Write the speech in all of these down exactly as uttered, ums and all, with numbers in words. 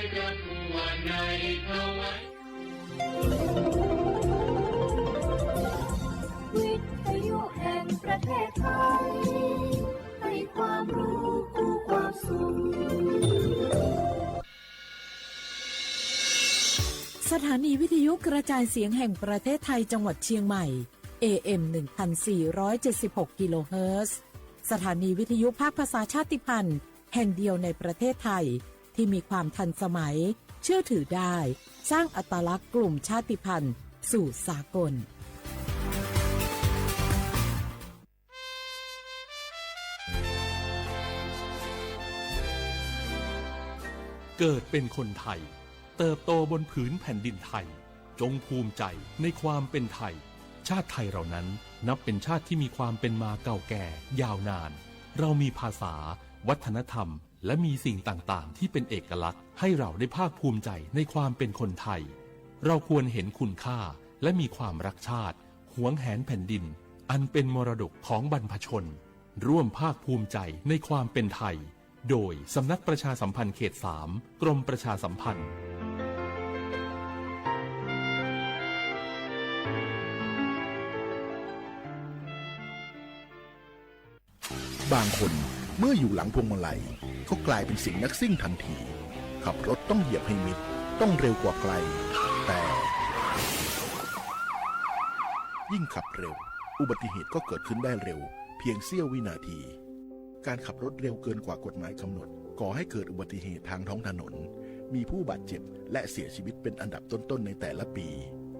วิทยุแห่งประเทศไทย ให้ความรู้คู่ความสุข สถานีวิทยุกระจายเสียงแห่งประเทศไทยจังหวัดเชียงใหม่ เอ เอ็ม หนึ่งพันสี่ร้อยเจ็ดสิบหก กิโลเฮิรตซ์ สถานีวิทยุภาคภาษาชาติพันธุ์แห่งเดียวในประเทศไทย ที่มีความทันสมัย เชื่อถือได้ สร้างอัตลักษณ์กลุ่มชาติพันธุ์สู่สากล เกิดเป็นคนไทย เติบโตบนผืนแผ่นดินไทย จงภูมิใจในความเป็นไทย ชาติไทยเรานั้นนับเป็นชาติที่มีความเป็นมาเก่าแก่ยาวนาน เรามีภาษา วัฒนธรรม และมีสิ่งต่างๆ ที่เป็นเอกลักษณ์ ให้เราได้ภาคภูมิใจในความเป็นคนไทย เราควรเห็นคุณค่า และมีความรักชาติ หวงแหนแผ่นดิน อันเป็นมรดกของบรรพชน ร่วมภาคภูมิใจในความเป็นไทย โดยสำนักประชาสัมพันธ์เขตสาม กรมประชาสัมพันธ์ บางคนเมื่ออยู่หลังพวงมาลัยก็กลายเป็นเสียงนักซิ่งทันที ขับรถต้องเหยียบให้มิด ต้องเร็วกว่าใคร แต่ ยิ่งขับเร็ว อุบัติเหตุก็เกิดขึ้นได้เร็ว เพียงเสี้ยววินาที การขับรถเร็วเกินกว่ากฎหมายกำหนด ก่อให้เกิดอุบัติเหตุทางท้องถนน มีผู้บาดเจ็บและเสียชีวิตเป็นอันดับต้นๆ ในแต่ละปี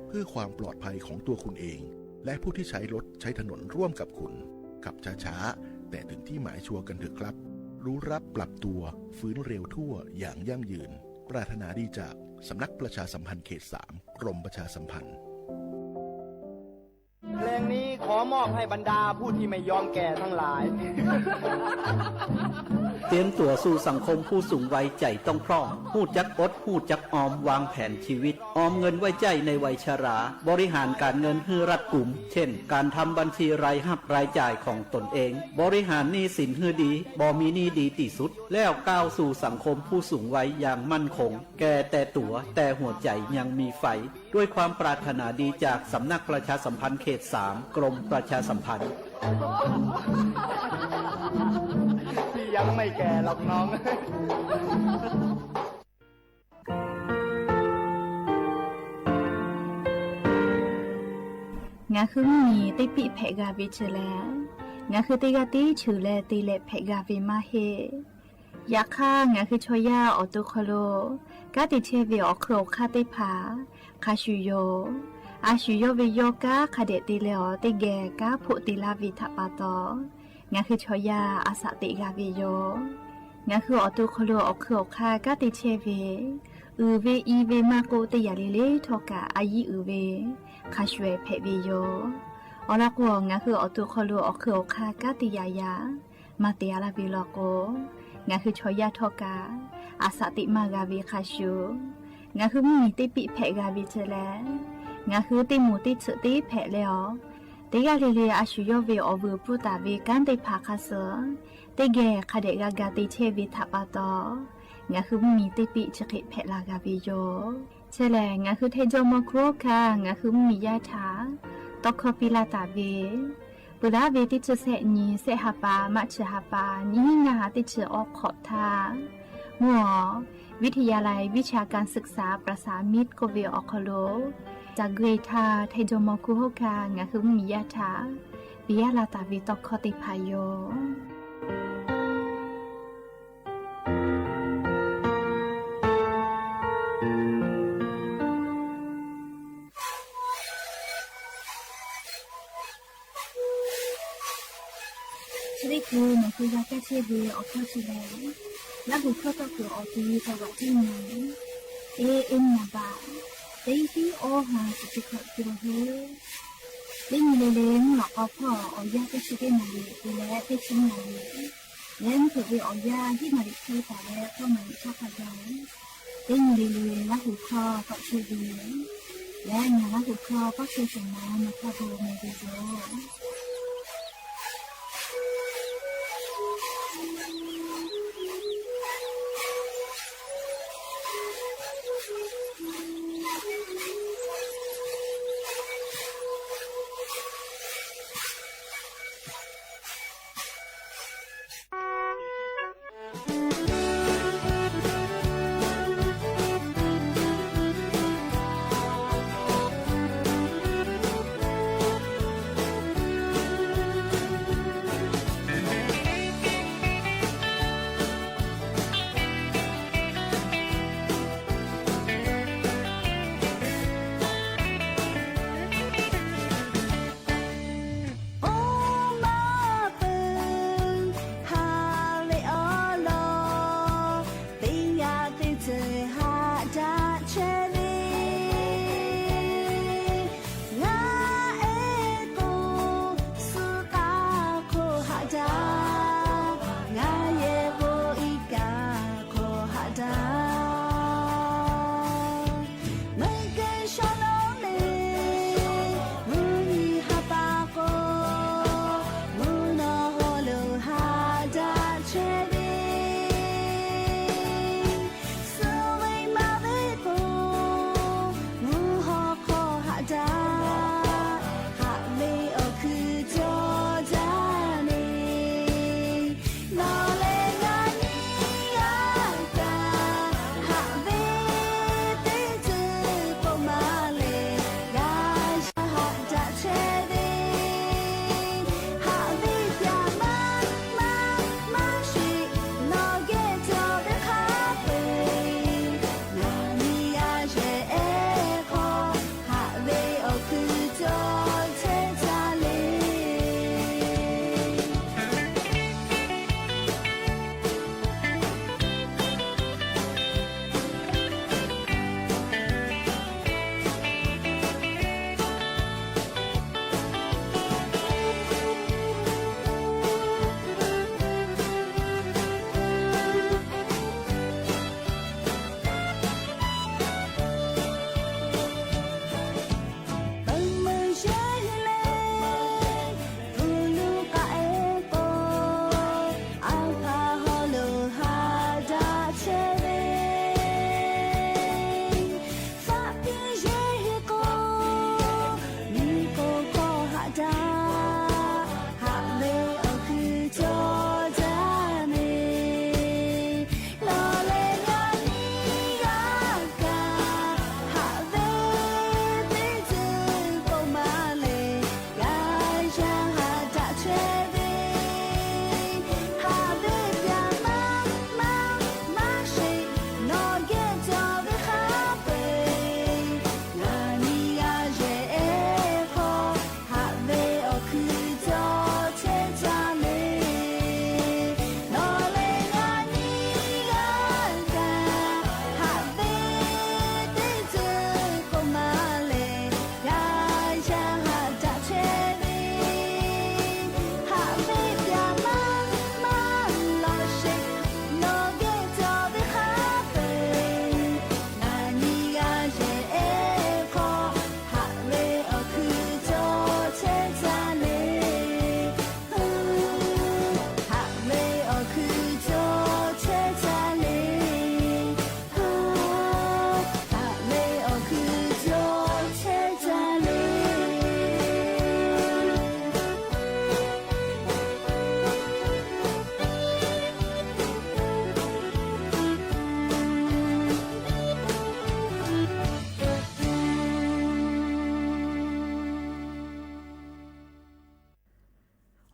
เพื่อความปลอดภัยของตัวคุณเอง และผู้ที่ใช้รถใช้ถนนร่วมกับคุณ ขับช้าๆ แต่ถึงที่หมายชัวร์กันเถอะครับ รู้รักปรับตัว ฟื้นเร็วทั่วอย่างยั่งยืน ปรารถนาดีจากสำนักประชาสัมพันธ์เขตสาม กรมประชาสัมพันธ์ เพลงนี้ขอมอบให้บรรดาผู้ที่ไม่ยอมแก่ทั้งหลาย เตรียมตั๋วสู่สังคมผู้สูงวัยใจ๋ต้องพร้อม ฮู้จักอด ฮู้จักออม วางแผนชีวิต ออมเงินไว้ใจ๊ในวัยชรา บริหารก๋านเงินหื้อรัดกุม เช่น ก๋านทำบัญชีรายฮับรายจ่ายของตนเอง บริหารหนี้สินหื้อดี บ่มีหนี้ดีตี้สุด แล้วก้าวสู่สังคมผู้สูงวัยอย่างมั่นคง แก่แต่ตั๋ว แต่หัวใจ๋ยังมีไฟ ด้วยความปรารถนาดีจากสำนักประชาสัมพันธ์เขตสาม กรมประชาสัมพันธ์ พี่ยังไม่แก่หรอกน้อง ငါဃုမီး တ့ပံၣ်ဖဲးဂၤဝ့ၤဆၢလဲၣ်, ငါဃုတ့ဂၤတ့ဆၢလဲၣ် တ့လဲၤဖဲးဂၤဝ့ၤမးဟ့ၣ် ယခါ ငါဃုဆီယါ အီၣ်တူၣ်ခီၣ်လိာ် ကါတ့ဆဲးဝ့ၤအီၣ်ခၢၣ်အီၣ်ခါသ့ၣ်တဖၣ် ခါဆူၣ်ယိာ်, အါဆူၣ်ယိာ်ဝ့ၤယိာ် ကါခါဒဲးတ့လဲၤအီၤ တ့ဂဲၤကါဖိးတ့လါဝ့ၤထးပာ်တီၤ, ငါဃုဆီယါ အစးတ့ဂၤဝ့ၤယိာ်, ငါဃုအီၣ်တူၣ်ခီၣ်လိာ်အီၣ်ခၢၣ်အီၣ်ခါ ကါတ့ဆဲးဝ့ၤ, အုၣ်ဝ့ၤအံၤဝ့ၤမးကိးတ့ယၤလံလံထီၣ်ကး အယံၤအုၣ်ဝ့ၤ ခါဆူၣ်ဝဲဖဲးဝ့ၤယိာ်, အီၤလီၤကိး ငါဃုအီၣ်တူၣ်ခီၣ်လိာ်အီၣ်ခၢၣ်အီၣ်ခါ ကါတ့ယၤယၤ မၤတ့အါလၢဝ့ၤလီၤကိး, ငါဃုဆီယါထီၣ်ကး အစးတ့မးဂၤဝ့ၤခါဆူၣ်, ငါဃုမီးတ့ပံၣ်ဖဲးဂၤဝ့ၤဆၢလဲၣ်, ငါဃုတ့မူးတ့ဆၢတ့ဖဲးလဲၣ်အီၤ, တ့ဂၤလံလံ အါဆူၣ်ယိာ်ဝ့ၤအီၣ်ဝုၢ်ပူၤတၢ်ဝ့ၤ ကါသ့ၣ်တဖၣ်ခါဆူၣ်, တ့ဂဲၤခါဒဲးဂၤဂၤတ့ဆဲးဝ့ၤထးပာ်တီၤ, ငါဃုမီးတ့ပံၣ်ဆၢဃ့ဖဲးလၢဂၤဝ့ၤယိာ် ဆဲးလဲၣ် ငါဃုထဲယီၤမီၤခူဟီၣ်ခါ ငါဃုမီးယါထး, တီခီပံလၢတၢ်ဝ့ၤ, ပှၤလၢဝ့ၤတ့ဆၢဆဲးနံၤ ဆဲးဟးပာ် မးဆၢဟးပာ် နံၤဟံးနၤဟးတ့ဆၢအီခီၣ်ထါ, မုၢ်အီၤ วิทยาลัยวิชาการศึกษาประสานมิตร ကိးဝ့ၤအီၣ်ခီၣ်လိာ်, တၢ်ဂ့ၤထါ ထဲယီၤမီၤခူဟီၣ်ခါ ငါဃုမီးယါထး, ပယါလၢတၢ်ဝ့ၤတီခီသ့ၣ်တဖၣ်ယိာ် ဆၢဒ့ၣ်ပူၤ မ့ၢ်ဃုဂၤကဲဆ့ဝ့ၤအီၣ်ခီၣ်ဆံလဲၣ်, လၢဟူၣ်ခီၣ်ထီၣ်ခိၣ်အီၣ်ကံ တဝးတံၢ်မံၤ, เอเอ็ม နာ်ဘၣ် တဆံအီဟး စတုခီၣ်ကီၢ်ဟဲ, တ့ညီလ့လ့ မုၢ်လီၤကီဖီၣ် အီၣ်ယၢ်တဆံတ့နၣ်ရံၣ် တုၤလၢတဆံနၣ်ရံၣ်, လၢမုၢ်ခိၣ်ဝ့ၤအီၣ်ယၢ် ဟံၣ်နၣ်ရံၣ်ခဲတၢ်လၢ သီနၣ်ရံၣ်ဆၢခါဒၢ် တ့ညီလ့လ့ လၢဟူၣ်ခီၣ်ကီၢ်ဆၢဝ့ၤ, လၢညါလၢဟူၣ်ခီၣ်ကီၢ်ဆၢ စမီ မၤထီၣ်ဘိမ့ၢ်ဂ့ၤယိာ်.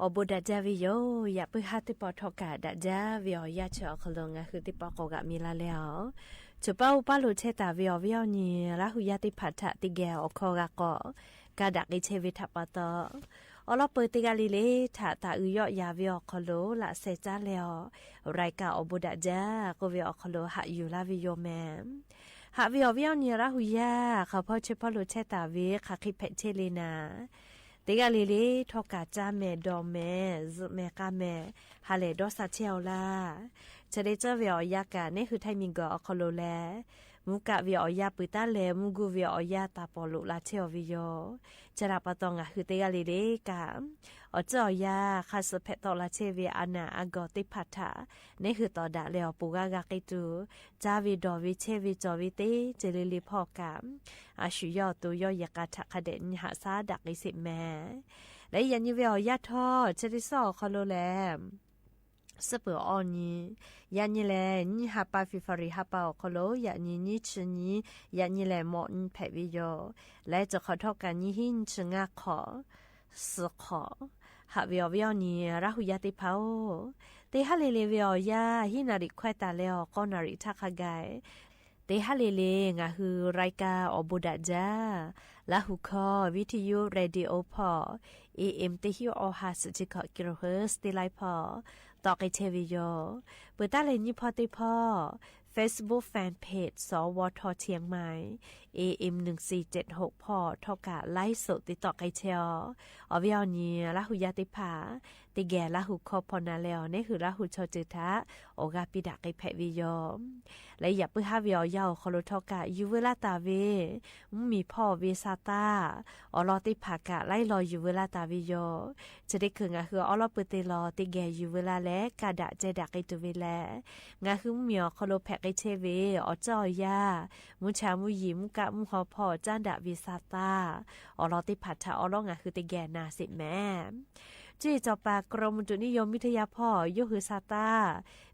အိၣ်ဘူးဒၣ်ဒၢဝဲယိၤ, ယၢပ်ၢၢ်ဟၢသ့ၣ်ပီၣ် ထောက်ခံဒၣ်ဒၢဝဲအီၤ ယၢ်ဆၢအီၤခီလိာ် ငါဟုသ့ၣ်ပီၣ်ကိးဂၤမံၤလၢ်လၢ်အီၤ, ဆိပၢ်အိၣ်ပၢ်လိာ်ထဲတၢ်ဝဲအီၤ ဝဲအီၤနံၤ လၢဟူယၢသ့ၣ်တဖၣ်ထး တကဲအိၣ်ခီဂၤကီး ကဒါက့ၤထဲဝဲထးပာ်တီ, အီလီၢ်ပၢၢ်တ့ၢ်ဂၤလံလံ ထးတၢ်အုၣ်ယီၣ်ယၤဝဲအီၤခီလိာ် လၢစဲးကၠါလဲအီၤ, ရၢၢ်ကၢ်အိၣ်ဘူးဒၣ်ဒၢ ကိးဝဲအီၤခီလိာ် ဟးယူၢ်လၢ်ဝဲယိၤမဲာ်, ဟးဝဲအီၤ ဝဲအီၤနံၤ လၢဟူယၢ ဃၣ်ဖီဆိပၢ်လိာ်ထဲတၢ်ဝဲ ဃၣ်ဃ့ဖဲးထဲလံနၤ တ့ၢ်ဂၤလံလံ ထောက်ခံကၠါမဲာ် ဒိးမဲာ် ယုၢ်မဲာ် ကၢ်မဲာ် ဟးလဲၤဒီးစးထဲအီၤလၢ်, ဆၢဒ့ဆၢဝဲအီၤယၢ်ကၢ် နဲဟုထၢၣ်မံၤကၢၤအီၤခီလိာ်လဲၣ်, မူကၣ်ဝဲအီၤယၢ် ပုၢ်တၢ်လဲၣ် မူဂူၢ်ဝဲအီၤယၢ် တၢ်ပီၣ်လိာ်လၢ်ထဲအီၤဝဲယိၤ, ဆၢဒၣ်ပာ်တီ ငါဟုတ့ၢ်ဂၤလံလံ ကၢ် အီၣ်ကၠၢအီၤယၢ် ဃၣ်စၢၣ်ဖဲးထီၣ်လၢ်ထဲဝဲ အနၢ်အဂီၢ်သ့ၣ်တဖၣ်ထး နဲဟုတီၢ်ဒၣ်လဲအီၤ ပူၤဂၤဂၤက့ၤတုၤ ကၠါဝဲ ဒိးဝဲ ဆဲးဝဲ ကၠီဝဲ သ့ၣ်တဖၣ်လၢလံဖီၣ်ကၢ်, အဆူၣ်ယီၣ်အသိး ယီၣ်ယဲၢ်ကၢ်ထး ခါဒဲး နံၤဟးဆါဒၣ်က့ၤစ့ၢ်မဲာ်, လၢယၤနံၤဝဲအီၤယၢ်ထီၣ် ဆၢဒ့ဆၢအီၤခီလိာ်လဲၣ် စ့ၢ်ပၢၤအီၤနံၤ, ယၤနံၤလဲၣ် နံၣ်ဟးပာ် February ဟးပာ်အီၤခီလိာ် ယၤနံၤ နံၣ်ဆံနံၤ, ယၤနံၤလဲၣ်မီၣ်နံၣ်ဖဲးဝဲယိၤ, လၢတခီၣ်ထီၣ်ကၢ် နံၣ်ဟံၣ် နံၣ်ဆံငါၢ်ခီၣ် သၢခီၣ်, ဟးဝဲအီၤ ဝဲအီၤနံၤ လၢဟူယၢသ့ၣ်တဖၣ်ဧိၤ, တ့ၢ်ဟးလံလံဝဲအီၤယၢ် ဟံၣ်နၣ်ရံၣ်ခွဲးတၢ်လၢအီၤ ဃိးနၣ်ရံၣ်ထးခါဂၤ တ့ၢ်ဟးလံလံ ငါဟုရၢၢ်ကၢ်အိၣ်ဘူးဒၣ်ဒၢ လၢဟူခီ ဝံထယု ရေဒီယိုဖီၣ် AM တစ်ဆယ့်ရှစ် အဟး ဆယ့်ခြောက် ကီလိုဟါ တ့ၢ်လၢ်ဖီၣ် တီၣ်က့ၤထဲဝဲယိၤ, ပုၢ်တၢ်လဲၣ် နံၣ်ဖီၣ်သ့ၣ်တဖၣ် Facebook Fan Page စဝထ เชียงใหม่ AM หนึ่งสี่เจ็ดหก ဖီၣ် ထောက်ခံ ไลฟ์สด သ့ၣ်တီၣ်က့ၤထဲအီၤ, အီၤဝဲအီၤနံၤ လၢဟူယၢသ့ၣ်တဖၣ် တ့ၢ်ဂဲၤလၢဟူခီဖီၣ်နၤလဲအီၤ နဲဟုလၢဟူဆီတုၤထး အိၣ်ဂၤပၠီဒၣ်က့ၤဖဲးဝဲယိၤ, လၢယၢ်ပၢၢ်ဟးဝဲအီၤယၢ်အီၤခီလိာ် ထောက်ခံ ယူၢ်ဝဲလၢ်တၢ်ဝဲ မုၢ်မံၤဖီၣ်ဝဲ ဆါတၢ် အီလီၢ်သ့ၣ်တဖၣ်ကၢ် လၢလီၤယူၢ်ဝဲလၢ်တၢ်ဝဲယိၤ, ဆၢဒ့ခုၣ် ငါဟုအီလီၢ်ပၢၢ်တ့ၢ်လီၤ တ့ၢ်ဂဲၤယူၢ်ဝဲလၢ်လဲၣ် ကၢ်ဒၣ်ကဲဒၣ်က့ၤတုၤဝဲလဲၣ်, ငါဟုမုၢ်မံၤအီၤခီလိာ် ဖဲးက့ၤထဲဝဲ အီၣ်ကၠၢအီၤယၢ် မူဆါမူယံာ် မူကၣ်မူဟီၣ်ဖီၣ် ကၢ်ဒၣ်ဝဲ ဆါတၢ် အီလီၢ်သ့ၣ်တဖၣ်ထး အီလီၢ် ငါဟုတ့ၢ်ဂဲၤနၤစ့ၢ်မဲာ် ကၠီၣ်ပၢၢ် กรมอุตุนิยมวิทยา ဖီၣ် ယိၣ်ဟုသးတၢ်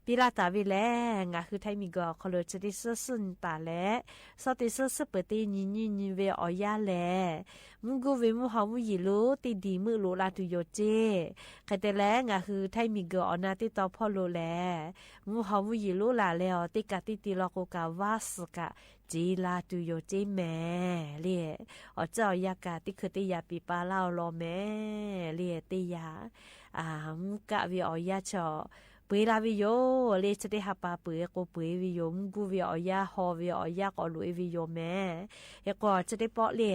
ပၠီလၢ်တၢ်ဝဲလဲၣ်, ငါဟုထၢၣ်မံၤကၢၤအီၤခီလိာ် ဆၢဒ့ဆၢ စံၣ်တၢ်လဲၣ်, စီၤတ့ၢ်ဆၢ စံၣ်ပၢၢ်တ့ၢ် နံၤနံၤနံၤဝဲအီၤယၢ်လဲၣ်, မူဂူၢ်ဝဲ မူဟီၣ်မူယံာ်လိၤ တ့ၢ်ဒံးမုၢ်လိာ်လၢ်တုၤယိၤကၠ့, ခဲတဲလဲၣ် ငါဟုထၢၣ်မံၤကၢၤအီၤ နၢ်တ့ၢ်တီဖီၣ်လိာ်လဲၣ်, မူဟီၣ်မူယံာ်လိၤလၢ်လဲၣ်အီၤ တ့ၢ်ကၢ်တံၢ်တံၢ်လီၤကိးကၢ် ဝါစၢၤကၢ် ကၠ့လၢ်တုၤယိၤကၠ့မဲာ်လံ, အီၣ်ကၠၢအီၤယၢ်ကၢ် တံၢ်ခုးတ့ၢ်ယာ်ပံာ်ပာ်လၢ်အီၤလီၤမဲာ်လံ, တ့ၢ်ယာ် မူကၣ်ဝဲအီၤယၢ်ဆၢ ပှ့ၤလၢ်ဝဲယိၤလံ, ဆၢဒ့ဟးပၢၢ်ပှ့ၤကိးပှ့ၤဝဲယိၤ, မူဂူၢ်ဝဲအီၤယၢ် ဟီၣ်ဝဲအီၤယၢ် ကိးလိာ်အ့ၣ်ဝဲယိၤမဲာ်, ဟဲကွၢ်ဆၢဒ့ပီၣ်လံ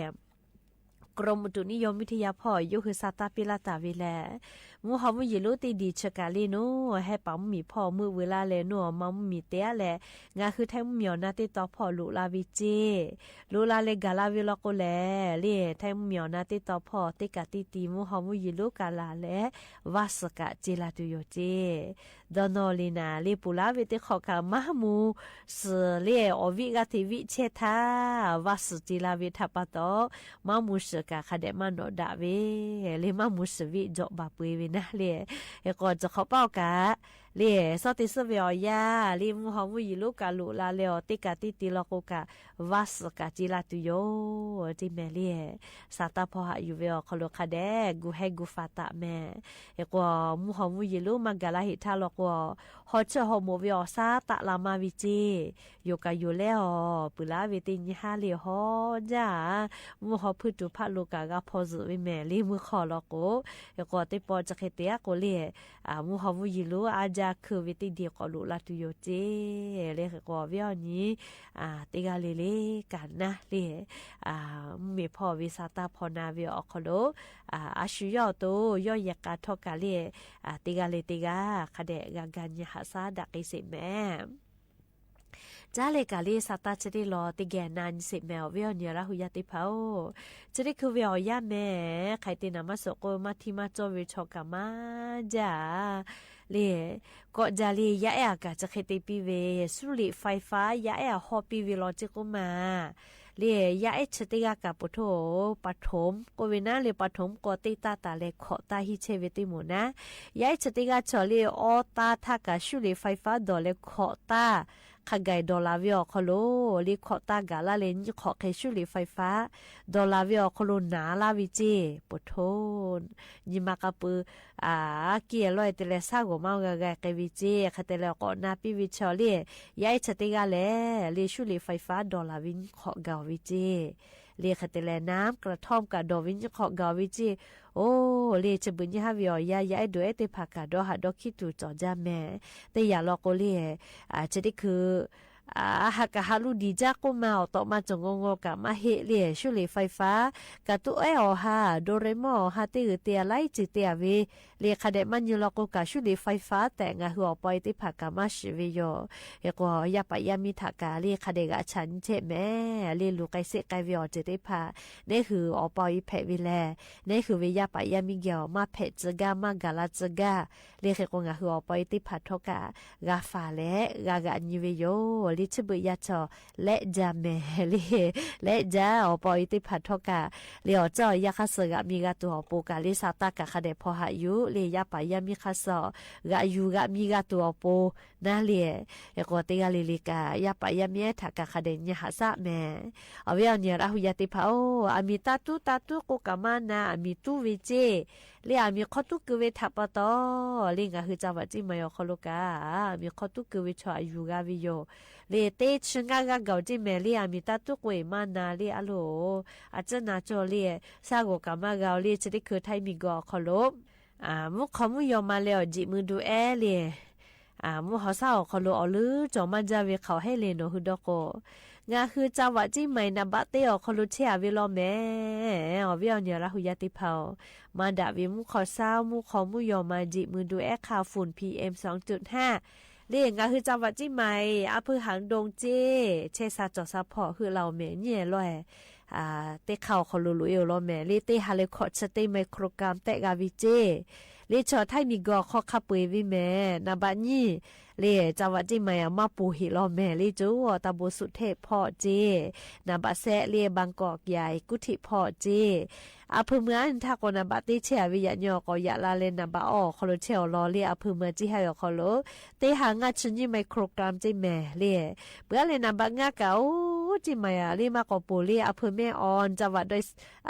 กรมอุตุนิยมวิทยา ဖီၣ် ယိၣ်ဟုသးတၢ် ပၠီလၢ်တၢ်ဝဲလဲၣ်, မူဟီၣ်မူယံာ်လိၤ တ့ၢ်ဒံးဆၢကၢ်လံနီၤ, ဟဲပာ်မုၢ်မံၤဖီၣ် မုၢ်ဝဲလၢ်လဲၣ်နီၤ, မၤမုၢ်မံၤတဲလဲၣ်, ငါဟုထၢၣ်မုၢ်မံၤအီၤ နၢ်တ့ၢ်တီဖီၣ်လိာ်လၢ်ဝဲကၠ့, လိၤလၢ်လဲၣ်ဂၤလၢ်ဝဲလီၤကိးလဲၣ်လံ, ထၢၣ်မုၢ်မံၤအီၤ နၢ်တ့ၢ်တီဖီၣ် တ့ၢ်ကၢ်တံၢ်တံၢ် မူဟီၣ်မူယံာ်လိၤကၢ်လၢ်လဲၣ်, ဝါစၢၤကၢ် ကၠ့လၢ်တုၤယိၤကၠ့ ဒီးနီၢ်လံနၤလံ ပူၤလၢ်ဝဲတ့ၢ်ဃီၣ်ကၢ် မၤမူစၢၤလံ, အီၣ်ဝံၣ်ဂၤထံၣ်ဝံၣ်ဆဲးထါ, ဝါစၢၤကၠ့လၢ်ဝဲထးပာ်တီ, မၤမူစၢၤကၢ် ခါဒဲးမၤနီၣ်ဒၣ်ဝဲလံ, မၤမူစၢၤဝံၣ် ကၠီၣ်ဘၣ်ပှ့ၤဝဲနၤလံ, ဟဲကွၢ်တခီပၣ်ကၢ်လံ, စီၤတ့ၢ်ဆၢဝဲအီၤယၢ်လံ, မူဟီၣ်မူယံာ်လိၤကၢ်လိာ်လၢ်လဲၣ်အီၤ တ့ၢ်ကၢ်တံၢ်တံၢ်လီၤကိးကၢ် ဝါစၢၤကၢ် ကၠ့လၢ်တုၤယိၤ တ့ၢ်မဲာ်လံ, သးတၢ်ဖီၣ်ဟးယူၢ်ဝဲအီၤခီလိာ် ခါဒဲး ဂူာ်ဟဲဂူာ်ဖးတၢ်မဲာ်, ဟဲကွၢ် မူဟီၣ်မူယံာ်လိၤ မၤဂၤလၢ်ဟ့ၣ်ထါလီၤကိးအီၤ, ဟီၣ်ဆၢၣ်ဟီၣ်မိၣ်ဝဲအီၤ သးတၢ်လၢ်မၤဝဲကၠ့, ယိၤကၢ်ယိၤလဲၣ်အီၤ, ပူၤလၢ်ဝဲတ့ၢ်ညါဟါလံဟီၣ်ဒၣ်, မူဟီၣ်ဖုၣ်တူာ်ဖးလိာ်ကၢ် ဂၤဖီၣ်စၢၤဝဲမဲာ်လံ မုၢ်ခီၣ်လီၤကိး, ဟဲကွၢ်တ့ၢ်ပီၣ်တခီတဲကိးလံ မူဟီၣ်မူယံာ်လိၤ အါဒၣ်ခုၣ်ဝဲတ့ၢ်ဒံးကိးလိာ်လၢ်တုၤယိၤကၠ့လံ, ဟဲကွၢ်ဝဲအီၤနံၤ, တ့ၢ်ဂၤလံလံ ကၢ်နၢ်လံ, မုၢ်မံၤဖီၣ်ဝဲ သးတၢ်ဖီၣ်နၤဝဲအီၤခီလိာ်, အါ အါ ဆူၣ်ယီၣ်အသိး ယီၣ်ယဲၢ်ကၢ်ထီၣ်ကၢ်လံ, တ့ၢ်ဂၤလံတ့ၢ်ဂၤ ခါဒဲး ဂၤဂၤညါဟးဆါဒၣ်က့ၤစ့ၢ်မဲာ် ကၢ်လဲၣ်ကၢ်လံ သးတၢ်ဆၢတ့ၢ်လီၤ တ့ၢ်ဂဲၤနၤစ့ၢ်မဲာ် အီၤဝဲအီၤနံၤ လၢဟူယၢ်သ့ၣ်တဖၣ်ဧိၤ, ဆၢတ့ၢ်ခုၣ်ဝဲအီၤယၢ်မဲာ်, ခဲအံၤတ့ၢ်နၤမၤစၢၤကိး မၤထံမၤကၠီဝဲ ဆီၣ်ကၢ်မၤဒၣ်လံ, ကိးဒၣ်လံ ယအဲၣ်အကၢ် ဆၢတ့ၢ်ပံဝဲ ဆူလံၣ် ไฟฟ้า ယအဲၣ်အဟီၣ်ပံဝဲလီၤစ့ၢ်ကိးမး လံ, ယအဲၣ်ဆၢတ့ၢ်ဂၤကၢ်ပိာ်ထိၣ် ပၤထိၣ် ကိးဝဲနၤလံ ပၤထိၣ် ကိးတ့ၢ်တၢ်တၢ်လဲၤခိးတၢ်ဟံၣ်ဆဲးဝဲသ့ၣ်မုၢ်နၤ, ယအဲၣ်ဆၢတ့ၢ်ဂၤဆီၣ်လံ အီတၢ်ထးကၢ် ဆူလံၣ် ไฟฟ้า ဒီးလဲၤခိးတၢ် ခါၣ်ၵၢၣ် ဒေါ်လာဝေၢ် အီၤခီလိာ် လၢခီၣ်တၢ်ဂာ်လၢ်လၢ ငိုတ်းခီၣ်ခဲ ရှုလ့ၣ် ไฟฟ้า ဒေါ်လာဝေၢ် အီၤခီလိာ် နၤလၢ်ဝဲကၠ့ ပထိ နံၤမၤကပူၤ အက့ၢ်အလီၢ် တဲလဲၣ် ဆၣ်ဂီၤမါဂၤဂၤကဲဝဲကၠ့ ခဲတဲလဲၣ် ကိးနၢ်ပ့ၢ်ဝဲဆီလံ ယဲၢ်ဆၢတ့ၢ်ဂၤလဲၣ် လၢရှုလ့ၣ် ไฟฟ้า ဒေါ်လာဝေၢ် ငိုတ်းခီၣ်ဂာ်အီၤဝဲကၠ့ လၢခဲတဲလဲၣ် น้ำกระท่อม ကဒီးဝေၢ် ငိုတ်းခီၣ်ဂာ်အီၤဝဲကၠ့ အိၣ် လၢဆၢဘုးညါဟးဝဲအီၤ ယဲၢ်ယဲၢ်အဲၣ်ဒိးအဲၣ်သ့ၣ်တဖၣ် ကဒီးဟးဒီးခံတူာ်စီၤဒၣ်မဲာ် တယာ်လီၤကိးလၢ အဆၢတ့ၢ်ခု အဟးကဟးလူၤဒံးကၠၢ်ကိၣ်မး အီၤတီးမး စီၤငီၢ်ငီၢ် ကမၣ်ဟ့ၣ်လၢ ရှုလ့ၣ် ไฟฟ้า ကတိၤအဲၣ်အီၤဟး ဒိးရဲၣ်မီၣ်အီၤဟး တ့ၢ်ဂ့ၤတ့ၢ်အလါ အံၤစ့ၢ်တ့ၢ်အဝဲ လၢခါဒဲးမၤညါလီၤကိးကး ရှုလ့ၣ် ไฟฟ้า တဲ ငါဟုအီၣ်ပီအံၤသ့ၣ်တဖၣ် ကမၣ်စံးဝဲယိာ် ဟဲကိး ယၢ်ပာ်ယၢ်မံထးကး လၢခါဒဲးဂၤဆၣ် နံၣ်ထဲမဲာ် လၢလူၤကဲစ့ၢ်ကဲဝဲအီၤ စ့ၢ်သ့ၣ်တဖၣ် နဟ့ၣ်အီၣ်ပီအံၤဖဲးဝဲလဲၣ် နဟ့ၣ်ဝဲယၢ်ပာ်ယၢ်မံဂ့ၤအီၤ မၤဖဲးစ့ၢ်ကီး မၤဂၤလၢ်စ့ၢ်ကီး လၢခဲကိး ငါဟုအီၣ်ပီအံၤသ့ၣ်တဖၣ်ထီၣ်ကး ဂၤဖးလဲၣ် ဂၤဂၤညါဝဲယိာ် လၢဆၢဘုးယါထီၣ် လဲၤဒၣ်မဲာ်လၢ လဲၤဒၣ် အီၣ်ပီအံၤသ့ၣ်တဖၣ်ထီၣ်ကး လၢအီၤကၠီၣ်ယါခါစၢၤ ဂၤမံဂၤတူာ်အီၤ ပိာ်ကးလၢ ဆၣ်တၢ်ကး ခါဒဲးဖီဟးယူၤ လၢယၢ်ပာ်ယၢ်မံခါစၢၤ ဂၤယူၤဂၤမံဂၤတူာ်အီၤ ပိာ်နၤလၢ ဟဲကိးတ့ၢ်ဂၤလံၤလံၤကး ယၢ်ပာ်ယၢ်မံအဲၣ်ထးကး ခါဒဲးညါဟးစၢ်မဲာ် အဝဲအီၤန့ၣ် ရၣ်ဟူယါသ့ၣ်တဖၣ် အိၣ် အမံၤတၢ်တူၢ်တၢ်တူၢ်ကိးကးမးနၤ အမံၤတူၢ်ဝဲကၠ့ လၢအမံၤခီတူၢ်က့ၤဝဲထးပတီၢ် လၢငါဟု จังหวัดเชียงใหม่ အီၤခီလိာ်ကး အမံၤခီတူၢ်က့ၤဝဲဆီ အယူၤဂၤဝဲယိာ် လၢတ့ဆၢငါဂၤဂီၤကၠ့မဲာ် လၢအမံၤတၢ်တူၢ်ကိးမးနၤလၢ အလိၤ အစၢနၤကၠီလၢ ဆၣ်ဂီၤကးမၤဂၤအီၤလၢ ဆၢတ့ၢ်ခု ထၢၣ်မံၤကီၤအီၤခီလိာ် မူခီမူယီၤမၤလဲၤအီၤ ဒံးမုၢ်ဒိၣ်အဲၣ်လၢ မူဟီၣ်စၢ်အီၤခီလိာ် အီၤလၢကၠီၤမးဒၣ်ဝဲ ခီဟဲလၢနီၢ်ဟုဒီးကိး ငါဟု จังหวัดเชียงใหม่ နဘၣ်တ့အီၤခီလိာ် ထဲအဝဲလီၤမဲာ် အဝဲအီၤန့ၣ် ရၣ်ဟူယါသ့ၣ်တဖၣ် မၤဒၣ်ဝဲမူခီၣ်စၢ် မူခီမူယီၤမၤ ဒံးမုၢ်ဒိၣ်အဲၣ်ခါ ฝุ่น PM สองจุดห้า လၢငါဟု จังหวัดเชียงใหม่ อำเภอหางดงကၠ့ ဆဲးစၢ်ကၠီၣ်စၢ်ဖီၣ်ဟုလီၤမဲာ် န့ၣ်လီၤ တ့ခါအီၤခီလိာ်လိာ်အ့ၣ်အီၤလီၤမဲာ် လၢတ့ဟးလၢခီၣ်ဆၢတ့ ไมโครกรัม တဲဂၤဝဲကၠ့ လၢဆီၣ်ထၢၣ်မံၤကီၤခီခါပှ့ၤဝံၤမဲာ် နဘၣ်နံၣ် လၢ จังหวัดเชียงใหม่ အမၤပူၤဟ့ၣ်လီၤမဲာ် လၢကၠိ ตำบลสุเทพ ဖီၣ်ကၠ့ နဘၣ်စဲး လၢ บางกอกใหญ่ กรุงเทพ ဖီၣ်ကၠ့ အဖၢမုၢ်အါန့ၣ်ထးကိး နဘၣ်တ့ဆဲးအဝဲယၤညီကီးယၤလၢ်လၢ နဘၣ်အီၣ်ခီလိာ်ဆဲးအီၤလီၤ လၢအဖၢမုၢ်တ့ဟးအီၤခီလိာ် တ့ဟးငါဆံနံၣ် ไมโครกรัม ကၠ့မဲာ်လၢ ပှၤလၢနဘၣ်ငါကးအိၣ်ကၠ့မဲာ်ယၤ လၢမၤကီးပူၤလၢ อำเภอแม่ออน จังหวัดดอย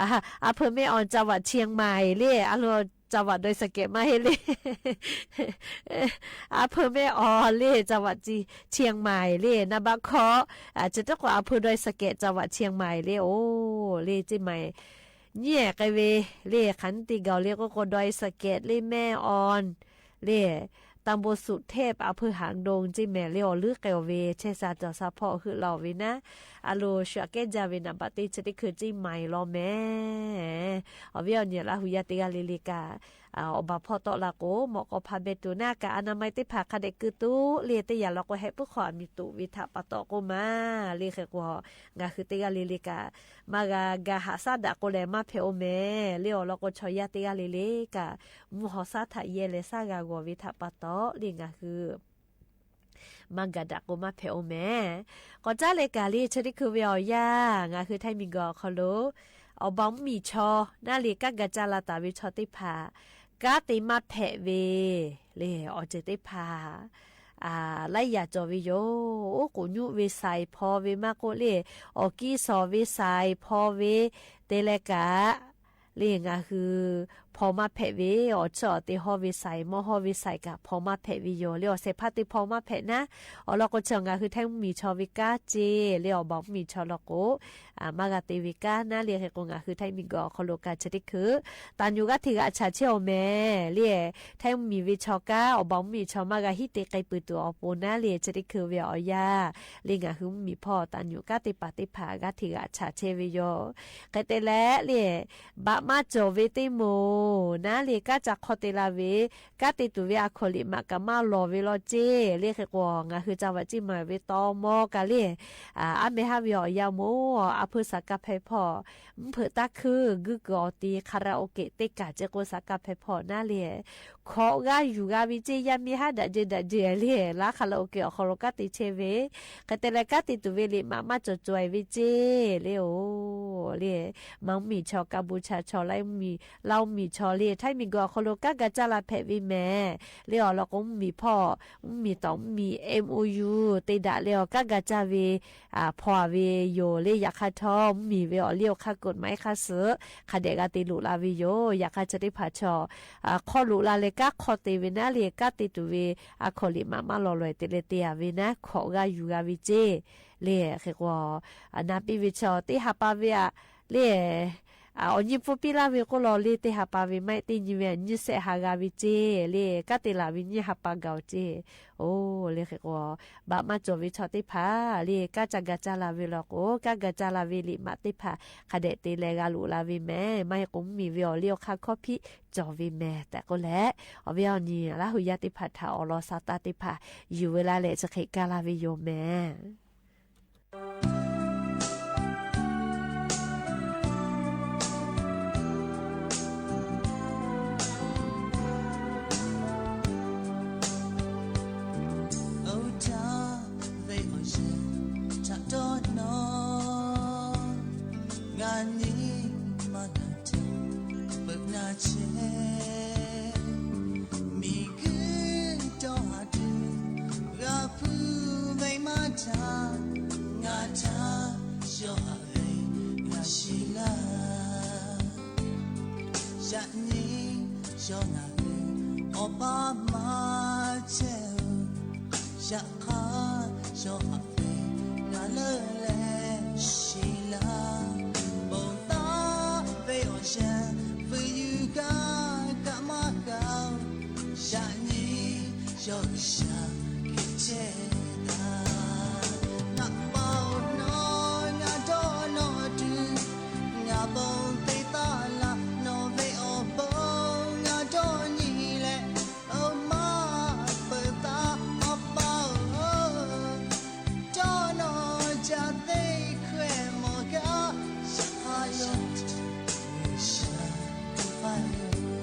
อำเภอแม่ออน จังหวัดเชียงใหม่ လၢအလိၤ จังหวัดดอยสะเก็ด မးဟဲလၢ อำเภอแม่ออน လၢ จังหวัดเชียงใหม่ လၢ နဘၣ်ခီ ဆၢတ့ၢ်ခိး อำเภอดอยสะเก็ด จังหวัดเชียงใหม่ လၢ အိၣ် လၢကၠ့မဲာ် န့ၣ်ကဲဝဲ လၢ ခါနံၣ်တ့ၢ်ဂီၤလၢ ကိးကိး ดอยสะเก็ด လၢ แม่ออน လၢ ตำบลสุเทพ อำเภอหางดง ကၠ့မဲာ်လၢ အီၤလုၢ်ကဲအီၤဝဲ ဆဲးစၢ်ကၠီၣ်စၢ်ဖီၣ်ဟုလီၤဝဲနၤ အလိၤ ဆှၢကဲဒ်ဝဲ နဘၣ်တ့ဆၢတ့ၢ်ခု ကၠ့မဲာ်လီၤမဲာ် အဝဲအီၤန့ၣ် ရၣ်ဟူယါတ့ၢ်ဂၤလံၤလံၤကး အီၣ်ဘၣ်ဖီၣ်တီလၢ်ကိး မီၣ်ကီၢ်ဖးဘဲတူးနၤကး อนามัย သ့ၣ်တဖၣ် ခါဒဲးကုတု လၢတယာ်လီၤကိးဟဲပၢၢ်ဃီအမံၤတူာ်ဝဲထးပတီၢ်ကိးမး လၢခဲကိး ငါဟုတ့ၢ်ဂၤလံၤလံၤကး မၤဂၤဂၤဟးစၢ်ဒၣ်ကိးလဲၣ် မၤဖဲးအိၣ်မဲာ် လၢအီၤလီၤကိးဆီယါတ့ၢ်ဂၤလံၤလံၤကး မူဟီၣ်စၢ်ထးယဲၢ်လဲၤစၢ်ဂၤဂီၤဝဲထးပတီၢ် လၢငါဟု မၤဂၤဒၣ်ကိး မၤဖဲးအိၣ်မဲာ် ကီးတၢ်လဲၤကးလၢ ဆၢတ့ၢ်ခုဝဲအီၤယၤ ငါဟု ထၢၣ်မံၤကီၤခီလိာ် အီၣ်ဘၣ်မုၢ်မံၤဆီ နၤလၢကါဂၤကၠၢ်လၢ်တၢ်ဝဲဆီသ့ၣ်တဖၣ် ကါတ့မၤဖဲးဝဲ လၢအီၤစၢၤသ့ၣ်တဖၣ် လၢယၤကၠီၤဝဲယိာ် အိၣ်ကိးညူၣ်ဝဲစဲးဖီဝဲမးကိးလၢ အီၣ်ကံၢ်စီၤဝဲစဲးဖီဝဲ တဲလဲၤကး လၢငါဟု ဖီမၤဖဲးဝဲ အီၣ်ဆၢၣ်အီၣ်တ့ၢ်ဟီၣ်ဝဲစဲး မီၢ်ဟီၣ်ဝဲစဲးကး ဖီမၤဖဲးဝဲယိာ် လၢအီၣ်စဲးဖါတ့ၢ်ဖီမၤဖဲးနၤ အီၣ်လီၤကိးဆၢ ငါဟု ထၢၣ်မုၢ်မံၤဆီဝဲကါကၠ့ လၢအီၣ်ဘၣ်မုၢ်မံၤဆီလီၤကိး မၤဂၤတ့ဝဲကါနၤ လၢခဲကိး ငါဟု ထၢၣ်မံၤကီၤခီလိာ်ကး ဆၢတ့ၢ်ခု တၢ်ညိၣ်ဂၤထံးဂၤဆးဆဲးအိၣ်မဲာ် လၢ ထၢၣ်မုၢ်မံၤဝဲဆီကါ အီၣ်ဘၣ်မုၢ်မံၤဆီ မၤဂၤဟံၣ်တ့ၢ်ကဲပူၤတူာ်အီၤပိာ်နၤ လၢဆၢတ့ၢ်ခုဝဲအီၤယၤ လၢငါဟု မုၢ်မံၤဖီၣ်တၢ်ညိၣ်ကါသ့ၣ်တဖၣ်သ့ၣ်တဖၣ် ဂၤထံးဂၤဆးဆဲးဝဲယိာ် ကဲတဲလဲၣ် လၢ ဘၣ်မၤကၠီၤဝဲသ့ၣ်မိၢ် နၤလၢကါစၢ်ခီတ့ၢ်လၢ်ဝဲ ကါတ့ၢ်တူၢ်ဝဲအခိၣ်လံာ်မး ကမၣ်လီၤဝဲလီၤကၠ့ လၢခဲကိး ငါဟု จังหวัดเชียงใหม่ ဝဲတီမီကၤလၢ အါမဲာ်ဟးဝဲအီၤယၤမိၢ် အဖုစးကါဖဲးဖီၣ် မုၢ်ဖုးတၢ်ခု ဂုာ်ကီၤအီၤတ့ၢ် คาราโอเกะ သ့ၣ်ကးကၠ့ကိး စးကါဖဲးဖီၣ်နၤလၢ ခိးဂၤယူၤဂၤဝဲကၠ့ ယါမ့ၢ်ဟးဒၣ်ယဲၢ်ဒၣ်ယဲၢ်လၢ လၢ คาราโอเกะ အီၤခီလိာ်ကါတ့ၢ်ဆဲးဝဲ ကဲတဲလဲၣ် ကါတ့ၢ်တူၢ်ဝဲလံာ်မး မၤကၠီၤကၠီၤဝဲကၠ့ လၢအိၣ် လၢ မၢ်မီး ชาวกัมพูชา ชาวลาว มมี ลาว มมี ชาว လၢ ไทย มี ก็ คนละ ก้ากัจจาลาแผะ เว้ย แม่ လၢ อ๋อ แล้วก็ มี พ่อ มี ต่อ มี เอ็ม โอ ยู เตดะ แล้ว ก้ากัจจา เว้ย อ่า ผ่อ เว้ย อยู่ လၢ อยาก ข้า ทอ มี เว้ย อ๋อ เลี้ยว ข้า กฎหมาย ข้า เสือ ข้า แดะ ก็ เตลุลา เว้ย อยู่ อยาก ข้า เจ้า เตผ่า ชาว อ่า ข้อลุลา လၢ ก้า ข้อ เต เว้ย นะ လၢ ก้า เต တု เว้ย อ่า ข้อ လီၤမၢ်မၢ် လီၤလွဲၢ် เต လၢ เต อ่ะ เว้ย นะ ข้อ ก้า อยู่ ก้า เว้ย เจ้ လၢ เขกว่า อ่า นาปี้ เว้ย ชาว เตหาปา เว้ย อ่ะ လၢ อ่า อ๋อ ညိပူၤပံလၢ် เว้ย ก็ လီၤ လၢ เตหาปา เว้ย ไม่ เต ညိ เว้ย ညိ เสะ หากา เว้ย เจ้ လၢ ก้า เตหลา เว้ย ညိ หาปา กา เจ้ โอ้ လၢ เขกว่า บะ มาจ่อ เว้ย ชาว เตผ่า လၢ ก้า จะกัจจาลา เว้ย แล้วก็ ก้ากัจจาลา เว้ย လီၤမၢ် เตผ่า ข้า แดะ เต แล ก็ ลุลา เว้ย แม่ ไม่ ก็ มี เว้ย อ๋อ เลี้ยว ข้า ข้อ ผิด จ่อ เว้ย แม่ แต่ ก็ แล อ๋อ เว้ย อ๋อ นี่ ลาหูยา เตผ่า ถา อ๋อ ลอซาตา เตผ่า อยู่ เวลา แล จะ เขกาลา เว้ย โยม แม่ ငါနံၤမၤနၤတၢ် ပၢၢ်နၤဆဲး မံၤဂုၢ်ဒီဟးဒုး ဂၤဖုးဝဲမၤတၢ် ငါတၢ် ယီၤဟးဝဲ ငါရှံလၤ ယနံၤ ယီၤနၤဧၢ အီၣ်ပာ်မၤစဲးဧၢ ယခါ ယီၤဟးဝဲ နၤလၢလဲၣ် ရှံလၤ ဘိးသး ဝဲအီၤယဲ ဖုယူၤကါ ကမၤကၤ ယနံၤ ယီၤကစၢ် ကတဲတၢ် နပာ်နီၢ် နဒီးနီၢ်ဒုး နပူၤသ့သးလၢ် နီၢ်ဝဲအီၤဘိး နဒီးနံၤလဲၣ် အမၤပၢၢ်သး အပၢ်ဧၢ ဒီးနီၢ်ကၢ်သ့ခွဲးမီၤကါ ယခါယီၤ ယခါယီၤ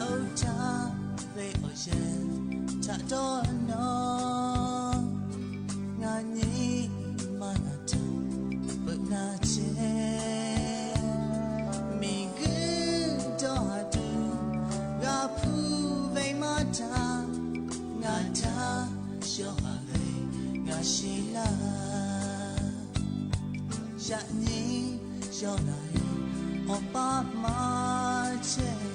အိၣ်တၢ် ဝဲအီၤယဲ တၢ်ဒီးနီၢ် ငါနံၤမၤနၤတၢ် ပၢၢ်နၤဆဲး မံၤဂုၢ်ဒီဟးဒုး ဂၤဖုးဝဲမၤတၢ် ငါတၢ် ယီၤဟးဝဲ ငါရှံလၤ ယနံၤ ယီၤနၤဧၢ အီၣ်ပာ်မၤစဲး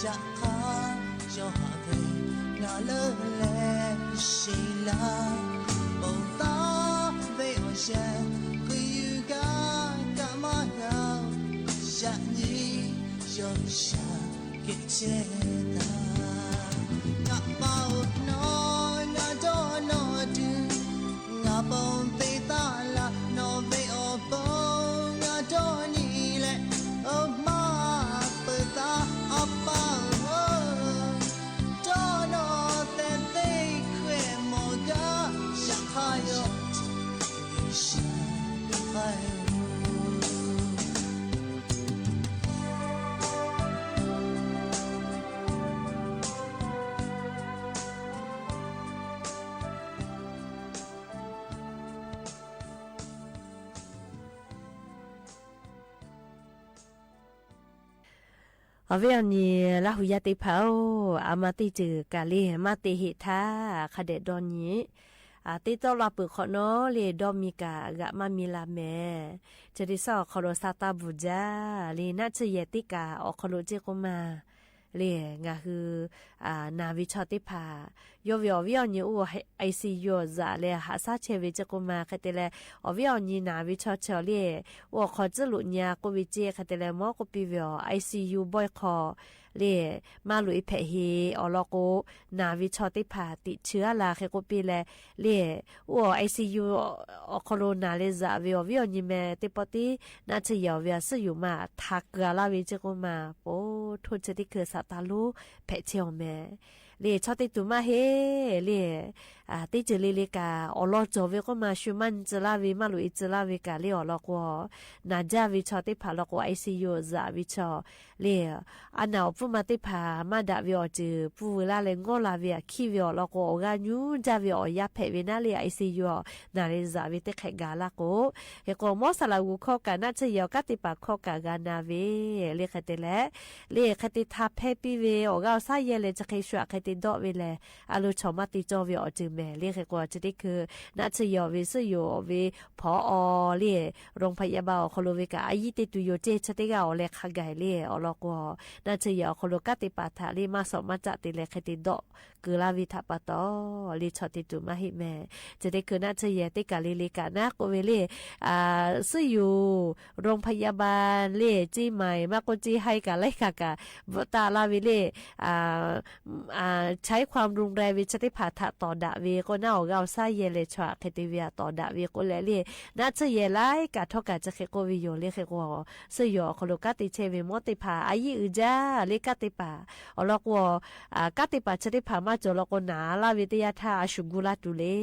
ယခါ ယီၤဟးဝဲ နၤလၢလဲၣ် ရှံလၤ ဘိးသး ဝဲအီၤယဲ ဖုယူၤကါ ကမၤကၤ ယနံၤ ယီၤကစၢ် ကတဲတၢ် နပာ်နီၢ် နဒီးနီၢ်ဒုး နပူၤသ့သးလၢ် နီၢ်ဝဲအီၤဘိး နဒီးနံၤလဲၣ် အမၤပၢၢ်သး အပၢ်ဧၢ ဒီးနီၢ်ကၢ်သ့ခွဲးမီၤကါ ယခါယီၤ ယခါယီၤ အဝဲအံၤန့ၣ် လၢဟူးယါတ့ၢ်ဖးဧၢ, အမၤတ့ၢ်စၢၤကၤလံ, မၤတ့ၢ်ဟ့ၣ်ထါ, ခဒဲးဒီးန့ၣ် အတ့တ့လီၤပၢၢ်ခီနီလံ, ဒီးမံၤကၤအဂၤမးမံၤလၢမဲာ်, စၢၤဒံးစၢ်အီၤခီလိာ်သးတၢ်ဘူၣ်စၢ်လံ, နးဆၢယဲၢ်တ့ၢ်ကၤအီၤခီလိာ်စ့ၢ်ကီးမး လံ, ငါဟု နၤဝံၤဆီတ့ၢ်ဖး, ယီၤဝံၤအီၤဝံၤအီၤန့ၣ် အိၣ် ICU အစးလၢ ဟးဆါဆဲးဝံၤစ့ၢ်ကီးမး, ခဲတဲလဲၣ် အီၤဝံၤအီၤန့ၣ် နၤဝံၤဆီဆဲးအီၤလံ, အိၣ်အခီၣ်ကၠိလိာ်ညါကိးဝံၤစ့ၢ်, ခဲတဲလဲၣ် မ်ကိးပံဝဲအီၤ ICU ဘီခီ လံ, မၤလိာ်အဖဲးဟ့ၣ်အီၤလီၤကိး, နၤဝံၤဆီတ့ၢ်ဖးတံာ်ဆၢအါလၢ ခဲကိးပံလဲၣ်, လံ, အိၣ်အီၤ ICU အီၤခီလိာ်နၤလၢစးဝံၤအီၤဝံၤအီၤန့ၣ်မ့ၢ် တ့ပီတ့ၢ် နးဆၢယဲၢ်အီၤဝံၤအစၢၢ်ယိာ်မး ထးကၤလၢဝံၤစ့ၢ်ကီးမး, ပိ โทษเชอตี้คือสะตาลูแผะเชลแหม เล่ ชอบเต๊ตู๋มากเฮ เล่ อ่า ตี้จื้อเล่ๆ กา อ๋อ ลอจ๋อเวก็มา ชูมั่นจื้อลาเว มาลุยจื้อลาเวกา เล่ อ๋อ ลอกัว หนาจ้าเวชอเต๊ผา ลอกัว ไอซียู จ๋าเวชอ เล่ อันหนาออกปุ๊บมาเต๊ผา มาดะเวออกจื้อ ปู้วือลาแล งอลาเวอะ ขี้เวออก ลอกัว อ๋อกา ยู้จ้าเวออก ยาแผะเวนะ เล่ ไอซียู หนาเล่จ๋าเวเต๊แขะกาละโก เฮโก มอสลากูคอกา นาเชยอ ก้าเต๊ปาคอกากานาเว เล่ ใครเต๊แล เล่ ใครเต๊ทาแผะปี้เว อ๋อกา อ๋อ ซ่าแยแล จะใครชัว ใครเต๊ดอเวแล อะลูชอมาเต๊จอเวออกจื้อแหม เล่ ใครกัว จะเต๊คือ นาเชยอ เว ซื่ออยู่ เว ผอ เล่ โรงพยาบาล อ๋อ คอโลเวกา อายีเต๊ตู๋โยเจ ชะเต๊กา อ๋อ แล คาไกเล่ อ๋อ ลอกัว นาเชยอ คอโล ก้าเต๊ปาถะ เล่ มาสอบมาจะเต๊แล ใครเต๊ดอ กือลาเวทะปะตอ เล่ ชอเต๊ตู๋มาเฮแหม จะเต๊คือ นาเชยอ เต๊กาเล่ๆ กา นาโกเวเล่ อ่า ซื่ออยู่ โรงพยาบาล เล่ เจียงใหม่ มาโกเจียงไฮ้กา ไล่กากา บ่ตาลาเวเล่ อ่า อ่า ใช้ความรุนแรงเว ชะเต๊ผาถะต่อดะเว ก็นาอ๋อกา อ๋อ ซ่าแยแล ชัว ใครเต๊เวอะ ต่อดะเวก็แล เล่ นาเชยอ ไล่กา ทอกา จะใครโกเวโย เล่ ใครกัว ซื่ออยู่ คอโล ก้าเต๊เชเว มอเต๊ผา อายีอือจ้า เล่ ก้าเต๊ปา อ๋อ ลอกัว อ่า ก้าเต๊ปา ชะเต๊ผา มาจ๋อ ลอกัว หนาลาเว เต๊ยาทา อาชูกูลาตูเล่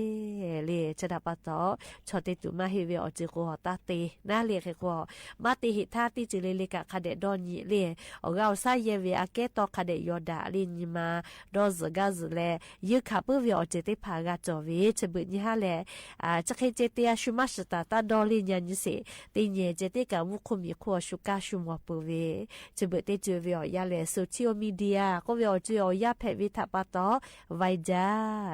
เล่ ชะดาปะตอ ชอเต๊ตู๋มาเฮเวออกจื้อกัว ตาเต๊ นา เล่ ใครกัว มาเต๊เหตุท่าตี้จื้อเล่ๆ กา คาแดะดอนี้ เล่ อ๋อกา อ๋อ ซ่าแยเว อาแก้ตอ คาแดะยอดะ เล่ นี้มา ดอสือก้าสือแล ยื้อขาปื้อเวออกจื้อเต๊ผากาจ๋อเว เฉบิดนี้ฮะแล อ่า จะใครเจเตีย ชูมาสตา ตาดอ เล่ ยานี้เส เตเยเจเต๊กา มุคุมีคัว ชูก้าชูมัวปื้อเว เฉบิดเต๊จื้อเวออกยาแล โซเชียลมีเดีย ก็เวออกจื้อ อ๋อ ยาแผะเวทะปะตอ ไวจ้า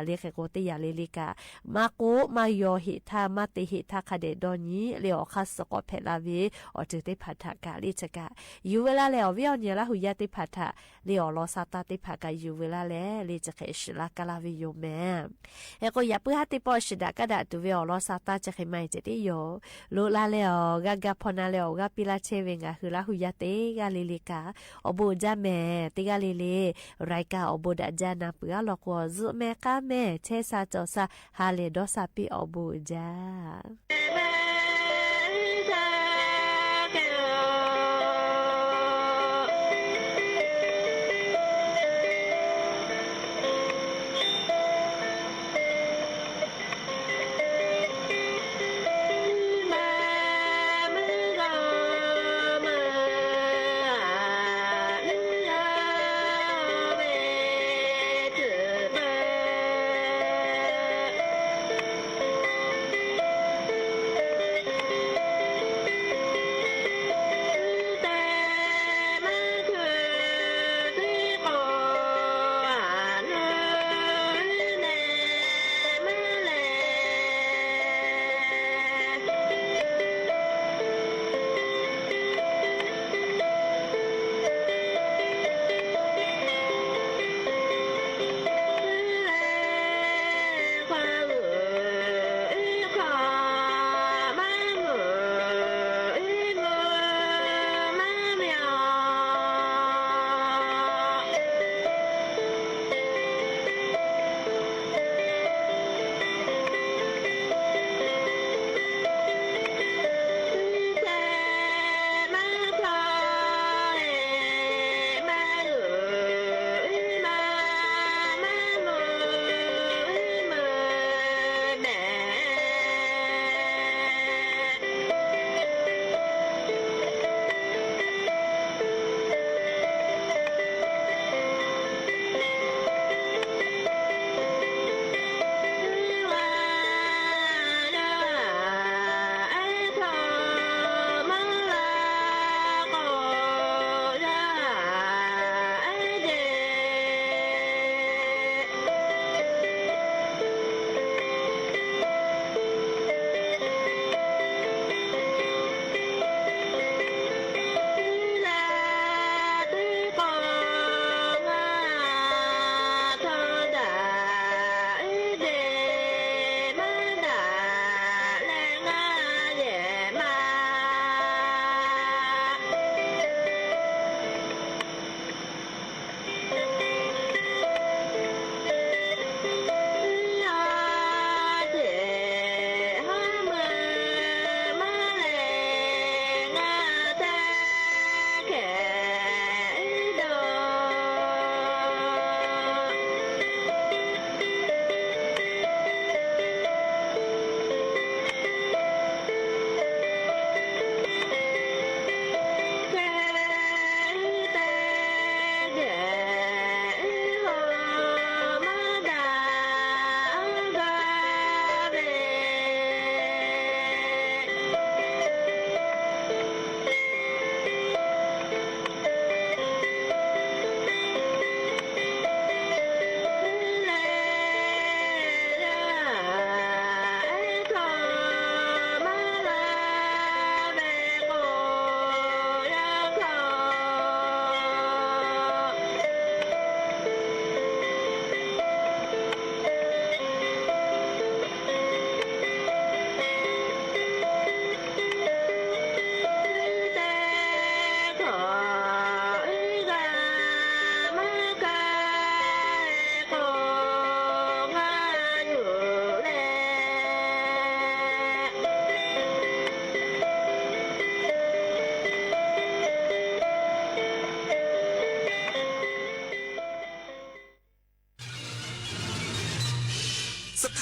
เล่ ใครกัว เต๊ยาเล่ๆ กา มาโก มายอเหตุท่า มาเต๊เหตุท่า คาแดะดอนี้ เล่ อ๋อ คาสะกอแผะลาเว ออกจื้อเต๊ผาถะกา เล่ ชะกา อยู่เวลาแล อ๋อ เวออกเนียละหูยาเต๊ผาถะ เล่ อ๋อ ลอซาตาเต๊ผากา อยู่เวลาแล เล่ จะใครสิลากาลาเวโยแหม เฮโก อย่าปื้อฮะเต๊ปอ สิดะกาดะตูเว อ๋อ ลอซาตา จะใครไม่เจเต๊โย ลุลาแล อ๋อ กากา พอนาแล อ๋อ กา ปี้ลาเชเวงา หือลาหูยาเต๊กาเล่ๆ กา อ๋อ โบจ้าแหม เต๊กาเล่ๆ รายการ อ๋อ โบดะจ้า นาปื้อ อ๋อ ลอกัว จื้อแหมกาแหม เชซาจ๋อซา ฮาเลดอซาปี้ อ๋อ โบจ้า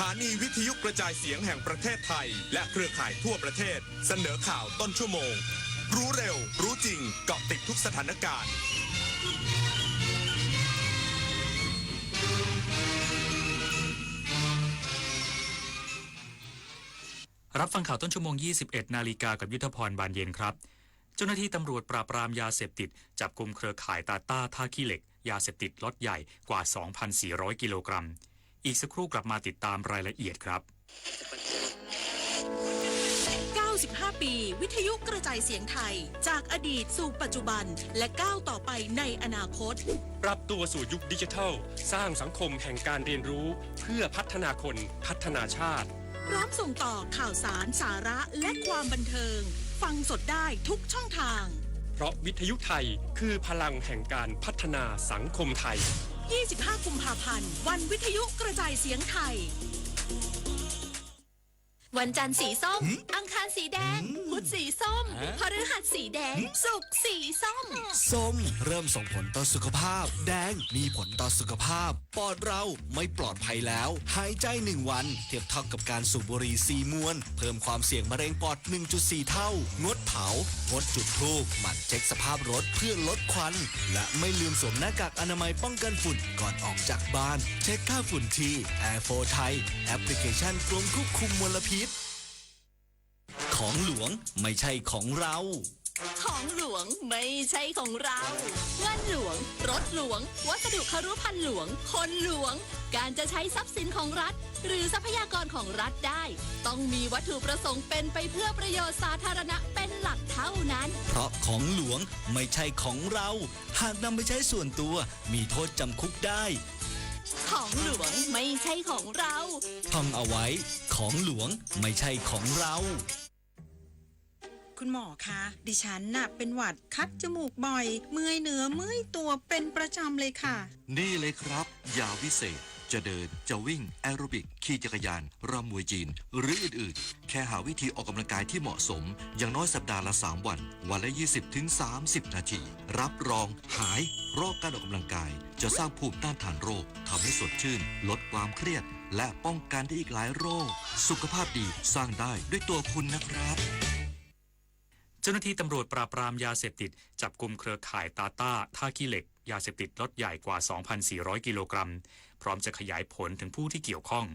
ถานีวิทยุกระจายเสียงแห่งประเทศไทย และเครือข่ายทั่วประเทศ เสนอข่าวต้นชั่วโมง รู้เร็ว รู้จริง เกาะติดทุกสถานการณ์ รับฟังข่าวต้นชั่วโมง ยี่สิบเอ็ดนาฬิกา กับยุทธพร บานเย็นครับ เจ้าหน้าที่ตำรวจปราบปรามยาเสพติด จับกุมเครือข่ายตาต้าท่าขี้เหล็ก ยาเสพติดล็อตใหญ่กว่า สองพันสี่ร้อยกิโลกรัม อีกสักครู่กลับมาติดตามรายละเอียดครับ เก้าสิบห้าปี วิทยุกระจายเสียงไทย จากอดีตสู่ปัจจุบัน และก้าวต่อไปในอนาคต ปรับตัวสู่ยุคดิจิทัล สร้างสังคมแห่งการเรียนรู้ เพื่อพัฒนาคน พัฒนาชาติ พร้อมส่งต่อข่าวสาร สาระ และความบันเทิง ฟังสดได้ทุกช่องทาง เพราะวิทยุไทยคือพลังแห่งการพัฒนาสังคมไทย ยี่สิบห้ากุมภาพันธ์ วันวิทยุกระจายเสียงไทย วันจันทร์สีส้ม หืม อังคารสีแดง หืม พุธสีส้ม ฮะ พฤหัสสีแดง หืม ศุกร์สีส้ม ส้มเริ่มส่งผลต่อสุขภาพ แดงมีผลต่อสุขภาพ ปอดเราไม่ปลอดภัยแล้ว หายใจหนึ่งวันเทียบเท่ากับการสูบบุหรี่สี่มวน เพิ่มความเสี่ยงมะเร็งปอด หนึ่งจุดสี่เท่า งดเผา งดจุดธูป หมั่นเช็คสภาพรถเพื่อลดควัน และไม่ลืมสวมหน้ากากอนามัยป้องกันฝุ่นก่อนออกจากบ้าน เช็คค่าฝุ่นที่ แอร์โฟร์ไทย แอปพลิเคชันกรมควบคุมมลพิษ ของหลวงไม่ใช่ของเรา ของหลวงไม่ใช่ของเรา เงินหลวง รถหลวง วัสดุครุภัณฑ์หลวง คนหลวง การจะใช้ทรัพย์สินของรัฐ หรือทรัพยากรของรัฐได้ ต้องมีวัตถุประสงค์เป็นไปเพื่อประโยชน์สาธารณะเป็นหลักเท่านั้น เพราะของหลวงไม่ใช่ของเรา หากนำไปใช้ส่วนตัว มีโทษจำคุกได้ ของหลวงไม่ใช่ของเรา ท่องเอาไว้ ของหลวงไม่ใช่ของเรา คุณหมอคะ ดิฉันน่ะเป็นหวัด คัดจมูกบ่อย เมื่อยเนื้อเมื่อยตัวเป็นประจำเลยค่ะ นี่เลยครับ ยาวิเศษ จะเดิน จะวิ่ง แอโรบิก ขี่จักรยาน รำมวยจีน หรืออื่นๆ แค่หาวิธีออกกำลังกายที่เหมาะสม อย่างน้อยสัปดาห์ละสามวัน วันละ ยี่สิบถึงสามสิบนาที รับรองหาย เพราะการออกกำลังกายจะสร้างภูมิต้านทานโรค ทำให้สดชื่น ลดความเครียด และป้องกันได้อีกหลายโรค สุขภาพดีสร้างได้ด้วยตัวคุณนะครับ เจ้าหน้าที่ตำรวจปราบปรามยาเสพติด จับกุมเครือข่ายตาต้าท่าขี้เหล็ก ยาเสพติดล็อตใหญ่กว่า สองพันสี่ร้อยกิโลกรัม พร้อมจะขยายผลถึงผู้ที่เกี่ยวข้อง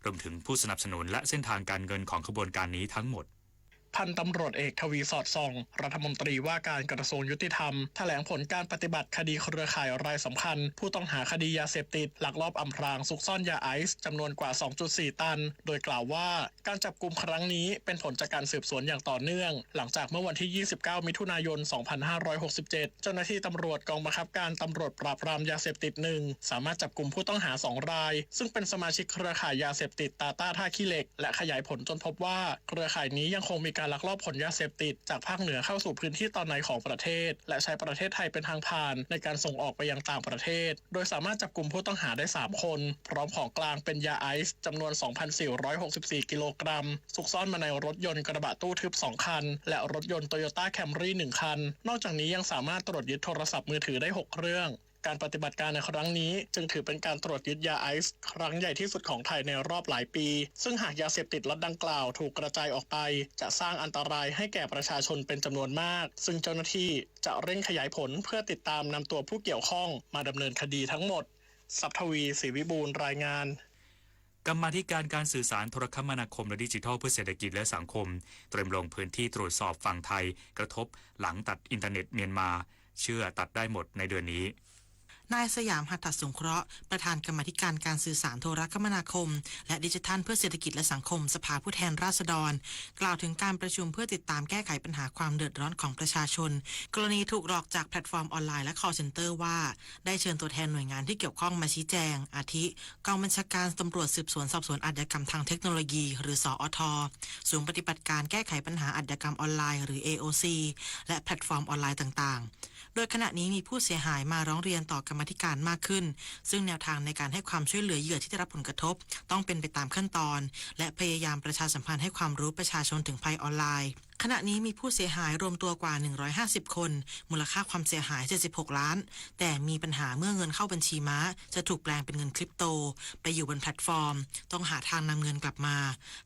รวมถึงผู้สนับสนุนและเส้นทางการเงินของขบวนการนี้ทั้งหมด พันตำรวจเอกทวี สอดส่อง รัฐมนตรีว่าการกระทรวงยุติธรรม แถลงผลการปฏิบัติคดีเครือข่ายรายสำคัญ ผู้ต้องหาคดียาเสพติด ลักลอบอำพรางซุกซ่อนยาไอซ์จำนวนกว่า สองจุดสี่ตัน โดยกล่าวว่า การจับกุมครั้งนี้เป็นผลจากการสืบสวนอย่างต่อเนื่อง หลังจากเมื่อวันที่ ยี่สิบเก้า มิถุนายน สองพันห้าร้อยหกสิบเจ็ด เจ้าหน้าที่ตำรวจกองบังคับการตำรวจปราบปรามยาเสพติดหนึ่ง สามารถจับกุมผู้ต้องหาสองราย ซึ่งเป็นสมาชิกเครือข่ายยาเสพติดตาต้าท่าขี้เหล็ก และขยายผลจนพบว่า เครือข่ายนี้ยังคงมีการลักลอบขนยาเสพติดจากภาคเหนือเข้าสู่พื้นที่ตอนในของประเทศ และใช้ประเทศไทยเป็นทางผ่านในการส่งออกไปยังต่างประเทศ โดยสามารถจับกุมผู้ต้องหาได้สามคน พร้อมของกลางเป็นยาไอซ์จำนวน สองพันสี่ร้อยหกสิบสี่กิโลกรัม ซุกซ่อนมาในรถยนต์กระบะตู้ทึบสองคัน และรถยนต์โตโยต้าแคมรี่หนึ่งคัน นอกจากนี้ยังสามารถตรวจยึดโทรศัพท์มือถือได้หกเครื่อง การปฏิบัติการในครั้งนี้จึงถือเป็นการตรวจยึดยาไอซ์ครั้งใหญ่ที่สุดของไทยในรอบหลายปี ซึ่งหากยาเสพติดล็อตดังกล่าวถูกกระจายออกไป จะสร้างอันตรายให้แก่ประชาชนเป็นจำนวนมาก ซึ่งเจ้าหน้าที่จะเร่งขยายผลเพื่อติดตามนำตัวผู้เกี่ยวข้องมาดำเนินคดีทั้งหมด ศัพทวี ศรีวิบูลย์ รายงาน กรรมาธิการการสื่อสารโทรคมนาคมและดิจิทัลเพื่อเศรษฐกิจและสังคม เตรียมลงพื้นที่ตรวจสอบฝั่งไทยกระทบหลังตัดอินเทอร์เน็ตเมียนมา เชื่อตัดได้หมดในเดือนนี้ นายสยาม หัตถสงเคราะห์ ประธานกรรมาธิการการสื่อสารโทรคมนาคม และดิจิทัลเพื่อเศรษฐกิจและสังคม สภาผู้แทนราษฎร กล่าวถึงการประชุมเพื่อติดตามแก้ไขปัญหาความเดือดร้อนของประชาชน กรณีถูกหลอกจากแพลตฟอร์มออนไลน์และ call center ว่า ได้เชิญตัวแทนหน่วยงานที่เกี่ยวข้องมาชี้แจง อาทิ กองบัญชาการตำรวจสืบสวนสอบสวนอาชญากรรมทางเทคโนโลยี หรือ สอท ศูนย์ปฏิบัติการแก้ไขปัญหาอาชญากรรมออนไลน์ หรือ เอโอซี และแพลตฟอร์มออนไลน์ต่างๆ โดยขณะนี้มีผู้เสียหายมาร้องเรียนต่อกรรมาธิการมากขึ้น ซึ่งแนวทางในการให้ความช่วยเหลือเหยื่อที่ได้รับผลกระทบ ต้องเป็นไปตามขั้นตอน และพยายามประชาสัมพันธ์ให้ความรู้ประชาชนถึงภัยออนไลน์ ขณะนี้มีผู้เสียหายรวมตัวกว่า หนึ่งร้อยห้าสิบ คน มูลค่าความเสียหาย เจ็ดสิบหก ล้าน แต่มีปัญหาเมื่อเงินเข้าบัญชีม้าจะถูกแปลงเป็นเงินคริปโต ไปอยู่บนแพลตฟอร์ม ต้องหาทางนำเงินกลับมา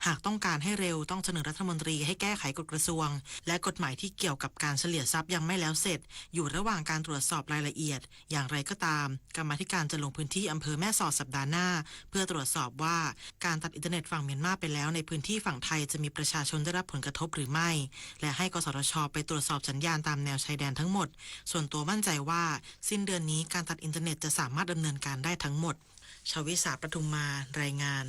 หากต้องการให้เร็ว ต้องเสนอรัฐมนตรีให้แก้ไขกฎกระทรวง และกฎหมายที่เกี่ยวกับการเฉลี่ยทรัพย์ยังไม่แล้วเสร็จ อยู่ระหว่างการตรวจสอบรายละเอียด อย่างไรก็ตาม กรรมาธิการจะลงพื้นที่อำเภอแม่สอดสัปดาห์หน้า เพื่อตรวจสอบว่าการตัดอินเทอร์เน็ตฝั่งเมียนมาไปแล้ว ในพื้นที่ฝั่งไทยจะมีประชาชนได้รับผลกระทบหรือไม่ และให้ กสทช ไปตรวจสอบสัญญาณตามแนวชายแดนทั้งหมด ส่วนตัวมั่นใจว่าสิ้นเดือนนี้การตัดอินเทอร์เน็ตจะสามารถดำเนินการได้ทั้งหมด ชวิสา ประทุมมา รายงาน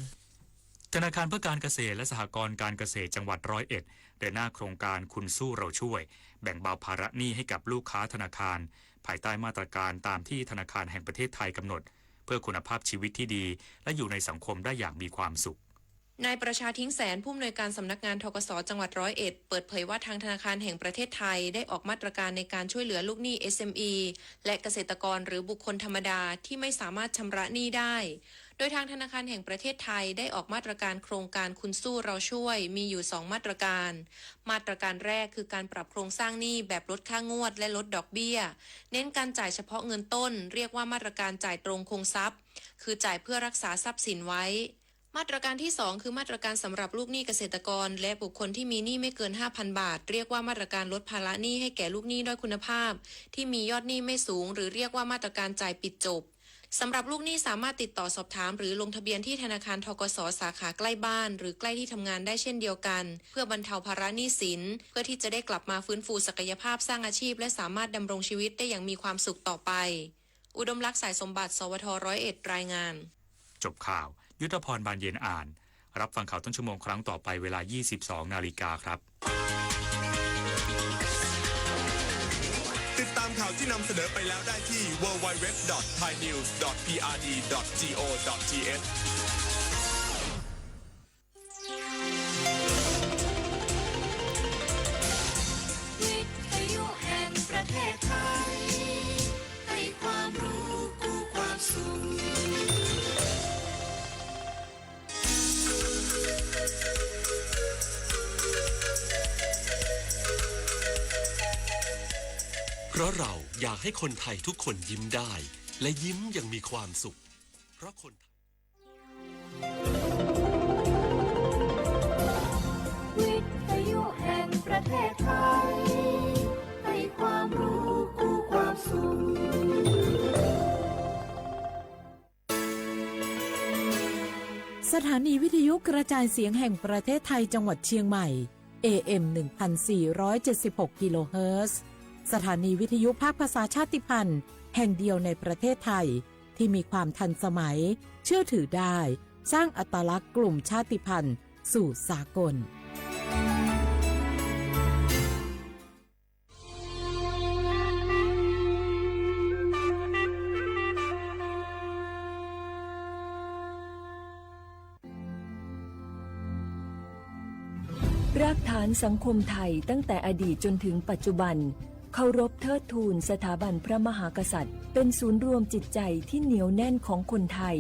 ธนาคารเพื่อการเกษตรและสหกรณ์การเกษตรจังหวัดร้อยเอ็ด เดินหน้าโครงการคุณสู้เราช่วย แบ่งเบาภาระหนี้ให้กับลูกค้าธนาคาร ภายใต้มาตรการตามที่ธนาคารแห่งประเทศไทยกำหนด เพื่อคุณภาพชีวิตที่ดี และอยู่ในสังคมได้อย่างมีความสุข นายประชา ทิ้งแสน ผู้อำนวยการสำนักงาน ธกส จังหวัดร้อยเอ็ด เปิดเผยว่าทางธนาคารแห่งประเทศไทยได้ออกมาตรการในการช่วยเหลือลูกหนี้ เอสเอ็มอี และเกษตรกรหรือบุคคลธรรมดาที่ไม่สามารถชำระหนี้ได้ โดยทางธนาคารแห่งประเทศไทยได้ออกมาตรการโครงการคุณสู้เราช่วย มีอยู่สองมาตรการ มาตรการแรกคือการปรับโครงสร้างหนี้แบบลดค่างวดและลดดอกเบี้ย เน้นการจ่ายเฉพาะเงินต้น เรียกว่ามาตรการจ่ายตรงคงทรัพย์ คือจ่ายเพื่อรักษาทรัพย์สินไว้ มาตรการที่สองคือมาตรการสำหรับลูกหนี้เกษตรกร และบุคคลที่มีหนี้ไม่เกิน ห้าพัน บาท เรียกว่ามาตรการลดภาระหนี้ให้แก่ลูกหนี้ด้อยคุณภาพ ที่มียอดหนี้ไม่สูง หรือเรียกว่ามาตรการจ่ายปิดจบ สำหรับลูกหนี้สามารถติดต่อสอบถามหรือลงทะเบียนที่ธนาคาร ธกส สาขาใกล้บ้าน หรือใกล้ที่ทำงานได้เช่นเดียวกัน เพื่อบรรเทาภาระหนี้สิน เพื่อที่จะได้กลับมาฟื้นฟูศักยภาพสร้างอาชีพ และสามารถดำรงชีวิตได้อย่างมีความสุขต่อไป อุดมลักษณ์ สายสมบัติ สวท ร้อยเอ็ด รายงาน จบข่าว ยุทธพร บานเย็นอ่าน รับฟังข่าวต้นชั่วโมงครั้งต่อไปเวลา ยี่สิบสอง นาฬิกาครับ ติดตามข่าวที่นำเสนอไปแล้วได้ที่ ดับเบิลยู ดับเบิลยู ดับเบิลยู ดอท ไทยนิวส์ ดอท พีอาร์ดี ดอท จี โอ ดอท ที เอช วิทยุแห่งประเทศไทย ให้ความรู้คู่ความสุข เพราะเราอยากให้คนไทยทุกคนยิ้มได้ และยิ้มอย่างมีความสุข เพราะคนไทย วิทยุแห่งประเทศไทย ให้ความรู้คู่ความสุข สถานีวิทยุกระจายเสียงแห่งประเทศไทยจังหวัดเชียงใหม่ เอเอ็ม หนึ่งพันสี่ร้อยเจ็ดสิบหก กิโลเฮิรตซ์ สถานีวิทยุภาคภาษาชาติพันธุ์แห่งเดียวในประเทศไทย ที่มีความทันสมัย เชื่อถือได้ สร้างอัตลักษณ์กลุ่มชาติพันธุ์สู่สากล รากฐานสังคมไทยตั้งแต่อดีตจนถึงปัจจุบัน เคารพเทิดทูนสถาบันพระมหากษัตริย์ เป็นศูนย์รวมจิตใจที่เหนียวแน่นของคนไทย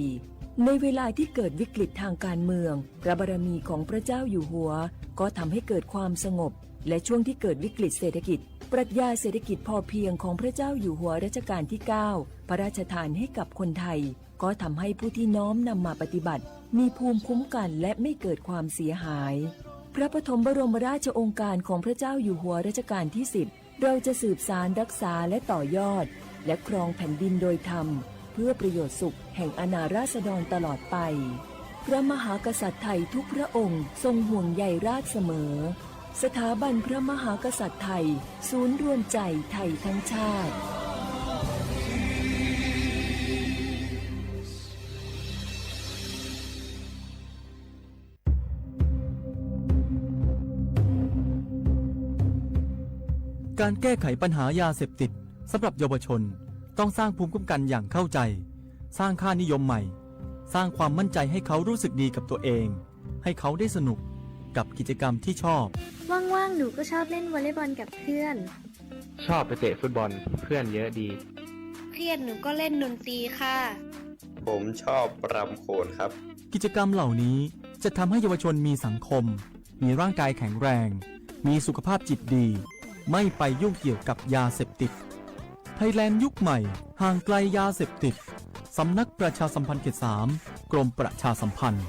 ในเวลาที่เกิดวิกฤตทางการเมือง พระบารมีของพระเจ้าอยู่หัว ก็ทำให้เกิดความสงบ และช่วงที่เกิดวิกฤตเศรษฐกิจ ปรัชญาเศรษฐกิจพอเพียงของพระเจ้าอยู่หัวรัชกาลที่เก้า พระราชทานให้กับคนไทย ก็ทำให้ผู้ที่น้อมนำมาปฏิบัติ มีภูมิคุ้มกันและไม่เกิดความเสียหาย พระปฐมบรมราชโองการของพระเจ้าอยู่หัวรัชกาลที่สิบ เราจะสืบสานรักษาและต่อยอด และครองแผ่นดินโดยธรรม เพื่อประโยชน์สุขแห่งอาณาราษฎรตลอดไป พระมหากษัตริย์ไทยทุกพระองค์ทรงห่วงใยราษฎรเสมอ สถาบันพระมหากษัตริย์ไทย ศูนย์รวมใจไทยทั้งชาติ การแก้ไขปัญหายาเสพติดสำหรับเยาวชน ต้องสร้างภูมิคุ้มกันอย่างเข้าใจ สร้างค่านิยมใหม่ สร้างความมั่นใจให้เขารู้สึกดีกับตัวเอง ให้เขาได้สนุกกับกิจกรรมที่ชอบ ว่างๆ หนูก็ชอบเล่นวอลเลย์บอลกับเพื่อน ชอบไปเตะฟุตบอล เพื่อนเยอะดี เครียดหนูก็เล่นดนตรีค่ะ ผมชอบรำโขนครับ กิจกรรมเหล่านี้จะทำให้เยาวชนมีสังคม มีร่างกายแข็งแรง มีสุขภาพจิตดี ไม่ไปยุ่งเกี่ยวกับยาเสพติด ไทยแลนด์ยุคใหม่ ห่างไกลยาเสพติด สำนักประชาสัมพันธ์เขตสาม กรมประชาสัมพันธ์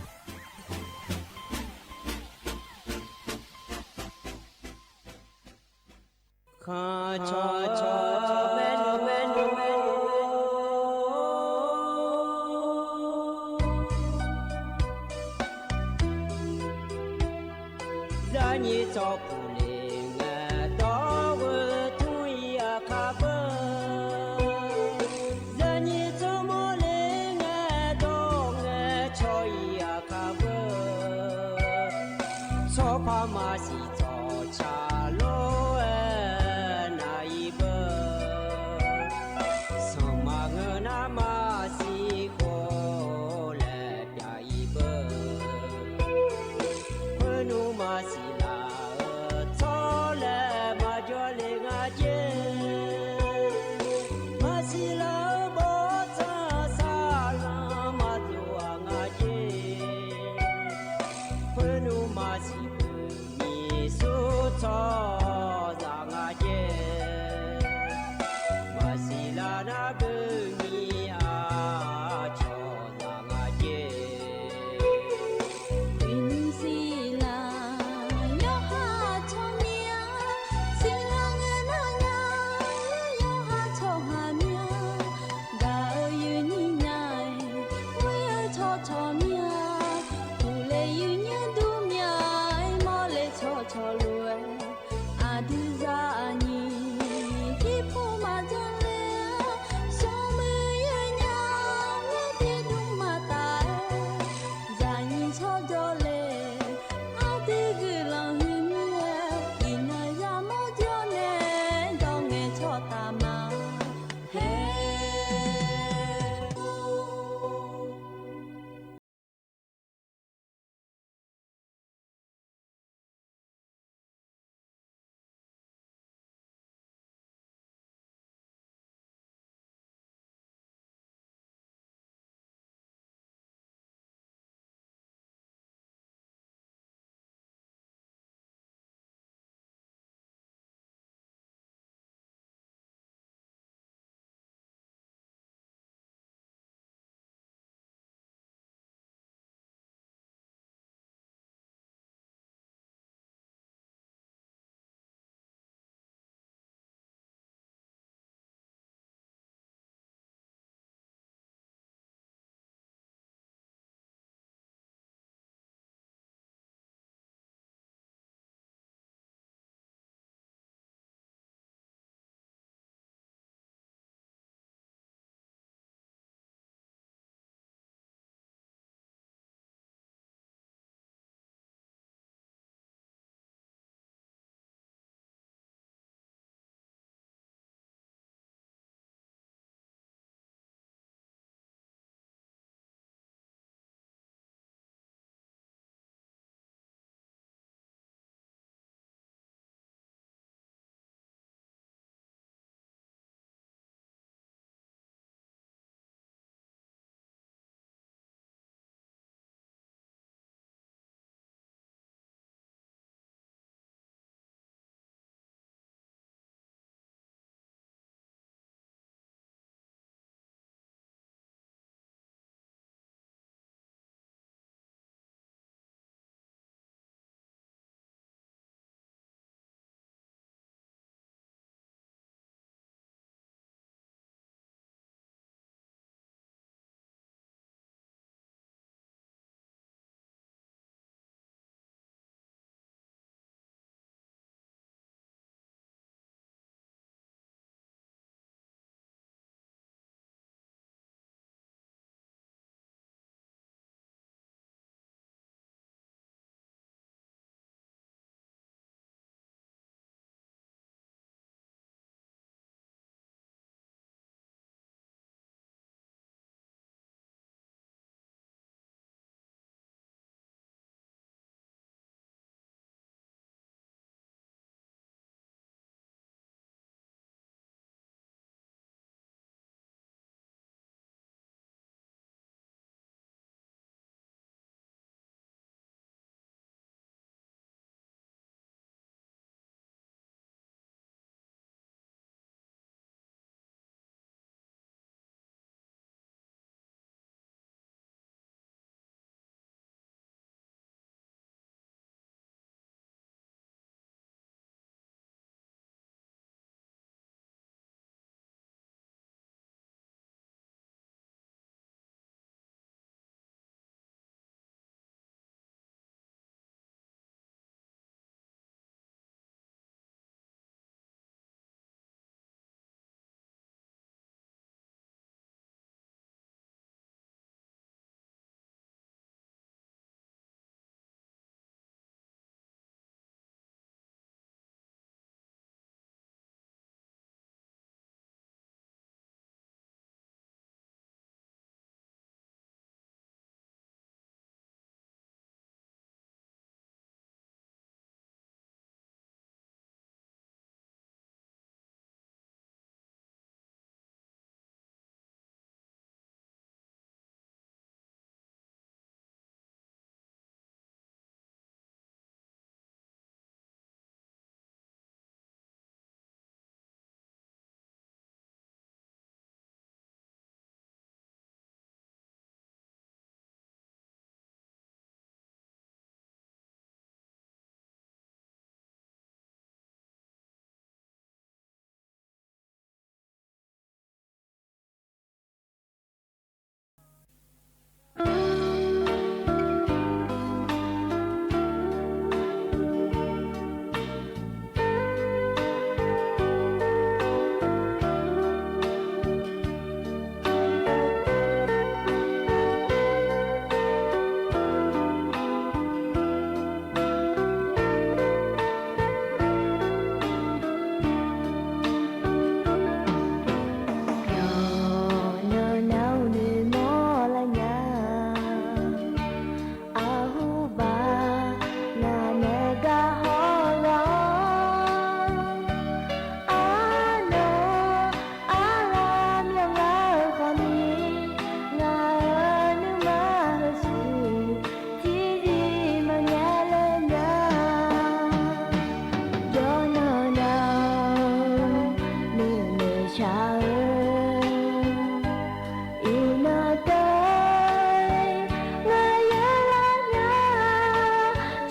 ချာဧၢ, အံၤနီၢ်တၢ်, ငါယဲလၢညါ,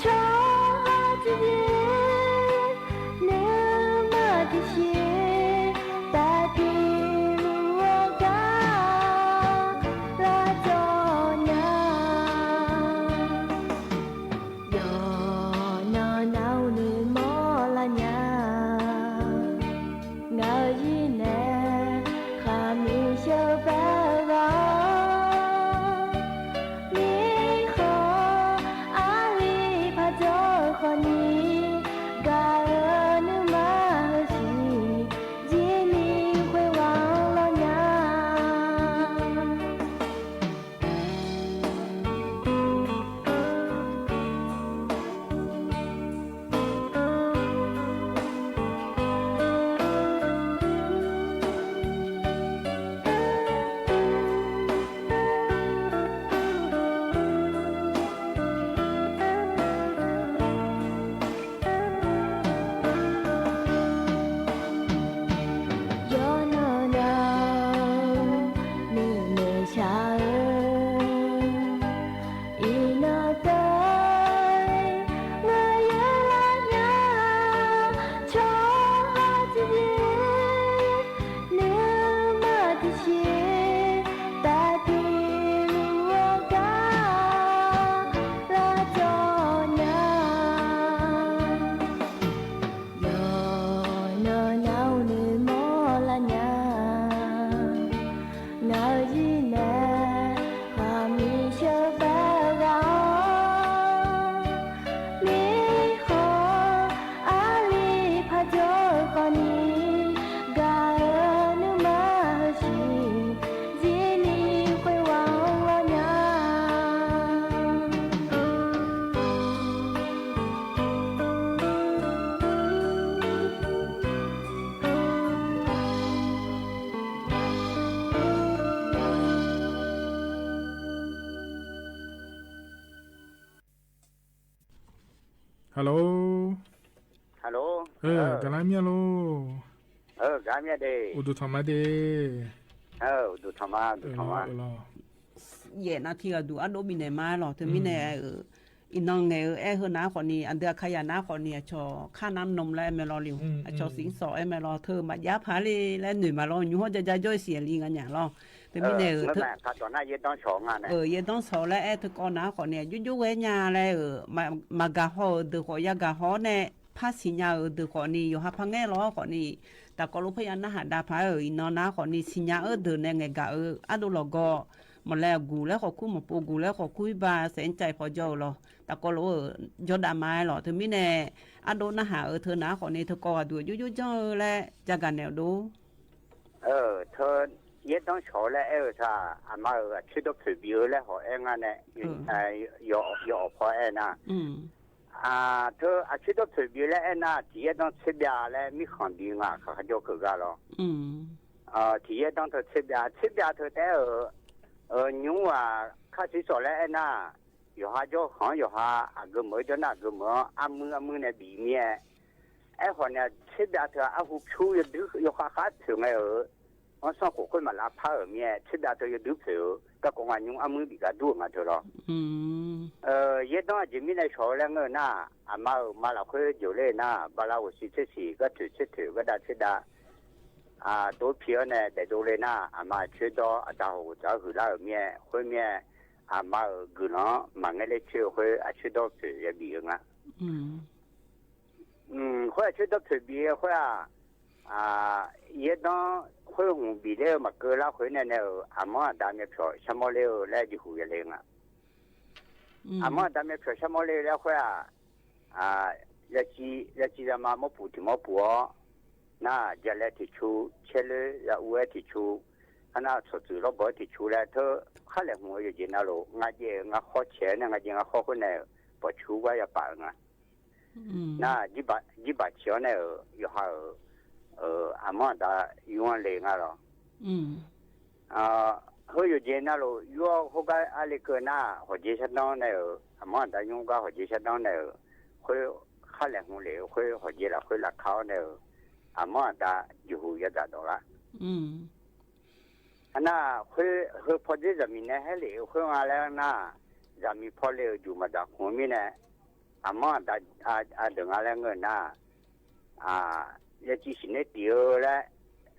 ဆီဟီၣ်တယ့ၢ်, နမၤတဆံး, တၢ်တ့လူၤအီၣ်ကါ, လၢကၠီညါ, ယနီၢ်နၢ်အိၣ်န့ၣ်မီၢ်လၢညါ ငါယံၤနဲၣ် ဃၣ်မံၤဆၢဘၣ်ဂီၤ, မ့ၢ်ဃီ အါလံဖးဒိၣ်ဃီနံၤ, ကၤဧၢနမၤဟၢဆံး, ယံၤနံၤဃ့ဝဲလီၤညါ. ယနီၢ်နၢ် မ့ၢ်မဲာ်ဆှးဧၢ, အံၤနီၢ်တၢ်, မၤယဲလၢညါ, ဆီဟီၣ်တယ့ၢ်, နမၤတဆံး, တၢ်တ့လူၤအီၣ်ကါ, လၢကၠီညါ. ယနီၢ်နၢ်အိၣ်န့ၣ်မီၢ်လၢညါ, ငါယံၤနဲၣ် ဃၣ်မံၤဆၢဘၣ်ဂီၤ, မ့ၢ်ဃီ အါလံဖးဒိၣ်ဃီနံၤ, ကၤဧၢနမၤဟၢဆံး, ယံၤနံၤဃ့ဝဲလီၤညါ. Hello. Hello. အဲ, အဲ, ကလါမ့ၢ်လီၤ. အဲ, ကလါမ့ၢ်ဒ့. အိၣ်ဒိၣ်ထီၣ်မးဒ့. အဲ, အိၣ်ဒိၣ်ထီၣ်မး, ဒိၣ်ထီၣ်မး. အဲလီၤ, အဲလီၤ. ယဲၢ်နၣ်ရံၣ်အဒူၣ်အဒိၣ်မံၤန့ၣ်မးလီၤ. တမံၤန့ၣ် အံၤနီၢ်ငဲၤဧၢ, အဲၣ်ဟၢနၤဃီနံၤ, အဒုးအခါယၤနၤဃီနံၤ, အဆီခါနၢ်နံၣ်လၢအဲၣ်မ့ၢ်လီၤလံ, အဆီစံးစီၤအဲၣ်မ့ၢ်လီၤ, ထၢမၤယါဖးလံ, လၢနုာ်မးလီၤ, ညူဟီၣ်ကၠီကၠီကၠီစံးလံ ငါညါလီၤ. တမံၤန့ၣ် ယဲၢ်ဒီစီၤလၢအဲၣ်တကီးနၤဃီနံၤ, ယိယိဝဲညါလၢ မၤဂၤဟီဧၢ ဒုးဃီယါဂၤဟီန့ၣ်, ဖးဆံညါဧၢ ဒုးဃီနံၤ, ယိၤဟၣ်ဖးငဲၢ်လီၤဃီနံၤ, တၢ်ကီလိာ်ဖဲယါနၢ်ဟးဒါဖးဧၢ, အံၤနီၢ်နၤဃီနံၤ ဆံညါဧၢ ဒုးနဲငဲၤဂၤဧၢ, အါဒိၣ်လီၤဂီၢ်, မ့ၢ်လၢအဂုၤလၢဃီၤခူ မ့ၢ်ပိာ်ဂုၤလၢဃီၤခူဘၣ် စဲးကၠဲးဖီကၠီဧၢလီၤ, တၢ်ကီလိာ်ဧၢ, ကၠီဒၣ်မးလီၤ. တမံၤန့ၣ် အါဒိၣ်နၢ်ဟးဧၢ ထၢနၤဃီနံၤ ထၢကီးဂၤဒုး ယိယိကၠီဧၢ လၢကၠီဂၤနဲၣ်ဒိၣ် အဲ, ထၢ, ယဲၢ်ဒီစီၤလၢအဲၣ်အသး, အမါဧၢ, အဆၢဒီဖျၢၣ်ဘံၣ်ဧၢလၢဟီၣ်အဲၣ်ငါန့ၣ်, ယအီၣ်ဖီအဲၣ်နၤ, ထၢအဆၢဒီဖျၢၣ်ဘံၣ်လၢအဲၣ်နၤ, တယဲၢ်ဒီဆ့ဘျါလၢမ့ၢ်ဃီၣ်ဘံၣ် ငါဃၣ်ဃၣ်ကၠီကၢၢ်ဂၤလီၤ. တယဲၢ်ဒီထၢဆ့ဘျါ, ဆ့ဘျါထၢတဲအၢ, ညူဧါ, ခါဆံးစီၤလၢအဲၣ်နၤ, ယိၤဟၣ်ကၠီဃီၣ် ယိၤဟၣ်အဂုၤမုာ် ကၠီနၢ်အဂုၤမုာ်, အမုၢ်အမုၢ်န့ၣ်ဘံၣ်မ့ၢ်, အဲၣ်ဃီၣ်န့ၣ် ဆ့ဘျါထၢအဟူးဖၠူယဒု ယိၤဟၣ်ဃါဖျၢၣ်ငဲဧၢ, အီၣ်ဆီၣ်ခိၣ်ခွဲးမၤလၢဖးဧၢမ့ၢ်, ဆ့ဘျါထၢယဒုဖျၢၣ်ဧၢ, ကၢ်ကိးဂၤညူအမုၢ်ဘံၣ်ဂၤဒူၣ်မၤထၢလီၤ. ယဲၢ်ဒီအယံၤမ့ၢ်န့ၣ် စီၤလၢငါနၤ, အမါဧၢ မၤလၢဃုာ်ယိၤလၢနၤ, ဘၣ်လၢအိၣ်ဆံးဆံးဆံး ကၢ်ထုးဆံးထုး ကၢ်ဒၣ်ဆံးဒၣ်, တိဖံးအီၤန့ၣ် ဒဲးဒိးလၢနၤ, အမါဆၢဒီအတၢ်ဟီၣ်ကဝီၤတၢ်ဟုၣ်လၢအမ့ၢ်, ဃုာ်မ့ၢ်, အမါဧၢ ဂုာ်လီၤ, မၤငဲၤလၢဆၢဃုာ် အဆၢဒီဖျၢၣ်ယဘံၣ်ဧၢငါ ဃုာ်အဆၢဒီဖျၢၣ်ဘံၣ်ဃုာ်ဧါ, ယဲၢ်ဒီဃုာ်ဟုၣ်ဘံၣ်လၢမၤကၢလၢဃုာ်န့ၣ်န့ၣ်ဧၢ, အမါအတၢ်မ့ၢ်ဖျိးဆၢမီလ့ဧၢ လၢယဟူးယလဲၤငါ, အမါအတၢ်မ့ၢ်ဖျိးဆၢမီလ့လၢဃုာ်ဧါ, ယစံး, ယစံးလၢမါ မီၢ်ပူၤထံးမီၢ်ပူၤအီၤ, နၤ ယလဲၤထံးဆူ, ဆဲးလၢယအူဝဲထံးဆူ, ဟါနၤ ဆီၣ်တုၤလီၤဘီထံးဆူလၢ ထၢခါလဲၣ်မူ ယယံၤနၤလိၤ, ငါယဲၢ်ငါဃီဆဲးန့ၣ် ငါယဲၢ်ငါဃီဃုာ်န့ၣ်, ပှၤဆူဝဲယပာ်ဧၢငါ နၤ ယဘၣ်ဆံးအီၤန့ၣ်ဧၢ, ယိၤဟၣ်ဧၢ, အမါအတၢ်ယွၤလဲၤငါလီၤ. ဟိယိၤယဲၢ်နၤလိၤ ယွၤဟိကါအါလံကၢနၤ, ဟီၣ်ကၠ့ဆၢဒီန့ၣ်ဧၢ, အမါအတၢ်ယွၤဟိကါဟီၣ်ကၠ့ဆၢဒီန့ၣ်ဧၢ, ဃုာ်ခါလဲၣ်မူလ့ ဃုာ်ဟီၣ်ကၠ့လၢဃုာ်လၢခါအီၤန့ၣ်ဧၢ, အမါအတၢ်ယဟူးယသးဒီးဂၤ อืม อันน่ะ ค่อย ค่อยผ่อเจ๊ยะหมีในแฮะเหล่ค่อยมาแล้วน่ะ ยะหมีผ่อเหล่อยู่มาดาหัวมีแน่ อะหมออะดา อะ อะเดิงอะแลเงอะน่ะ อ่า ยะจีสินได้ตี๋เออแล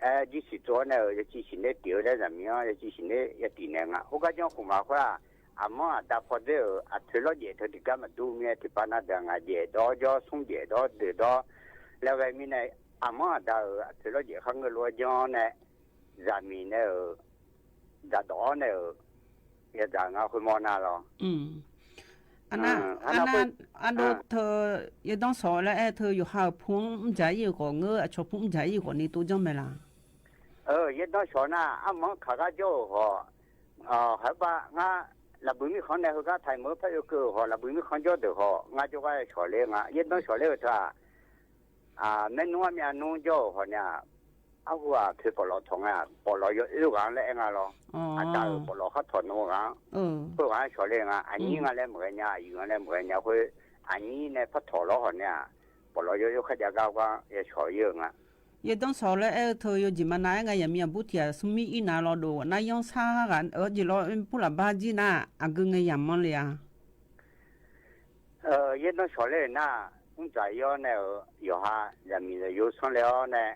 เอ่อ ยี่สิบตัวเนี่ย เออ ยะจีสินได้ตี๋เออแล ยะหมีอ้อ ยะจีสินได้ยะตี๋แหนงอะ ฮู้กาจ้องขุมมาค่อยอะ อะหมออะดาผ่อเจ๊ยเออ อะเถิดลอดเยะเถิด ตี้ก้ามาดูเมียตี้ปานาเดิงอะ เยะดอ ยอดส่งเยะดอ เดือดอ แล้วไงมีใน อะหมออะดาเออ อะเถิดลอดเยะข้าเงอะลัวย้อเนี่ย ยะหมีเนี่ยเออ ดาดอเนี่ยเออ ยะจ๋างาคุยมอนาลอ อืม อันน่ะ อ่า อันน่ะ อันน่ะ เปิ้น อันโด อ่า เธอ เยอะต้องสอนแล้ว เอ้ย เธออยู่หาพุงจ๋ายี่ก่อเงอะ อะชอพุงจ๋ายี่ก่อนี่ ตุ๊จ้องแม่ล่ะ เออ เยอะต้องสอนน่ะ อะหมอข้าก็โจ้หอ เอ่อ หาปะงา ละบือมีของในหื้อก็ไทยเมือพระเออเกอหอ ละบือมีของโจ้เด้อหอ งาโจ้ก็สอนเลยงา เยอะต้องสอนเลยเถอะ อ่า แม่นวล แม่นวลโจ้หอเนี่ย อะหัวเธอปอลอถอนอะ ปอลอยอเอื้อกังและแอ้งอะลอ อ๋อ อะจ๋าเออ ปอลอเขาถอนโนกัง เออ เปิ้นว่าสอนเลยงา อะนี้งาและเหมือนเงา อะอยู่งาและเหมือนเงา เฮ้ย อะนี้ในพระถอนลอหอเนี่ย ปอลอยอเอื้อเขาจะก้าวก็ ยะสอนเยอะงา เยอะต้องสอนแล้ว เอ้ย เธอโยจิมานายไง ยะมีอะบุเตียสมิอีนาลอโด นายองซากั๋น เออ จิลอ เอ็ม ปุระบาจีนา อะกึ่งไงยะมอนเลยอะ เออ เยอะต้องสอนเลยน่ะ อุ้งจ๋ายอเนี่ย เออ ยอหา ยะมียะโยซ่อนแล้วเนี่ย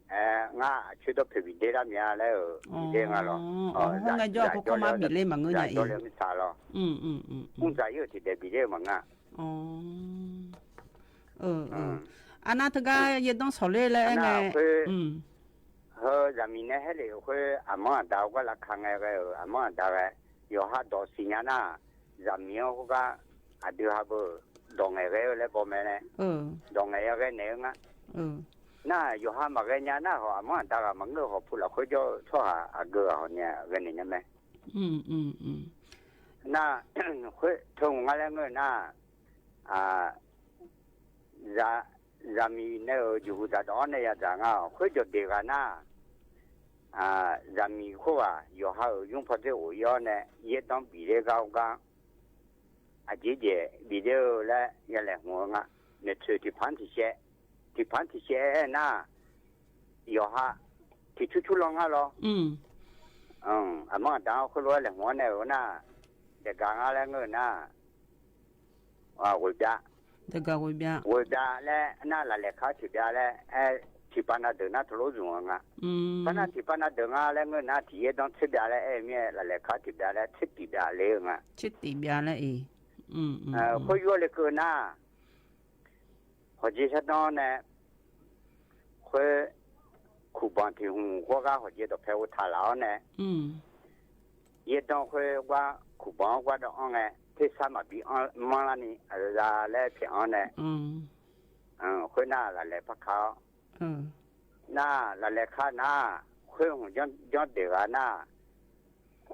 เอ่อ งาช่วยตัวเผยบิดเดละเมียแล้ว เออ อ๋อ บิดเดงาลอ อ๋อ เออ ห้องงานยอดเขาเข้ามาบิดเลยมาเงย ยะ ยะ เอง ยอดเลยมิสาลอ อืม อืม อืม อืม อุ้งจ๋ายอตี้เดบิดเดมางา อ๋อ เออ เออ อืม อันน่ะ เธอก็เยอะต้องสอนเลยแหละ อันน่ะ ไง คือ อืม เฮ้ย ยะมีในแฮะเหล่ค่อย อะหมออะดาก็ราคาไงก็ เออ อะหมออะดาไง ยอหาดอสิญญาน่ะ ยะมีเขาก็ อะดื้อหาเบอร์ ดอไงก็ เออ แล้วก็แม่เนี่ย เออ ดอไงก็แน่งา เออ น่ะ ยอหามาแกเนียน่ะ หอ อะหมออะดาก็มาเงอะ หอ ปุระค่อยโจ้ โจ้หา อะเกอหอเนี่ย แกเนียแม่ อืม อืม อืม น่ะ ค่อย เถิงงาและเงอะน่ะ อ่า ยะ ยะมีเนี่ย เออ อยู่หูจ๋าดอเนี่ย ยะจ๋างา ค่อยโจ้เดกาน่ะ อ่า ยะมีค่อยว่า ยอหาเออ ยุ้งผ่อเจ๊ยโอยอเนี่ย เยอะต้องบิดเดก้าวกัง อะเจ๋ยเจ๋ย บิดเดอและ ยะแหลหัวงา เนี่ย เธอตี้พันตี้แชะ ตี้พันตี้แชะน่ะ ยอหา ตี้ชุชุลองงาลอ อืม อืม อะหมออะดาค่อยลัวแหลหัวเนี่ย เออ น่ะ เดกางาและเงอะน่ะ อ่า หัวเปียะ เดกาหัวเปียะ หัวเปียะและ น่ะ ละแหลคาตี้เปียะและ เอ้ย ตี้ปานาเดิงน่ะ ทะลุจุงงา อืม ปานาตี้ปานาเดิงงาและเงอะน่ะ ตี้เยอะต้องเทเปียะและ เอ้ย เมีย ละแหลคาตี้เปียะและ เทตี้เปียะเลยงา เทตี้เปียะและ เอ้ย อืม อืม เออ อืม ค่อยยัวเลยเกอน่ะ หอเจ๋ยชะตอเนี่ย ค่อย ขุบางตี้หู ค่อยก้าหอเจ๋ยดอกแพรอุทาลาวเนี่ย อืม เยอะต้องค่อยว่า ขุบางว่าดอกอ้องไง เทศมาบีอ้อง มอละนี่ อะละและเปียะอ้องเนี่ย อืม เออ ค่อยน่ะ ละแหลพระเขา เออ น่ะ ละแหลคาน่ะ ค่อยหูย้อน ย้อนเดกาน่ะ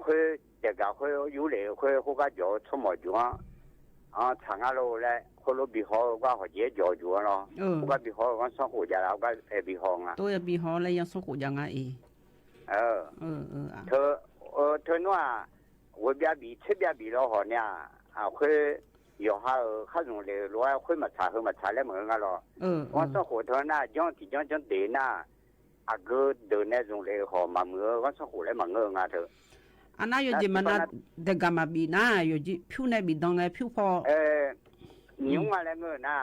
ค่อยเดกา ค่อยอยู่เลย ค่อย ค่อยก้าจ๋อ สมอจ๋อ อ๋อ ถางาโลและ ค่อยโลบิดหอ ก้าหอเจ๋ยจ๋ออยู่ลอ เออ ค่อยก้าบิดหอ ก้าซ่องโขจ๋าลาว ก้า เอ้ย บิดหองา โตยะบิดหอและยังซ่องโขจ๋างา เอ้ย เออ เออ เออ อ่ะ เธอ เออ เธอนั่นว่า หัวเปียะบิด เทเปียะบิดลอหอเนี่ย อ่า ค่อย ยอหาเออ ข้าหยุงเหลวลัว ค่อยมาถา ค่อยมาถาและเหมือนงาลอ เออ เออ ก้าซ่องโขเธอน่ะ ย้อนตี้ย้อน ย้อนเดน่ะ อะเกอเดินในหยุงเหลวหอมาเมือ ก้าซ่องโขและมาเงอะงาเธอ อันน่ะ โยเจมานา เดกามาบีน่ะ โยเจผิวในบีดองในผิวผ่อ เออ อืม ยุงงาและเงอะน่ะ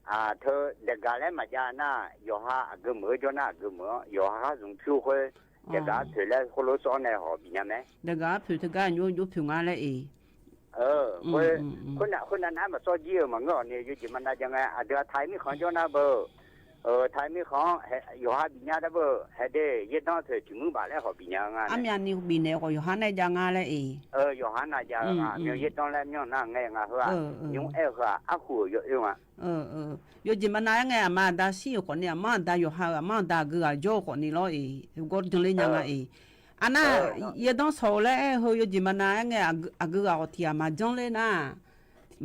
อ่า เธอเดกาและมาจ๋าน่ะ ยอหาอะเกอเมือ จ๋อน่ะ อะเกอเมือ ยอหาหยุงผิวค่อย อ๋อ เดกาเธอและค่อยโลซ้อนในหอบีเนียแม่ เดกาผิวเธอก้า โย โยผิวงาและ เอ้ย เออ อืม ค่อย อืม อืม คนน่ะ คนนั้นน่ะ มาซ้อเยี่ยมมาเงอะเนี่ย โยเจมานาจ๋างา อะเดี๋ยวไทยมีของจ๋อน่ะเบอร์ เออ ไทยมีของ เฮ้ย ยอหาบีเนียดะเบอร์ เฮ้ยเด้ เยอะต้องเธอตี้มือบาทและหอบีเนียงา อะ เนี่ย เมียนี่บีเนียก็ยอหาในจ๋างาและ เอ้ย เออ ยอหาในจ๋างา อืม อืม เมียเยอะต้องและเมียน่ะไงงาเฮ้อ เออ เออ ยุงเอ้ยเฮ้อ อะหูยอเอ้ยงา เออ เออ โยเจมานาไง อะมาดาซี้ก่อเนี่ย อะมาดายอหา อะมาดาเกออะจ๋อก่อนี่ลอ เอ้ย ก็จ๋องเลยเนียงา เออ เอ้ย อันน่ะ เออ เยอะต้องสอนและ เฮ้ย โยเจมานาไง อะเกอ อะเกออะตี้อะมาจ๋องเลยน่ะ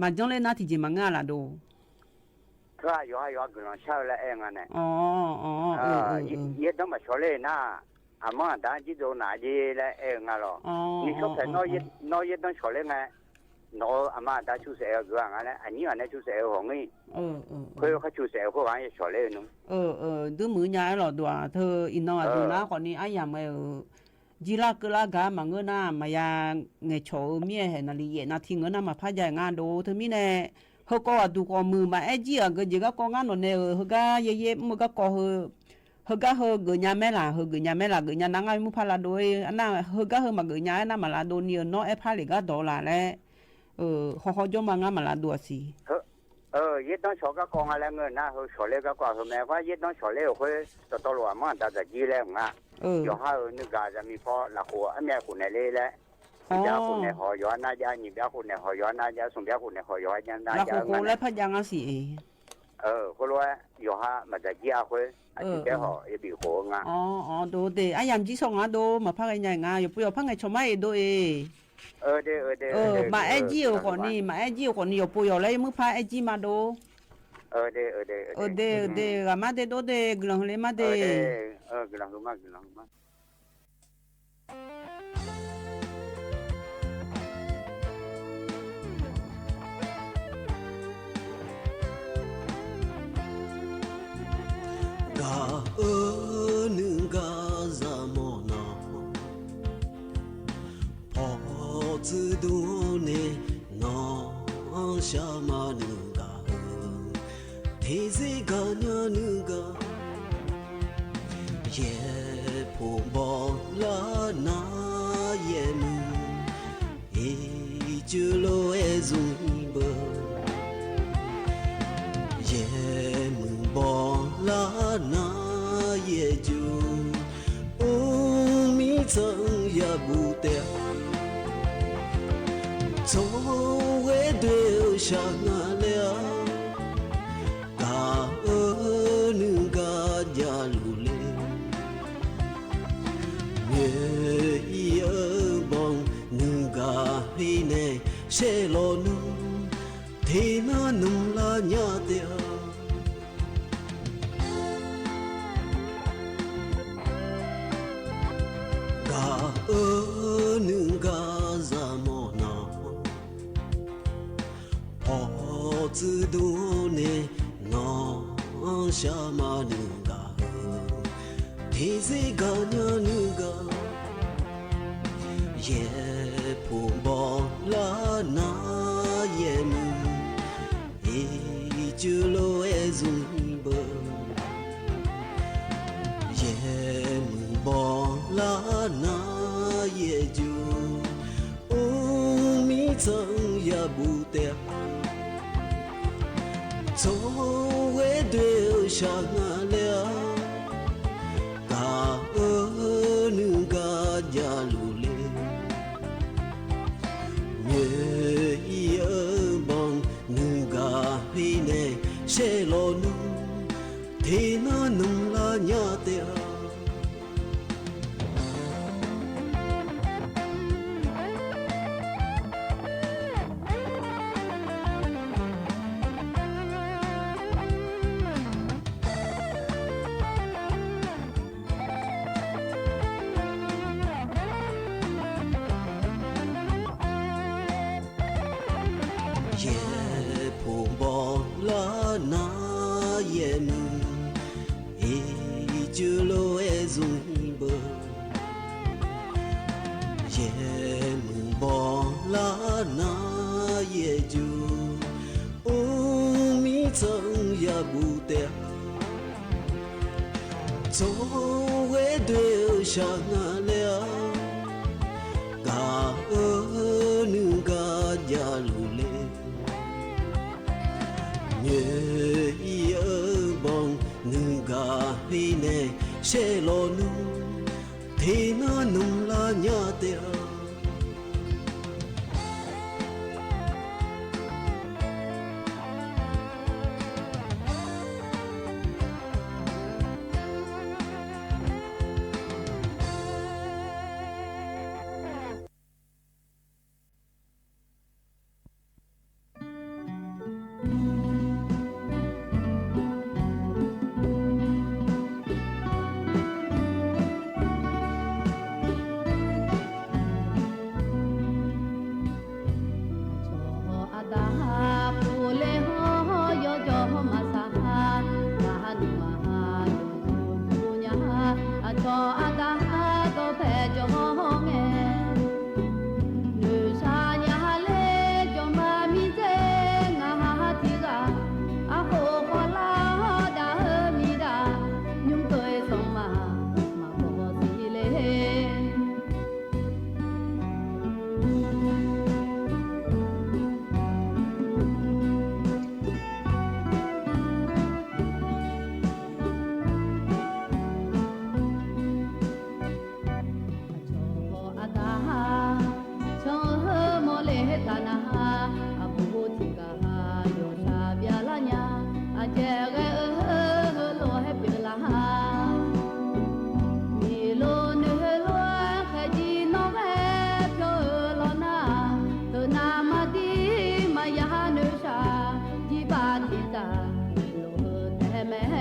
มาจ๋องเลยน่ะ ตี้เจมาเงาละโด เธอ ยอหา ยอหาเกอลองเช่าและเอ้ยงาเนี่ย อ๋อ อ๋อ เออ เออ เออ เออ เยอะต้องมาสอนเลยน่ะ อะมาดาจิโตนาจิและเอ้ยงาลอ อ๋อ นี่ก็แผน อ๋อ นอเยอะ อ๋อ นอเยอะต้องสอนเลยไง ၼေႃႈ ဢမႃးတႃႇ ၸူႉသႂ်ႇဢဝ်ၵႂႃႇၼႆလႄႈ ဢၼ်ၼႆႉ ဢၼ်ၼႆႉ ၸူႉသႂ်ႇဢဝ်ၶွင်ၼႆႉ ဢိူဝ်ႈ ဢိူဝ်ႈ ၶိုဝ်း ၶႃႈၸူႉသႂ်ႇဢဝ်ၶွင်ဢၼ်ၼႆႉ သေလႄႈၼေႃႈ ဢိူဝ်ႈ ဢိူဝ်ႈ တိုၼ်းမိူဝ်ႈၺႃးလႄႈ တေႃႈ ဢိူဝ်ႈ ဢီႇၼွင်ႉ ဢႃႈ ဢႃႈ ၸူႉၼႃး ဢိူဝ်ႈ ၶွင်ၼႆႉ ဢႃႈ ယၢမ်း ဢိူဝ်ႈ ၸီႇလႃႉ ၵိူဝ်ႇလႃႉ ၵႃႈမႃး ငိုၼ်းၼႃႇ မႃးယႃႇ ငႄႈၶျေႃႇ ဢိူဝ်ႈ မီးႁႄႉ ၼႃႇလီႇယႄႇ ၼႃႇထီႇ ငိုၼ်းၼႃႇ မႃးၽႃႇယႃႇ ငၢၼ်းတူဝ် ထိုင်မီးၼႆႉ ႁိုဝ်ၵေႃႈ ဝႃႈ တူၵ်းၵေႃႈ မိူဝ်ႈမႃး ဢႄးၸီႇ ဢႃႈ ၵေႃႈ ၸႂ်ႈၵေႃႈ ၵေႃႈ ငၢၼ်းၼေႃႈၼႆႉ ဢိူဝ်ႈ ႁိုဝ်ၵေႃႈ ယႄႈယႄႈ မိူဝ်ႈၵေႃႈ ၵေႃႈ ႁိုဝ် ႁိုဝ်ၵေႃႈ ႁိုဝ် ၵိူဝ်ႇၺႃးမႄးလႃႇ ႁိုဝ် ၵိူဝ်ႇၺႃးမႄးလႃႇ ၵိူဝ်ႇၺႃးၼၢင်း ဢၢႆႈမူႇၽႃႉလႃႈ တူၺ်း ဢၼ်ၼၼ်ႉ ႁိုဝ်ၵေႃႈ ႁိုဝ် မႃး ၵိူဝ်ႇၺႃး ဢၼ်ၼၼ်ႉ မႃးလႃႈ တူၺ်း ၼႆႉ ဢိူဝ်ႈ ၼေႃႈ ဢႄးၽႃႉလႄႈ ၵေႃႈ တေႃႇလႃႇလႄႈ ဢိူဝ်ႈ ႁေႃႈႁေႃႈ ၸွမ်းမႃး ငၢၼ်းမႃးလႃႈ တူၺ်းသီး ဢိူဝ်ႈ ဢိူဝ်ႈ ယႃႇတွင်းသေၵေႃႈ ၵေႃႈ ငၢၼ်းလႄႈ ငိုၼ်းၼႃႇ ႁိုဝ် သေလႄႈၵေႃႈ ၵေႃႈ ႁိုဝ် မႄးၵေႃႈ ယႃႇတွင်းသေလႄႈ ႁိုဝ် တေႃႇတေႃႇလူဝ်ႇ မႃး တႃႇၸႃႇၵျီးလႄႈ ငၢၼ်း ဢိူဝ်ႈ ယွၼ်ႉႁႂ်ႈ ဢိူဝ်ႈ ၼိုင်ႈၵႃႈ တေမီးၵေႃႉ လႃႈၵူဝ် ဢႃႈ မႄးၵူၼ်းၼႆႉလႄႈ ဢေႃႈ ၵူၼ်းၼႆႉ ႁေႃႈယွၼ်းၼႃႇယဝ်ႉ ၼိုင်ႈပျႃး ၵူၼ်းၼႆႉ ႁေႃႈယွၼ်းၼႃႇယဝ်ႉ သွင်ပျႃး ၵူၼ်းၼႆႉ ႁေႃႈယွၼ်းၼႃႇယဝ်ႉ လႃႈၵူဝ် ၼၼ်ႉ ၵူၼ်းလႄႈ ၽႃႉယၢင်ႇ ဢႃႈ သီႇဢေႇ ဢိူဝ်ႈ ၵူၼ်းလႄႈ ယွၼ်ႉႁႂ်ႈ မႃးတႃႇၵျီးဢႃႈ ၵူၼ်း ဢၼ်တီႈ ဢိူဝ်ႈ တႄႉႁေႃႈ ဢိူဝ်ႈ ယႃႇပေၵူဝ်ငႃႈ။ ဢေႃႈ ဢေႃႈ တူဝ်တႄႉ ဢႃႈ ယၢမ်ႈၸီႉသွၵ်ႈငႃႈ တူဝ် မႃးၽၵ်းၵၼ်ယႂ်ႇငႃႈ ယႃႇပေယွမ်းၽၵ်းၼႆ ၶျေႃႇမႃးဢေႇ တူဝ်ဢေႇ။ ဢိူဝ်ႈ တႄႉ ဢိူဝ်ႈ တႄႉ ဢိူဝ်ႈ ဢိူဝ်ႈ တႄႉ မႃးဢႄးၵျီးဢေႃႈ ၵေႃႈၼႆႉ မႃးဢႄးၵျီးဢေႃႈ ၵေႃႈၼႆႉ ယႃႇပေယွမ်းလႄႈ ယႃႇပေၽၵ်း ဢႄးၵျီးမႃးတူဝ်။ ဢိူဝ်ႈ တႄႉ ဢိူဝ်ႈ တႄႉ ဢိူဝ်ႈ ဢိူဝ်ႈ တႄႉ ဢိူဝ်ႈ တႄႉ ဢိူဝ်ႈ ၵႃႈမႃးတႄႉ တူဝ်တႄႉ ၵိူင်ႇလင်ႁိုဝ်လႄႈ မႃးတႄႉ။ ဢိူဝ်ႈ တႄႉ ဢိူဝ်ႈ တႄႉ ဢိူဝ်ႈ ၵိူင်ႇလင်ႁိုဝ် မႃး ၵိူင်ႇလင်ႁိုဝ် မႃး။ ၵႃႈဢိူဝ်ႈ ၼိုင်ႈၵႃႈ ၸႃႉမေႃႈၼႃႇ ၽေႃႇၸိုဝ်ႈတူဝ်ၼႆႉ ၼေႃႈ သြႃႇမႃး ၼိုင်ႈၵႃႈဢိူဝ်ႈ ထေႇၸေးၵႃႇၺႃႇ ၼိုင်ႈၵႃႈ ယႄႈၽူၼ်းပေႃးလႃႈၼႃႇ ယႄႈမိုဝ်း ဢီးၸူးလူဝ်း ဢႄႇၸုင်ႇပိူဝ်ႇ ယႄႈမိုဝ်းပေႃးလႃႈၼႃႇ ယႄႈၸူး ဢူဝ်း မီးၸၢင်ႈယႃႇပူႇတႄႉ ၸွင်ႇဝႄႈတူၺ်း ဢိူဝ်ႈ သျႃႇငႃႇလႄႈ ၵႃႈဢိူဝ်ႈ ၼိုင်ႈၵႃႈ ယႃႇလူႉလႄႈ ငွေႈဢီးဢိူဝ်ႈပွင်ႇ ၼိုင်ႈၵႃႈႁိုဝ်ၼႆ သႄႉလေႃႇၼိုင်ႈ ထေႇၼႃႇၼုမ်ႇလႃႇ ၺႃးတႄႉ ၵႃႈဢိူဝ်ႈ ၼိုင်ႈၵႃႈ ၸႃႉမေႃႈၼႃႇ ၽေႃႇၸိုဝ်ႈတူဝ်ၼႆႉ ၼေႃႈ သျႃႇမႃး ၼိုင်ႈၵႃႈ ထေႇၸေးၵႃႇၺႃႇ ၼိုင်ႈၵႃႈ ယႄႈၽူၼ်းပေႃးလႃႈၼႃႇ ယႄႈမိုဝ်း ဢီးၸူးလူဝ်း ဢႄႇၸုင်ႇပိူဝ်ႇ ယႄႈမိုဝ်းပေႃးလႃႈၼႃႇ ယႄႈၸူး ဢူဝ်း မီးၸၢင်ႈယႃႇပူႇတႄႉ ၸွင်ႇဝႄႈတူၺ်း ဢိူဝ်ႈ သျႃႇငႃႇလႄႈ ၵႃႈဢိူဝ်ႈ ၼိုင်ႈၵႃႈ ယႃႇလူႉလႄႈ ငွေႈဢီးဢိူဝ်ႈပွင်ႇ ၼိုင်ႈၵႃႈႁိုဝ်ၼႆ သႄႉလေႃႇၼိုင်ႈ ထေႇၼႃႇၼုမ်ႇလႃႇ ၺႃးတႄႉယႄႈၽူၼ်းပေႃးလႃႈၼႃႇ ယႄႈမိုဝ်း ဢီးၸူးလူဝ်း ဢႄႇၸုင်ႇပိူဝ်ႇ ယႄႈမိုဝ်းပေႃးလႃႈၼႃႇ ယႄႈၸူး ဢူဝ်း မီးၸၢင်ႈယႃႇပူႇတႄႉ ၸွင်ႇဝႄႈတူၺ်း ဢိူဝ်ႈ သျႃႇငႃႇလႄႈ ၵႃႈဢိူဝ်ႈ ၼိုင်ႈၵႃႈ ယႃႇလူႉလႄႈ ငွေႈဢီးဢိူဝ်ႈပွင်ႇ ၼိုင်ႈၵႃႈႁိုဝ်ၼႆ သႄႉလေႃႇၼိုင်ႈ ထေႇၼႃႇၼုမ်ႇလႃႇ ၺႃးတႄႉ အတၢ်ဟးဒီးဖဲကၠီဟီၣ်ဟီၣ်ငဲ နုၢ်ဆါညါဟးလဲ ကၠီမၤမံၤစဲ ငါဟးဟးထံဂၤ အဃိဃီလၢ်ဒၣ်ဟဲမံၤဒၣ် ညူမ်တွဲစီၤမၤ မၤဘီစံလ့ အဆီၣ်အတၢ်ဟး ဆီၣ်ဟဲမီၢ်လ့ဟဲတၢ်နဟး အဘူးထံဂၤဟး ယီၢ်ဆၣ်ဘျါလၢညါ အကဲဂဲၤအၢဟဲ ဟဲလိာ်ဟဲပျၢၤလၢဟး မ့ၢ်လိာ်နုာ်ဟဲလိာ် ဃဲကံနီၣ်ဂဲၤ ဖျိအၢလီၤနၤ သနာ်မၤဒံး မၤယၤဟးနုာ်ဆါ ဒံးဘၣ်ဒံးတၢ် လိာ်ဟဲတဲမဲ အဆီၣ်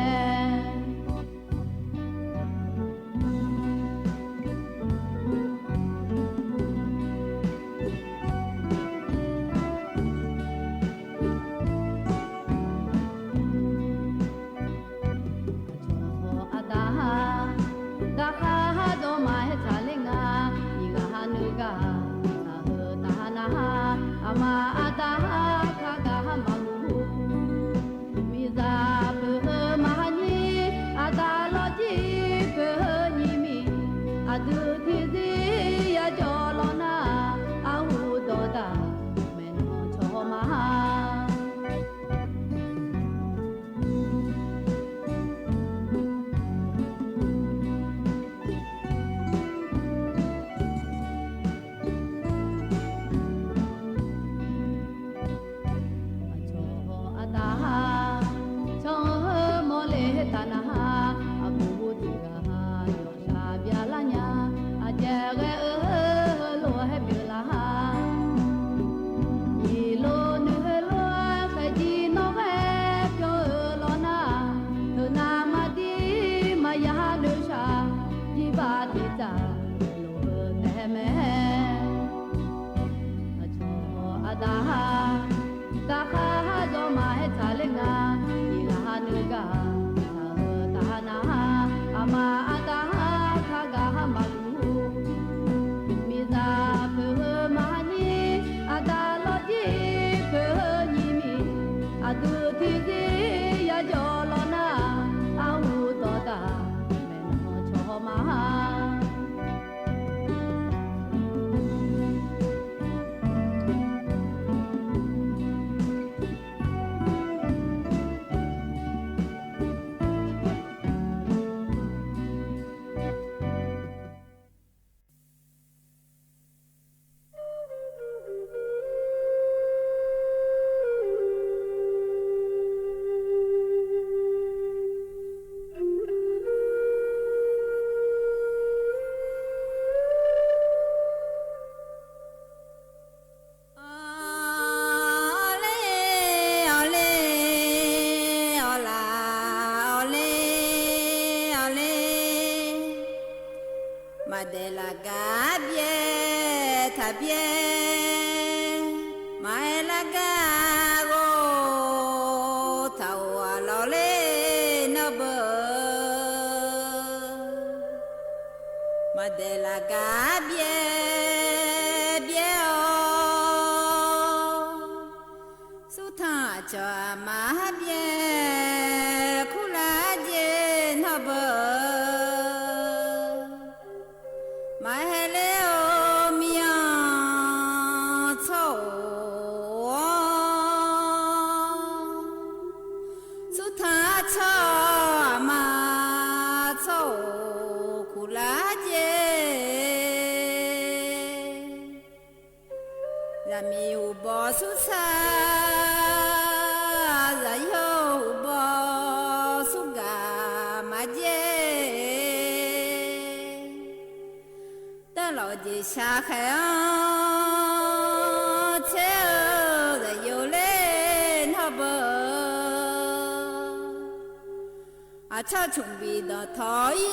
အတၢ်ဟး တၢ်ဃးဟးဒီးမၤဟဲဆါလၢနၤ ယံၤဂၤဟးနုာ်ဂၤ တၢ်ဟဲတၢ်ဟးနဟး အမၤအတၢ်ဟး ခါဂၤဟးမၤမုာ် မ့ၢ်စၢ်ဖုးဟဲမၤဟးနံၤ အတၢ်လီၤကံၢ်ဖုးဟဲနံၤမံၤ အဒုးထံၣ်စံယၤကၠီလီၤနၤ အဟူဒီးတၢ် မဲာ်နီၢ်ဆီမၤ အဆီၣ်အတၢ်ဟး ဆီၣ်ဟဲမီၢ်လ့ဟဲတၢ်နဟး အဘူးဘူးထံဂၤဟး ယီၢ်ဆၣ်ဘျါလၢညါ အကဲဂဲၤအၢဟဲ ဟဲလိာ်ဟဲပျၢၤလၢဟး ယံၤလိာ်နုာ်ဟဲလိာ် ဃဲကံနီၣ်ဂဲၤ ဖျိအၢလီၤနၤ သနာ်မၤဒံး မၤယၤဟးနုာ်ဆါ ဒံးဘၣ်ဒံးတၢ် လိာ်ဟဲတဲမဲ အဆီၣ်အတၢ်ဟး တၢ်ဃးဟးဒီးမၤဟဲဆါလၢနၤ ယံၤဂၤဟးနုာ်ဂၤ တၢ်ဟဲတၢ်ဟးနဟး အမၤအတၢ်ဟး ခါဂၤဟးမၤလူၤ မ့ၢ်စၢ်ဖုးဟဲမၤဟးနံၤ အတၢ်လီၤကံၢ်ဖုးဟဲနံၤမံၤ အဒုးထံၣ်စံယၤကၠီလီၤနၤ အဟူဒီးတၢ် မဲာ်နီၢ်ဆီမၤ အီၣ်လ့ အီၣ်လ့ အီၣ်လၢ အီၣ်လ့ အီၣ်လ့ မၤဒဲးလၢကဘျဲၣ်ထးဘျဲၣ် မၤဟဲလၢကဂီၤ ထးအိၣ်အလီၢ်လ့နီၢ်ဘၢ မၤဒဲးလၢကဘျဲၣ်ဘျဲၣ်အီၤ ဆူထၣ်အဆီၣ်အမၤဘျဲၣ် ခူလၢက့နီၢ်ဘၢ မၤဟဲလၢအီၤမံၤအီၤ ဆီၣ်အိၣ် ဆူထၣ်ဆီၣ်အမၤ ဆီၣ်အိၣ်ခူလၢက့ ယမံၤဟူးဘီဆူဆါ ယယိၤဟူးဘီဆူဂၤမၤက့ တၢ်လီၤက့ဆါဃဲၤအီၤ ဆဲးဧၢ ယယိၤလ့နီၢ်ဘၢ အဆီၣ်ဆူၣ်ဘံၣ်ဒီးထီၣ်အံၤအီၤ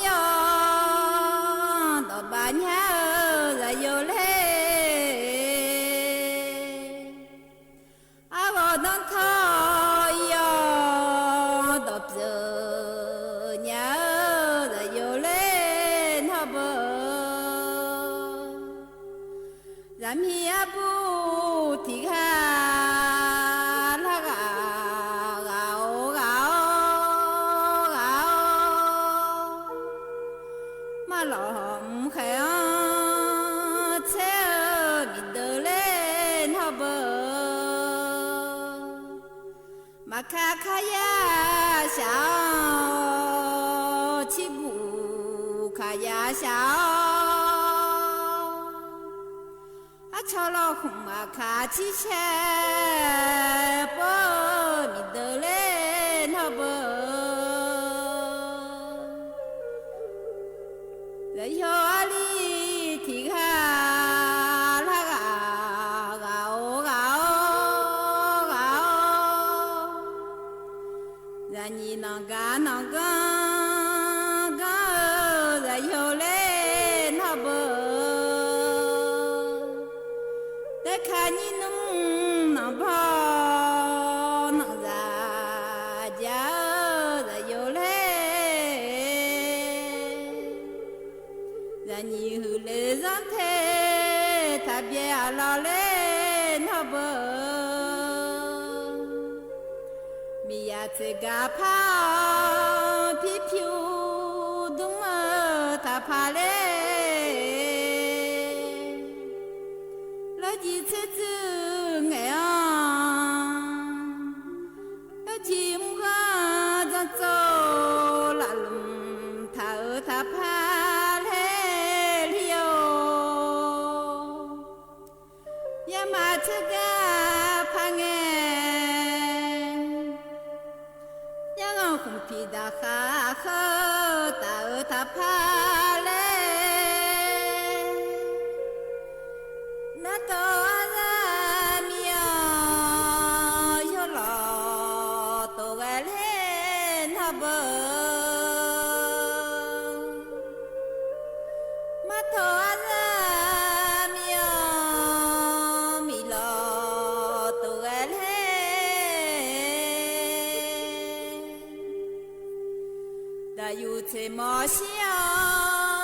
ဒီးဘၣ်ညါဧၢ ယယိၤလ့ အဂီၢ်ဒီးထီၣ်အံၤအီၤ ဒီးပျၢၤညါဧၢ ယယိၤလ့နီၢ် ဘၢၣ် ယမံအဘူၣ်ထံၣ်ဃာ် လၢဂၤ ဂၤဧိၤ ဂၤဧိၤ ဂၤဧိၤ မၤလီၤဃဲၤအီၤ ဆဲးဧၢ မံၤဒၢးလႄႈ နီၢ်ဘၢၣ် မၤခးခါယၤစှၤအီၤ ဆံးဘူၣ်ခါယၤစှၤအီၤ အဆီလီၤဃုာ်မၤခးဆံးဆဲး ပၢ်ဧၢ မံၤဒၢးလႄႈ နီၢ်ဘၢၣ် ယယိၤအီၤလံထံၣ်ဃာ် လၢဂၤ ဂၤဧိၤ ဂၤဧိၤ ဂၤဧိၤ ယညံၤနီၢ်ကါနီၢ်ကါ ကါဧၢ ယယိၤလ၄် နီၢ်ဘၢၣ် တခါညံနုၢ်နီၢ်ဘီ နီၢ်စၢ် ကၢ်ဧၢ ယယိၤလ၄် ယညံၤဟုၣ်လၢစီၤထ့ ထးဘျဲးအလီၢ်လႄႈ နီၢ်ဘၢၣ် မံၤယၤဆ့ကၤဖးအီၤ ဖံဖုဒုးမၢ ထးဖးလၢ လၢယံၤဆ့စုငဲၤအီၤ လၢယံၤမုၢ်ဂီၤ စီၤစိၤလးလူၢ် ထးအၢထးဖးလၢလံဧိၤ ယမၤဆ့ကၤဖးငဲၤ ယဂီၤဃုာ်ဖံးဒၣ်ဃာ်ဃၢ တၢ်အၢတၢ်ဖးလၢ နတိၢ်အသးမံၤအီၤ ယိၤလီၤတိၢ်ဂဲၤလၢ နီၢ်ဘၢၣ် မၤတိၢ်အသးမံၤအီၤ မံၤလီၤတိၢ်ဂဲၤလၢ တၢ်ယူၢ်ဆ့ၣ်မီၤဆံးအီၤ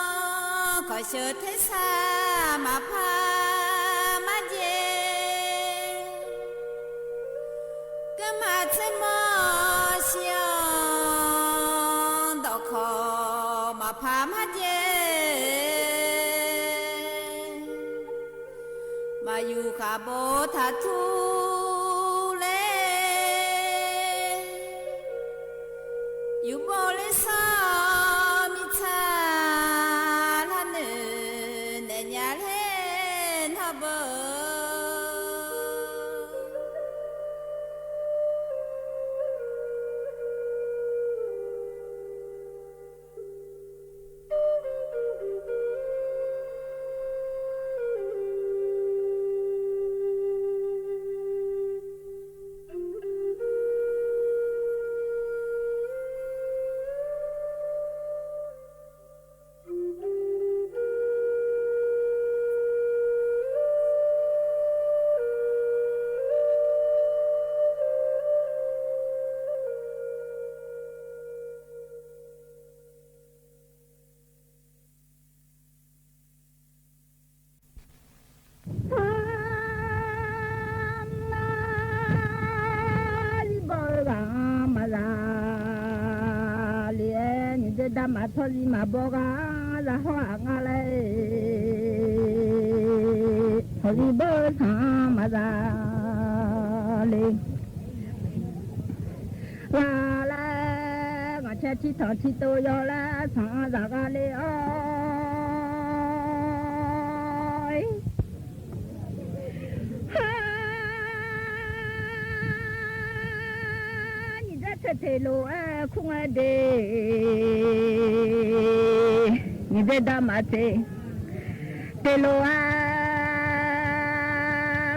ခီၣ်ဆၢထ့ဆၢမၤဖးမၤယဲၢ် ကမၤဆ့ၣ်မီၤဆံးအီၤ ဒီးခီၣ်မၤဖးမၤယဲၢ် မၤယူၢ်ဃာ်ဘိထးထူလၢ ယူၢ်ဘိလၢစီၤမံၤဆၣ် လၢနုၢ်နဲၣ်ညါလၢ နီၢ်ဘၢၣ် လံဘီဧၢ ဂၤမၤသးလံ အဲ နံၤဒဲးဒၣ်မး ထီၣ်လံမၤဘီဂၤ သးဟီၣ်အငါလဲၣ် ထီၣ်လံဘီဧၢ ဆၣ်မၤသးလံ ဂၤလဲၣ် ဂၤဆဲထံထီၣ်ထံတိယီၤလၢ ဆၣ်သးဂၤလံ အိ ဟါ နံၤဒဲးထဲထဲလိာ်ဝဲ ခူဝဲဒ့ နံၤဒဲးဒၣ်မးထဲ ထဲလိာ်ဝဲ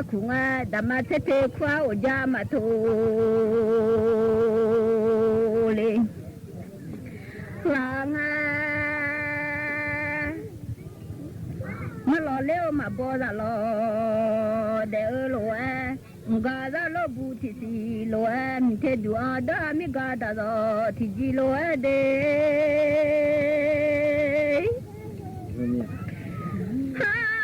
ခူဝဲဒၣ်မးထဲထဲ ခွါအိၣ်ယါမးထိၣ် လံ လၢငါ မၤလီၤလၢအိၣ်မၤဘီသးလီၤ ဒဲးအၢလိာ်ဝဲ မုၢ်ဂၤသးလိာ်ဘူးထံၣ်သံလိာ်ဝဲ မုၢ်ထဲဒုးအီၤဒီး မ့ၢ်ဂၤဒၣ်သိးထံၣ်ကံလိာ်ဝဲဒ့ ၸၢတ်ႈလီၤမးဒဲး လႄႈ ဢၼ်ၵႃႈလၢလိာ်ပူၤထီႇသီႇ လီၤနုင်ႈမၢင်ၵိူဝ် မီးတႄႉဒူဢေႃႈ တႃႇမီးၵႃႈတႃႇတေႃႇ ထီႇၵျီႇလီၤနုင်ႈမၢင်ၵိူဝ် ဢူၺ်း မႃး လႃႈလႄႈ ဢူဝ်း ပေႃးၸၢတ်ႈလီၤဒဲး ၵႃႈၼႆႉ တႃႇလီၤလႄႈ ဢူဝ်း ပေႃးၸၢတ်ႈလီၤဒဲး ၼႆႉ တႃႇမႃးသီႇပီႇ ၶူဝ်းၵိုဝ်းလူဝ်ႇ ဢႃႈ ၸိူင်ႉၼႆတႄႉ ႁႃႉ တႃႇၼႆႉ တေႃႇသႃႇလီၤ ငႃး ႁူးပႃးမႃးသီႇ ဢႃႇ ဢိူဝ်ႈ မႃးတႄႉတႄႉ ငႃးလီႁႃႉ သျွင်ႈသျွင်ႈ ငႃးလႃႈ ၸႃႇဢႃႈ ၼေႃႈ ဢိူဝ်ႈ ၶႃႈလႃႈ ႁိုဝ် ၶျႄႉတူႈထုင်း ဢႃႈ ထႃႈ ဢိူဝ်ႈ တေႃႈဢိၼ်းၼႃႇ ငႃးမႃးၸႃႇ တေႃႈဢိၼ်းထႃႇၼႃႇ သျႃႇသျႃႇ ငႃးလႃႈ ၵေႃႈ ဢူဝ်ႈလႄႈ ႁႃႉ ၸိူဝ်းၸႂ်ႉပႃး မႃးၸိုင်ၵေႃႈ ပႃးၸႂ်ႉထႃႈပႃးတႄႉ ငႃးသီႇလီႇလႄႈ ငႃးလူင်းထူဝ်းမၢင်ႇဢိူဝ်ႈ ငႃးၺႃးလႄႈ လႄႈငႃးတေႃႇၶေႃႈ ဢိူဝ်ႈ မၢင်ႇဢိူဝ်ႈၼႃႇ ပႃးမီးသူသီႇတေႃႇၵႃႇ ဝႃႈတေႃႇၸွင်ႇဝႆႉလႃႇ ငႃးသုၺ်ႇၺႃႇတေႃႇၵႃႇ ႁေႃးတေႃႇၵႃႇ ၸႃႇလႃႇတေႇ ႁႃႉ ငႃးႁႃႉ ၸႂ်လႄႈ လေႃးၼူ ႁိုင်ငၢႆးမႃးၸွႆႈ ၸွႆႈမႃး ဢူဝ်း ပေႃးလူဝ်ႇ ႁိုင်ငၢႆး လေႃးၼူ မႃးၶိူဝ်း ဢႃႇ ၸႃႇတေႇ ၸႂ်လႄႈ တေႃႇၽႄႈလႄႈ ၼိူဝ်ၶွင်မႃး မေႃၼႃႇ ဢီႈမႃးငိူဝ်ႈ ၸူၼ်တူဝ် ၸႂ်လႄႈ တေႃႇ ၽႄႈလႄႈငၢႆး ၼိူဝ်ၶွင်မႃးၵႃႈမျၢတ်ႈ ဢေႈ ပေႃးလူဝ်ႇတေႃႇၽႄႈလႄႈ ၼိူဝ်ၶွင်မႃးႁိုဝ် ၼႃႇဢီႈမႃးငိူဝ်ႈ ပေႃးလူဝ်ႇတေႃႇၽႄႈလႄႈငၢႆး ၼိူဝ်ၶွင်ႁိုဝ်ၵႃႈမျၢတ်ႈတႄႉ ႁႃႉ ဝႃႈသူၸႂ်လူဝ်ႇ ဢႃႈ ၸူဝ်ႈတိူဝ်ႇဢူဝ်းတႄႉ ဝႃႈၸဝ်ႈၸႃႉသွင် ၸႂ်လူဝ်ႇ ဢႃႈ ၸူဝ်ႈတိူဝ်ႇဢူဝ်း ၼႃႈၶွင်ၵေႃႈ ပႃးၸႂ်ၵေႃႈ ၺေႃႇသေႃးတိူဝ်ႇဢူဝ်း သေႃးထေႃးၼႃႇရႃႇ ၶႂ်ႈပႃး ယႃႉၸွင်ႇၸူဝ်ႈတိူဝ်ႇဢူဝ်းတႄႉ ႁႃႉ ၼႃႈၸႂ်လႄႈ တေႃႇၽႄႈလႄႈ ၼိူဝ်ၶွင်မႃး မေႃယႃႈလႄႈ ပေႃးလူဝ်ႇတေႃႇၽႄႈလႄႈ ၼိူဝ်ၶွင်မႃး ႁိုဝ်လႄႈ ငႃးလႄႈ ၶေႃႈပျေႃႇၸဝ်ႈ သူၸႂ်ယုင်ႈထႃႈတႃႉ ၶေႃႈမႄႈတႃႉၸဝ်ႈ သူၸႂ်မေႃလေႃး ယွင်ႇငႃး ယူႇၶႃႈလၢင်း ပိူဝ်ႈထၢင်ႇ ဢိုမ်း ၽီၶႃႈလၢင်း ယိူဝ်ႈၸႃႇ တၵ်းၶႃႈတႄႉ ႁႃႉ မႃးလူဝ်ႇဢႃႇၶျီႇ ၸႂ်လႄႈ မႃးၶိုၼ်ႈၺႃး ဢေႈ ၸႂ်လႄႈ မႃးလူဝ်ႇဢႃႇၶျီႇ ယႃႇသႃႇဢႃႇၶျီႇၺႃး ဢေႈ မႃးလူဝ်ႇတေႃႇၶေႃႈ ၸႂ် လႄႈမႃးၶိုၼ်ႈၺႃး ၸဝ်ႈမႃးမီးၸိူင်ႉႁႃႉ ထီႇဝႃႇ ၸႃႇဢိူဝ်ႈ ဢေႃႈ သျႃႇသျႃႇၺႃး ႁႃႉ လႃႈ သျႃႇသျႃႇမိူဝ်ႈ ဢႃႈ လႃႈ ၸႃႇဢိူဝ်ႈ တႃႇမႃး သီႇပီႇၼႃႇၶႃႈ လူၺ်ႈ ဢိူဝ်ႈ ၽွင်း ဢိူဝ်ႈ ယတႄႉ ၸၢင်ႈဢၢႆႈဝႆႉ ဢိူဝ်ႈ တႃႇမႃး မႃးတူၺ်း ၸၢင်ႈၶၢင်ႈၶႂႃႉ ၼႆႉတႄႉ တႃႇမႃး မႃးတူၺ်း ပႆႇလႃႈ ၽႅတ်ႈၽႅဝ် ဢေႃႈ ထူဝ်း သျႃးၸႃး ၸွင်ႇဢႄႈ ၵႃႈလႃႈ ပိုတ်ႇတူ သျၢင်ႈငႃး ၸွင်ႇဢႄႈတႄႉ ၸႃႉ ယိၼ်းၸူမ်းသြႃႇလွင်ႈ ဢိူဝ်ႈ ႁူးပႃးမႃးသီႇ ဢႃႈ ဢိူဝ်ႈ မီးဢႃႈလႄႈ ယူႇယွၼ်ႉလွင်ႈ ဢိူဝ်ႈ ႁူးပႃးမႃးပူႇ ဢႃႈ ဢိူဝ်ႈ မီးဢႃႈလႄႈ တႃႇမႃးသီႇ ပီႈၼွင်ႉၶဝ် ၽြႃးသြႃႇမႃး မီးယႃႈဢုပ်ႇလေႃး ၸႃႉၽီမႃး ဢိူဝ်ႈ ဢႃႈ တႃႇလေႃးၵျီးႁုင်ႇၵွင်ႈ ၸႃႉၸႃႉ လေႃးၵျီးႁုင်ႇၵွင်ႈ ၺႃးဢေး ၸွင်ႇသူလႃႈ လူင်ပၼ်ႇၼႄလႄႈ ဢိူဝ်ႈ ႁႃႉ ၼေႃႈ လႃႈၶ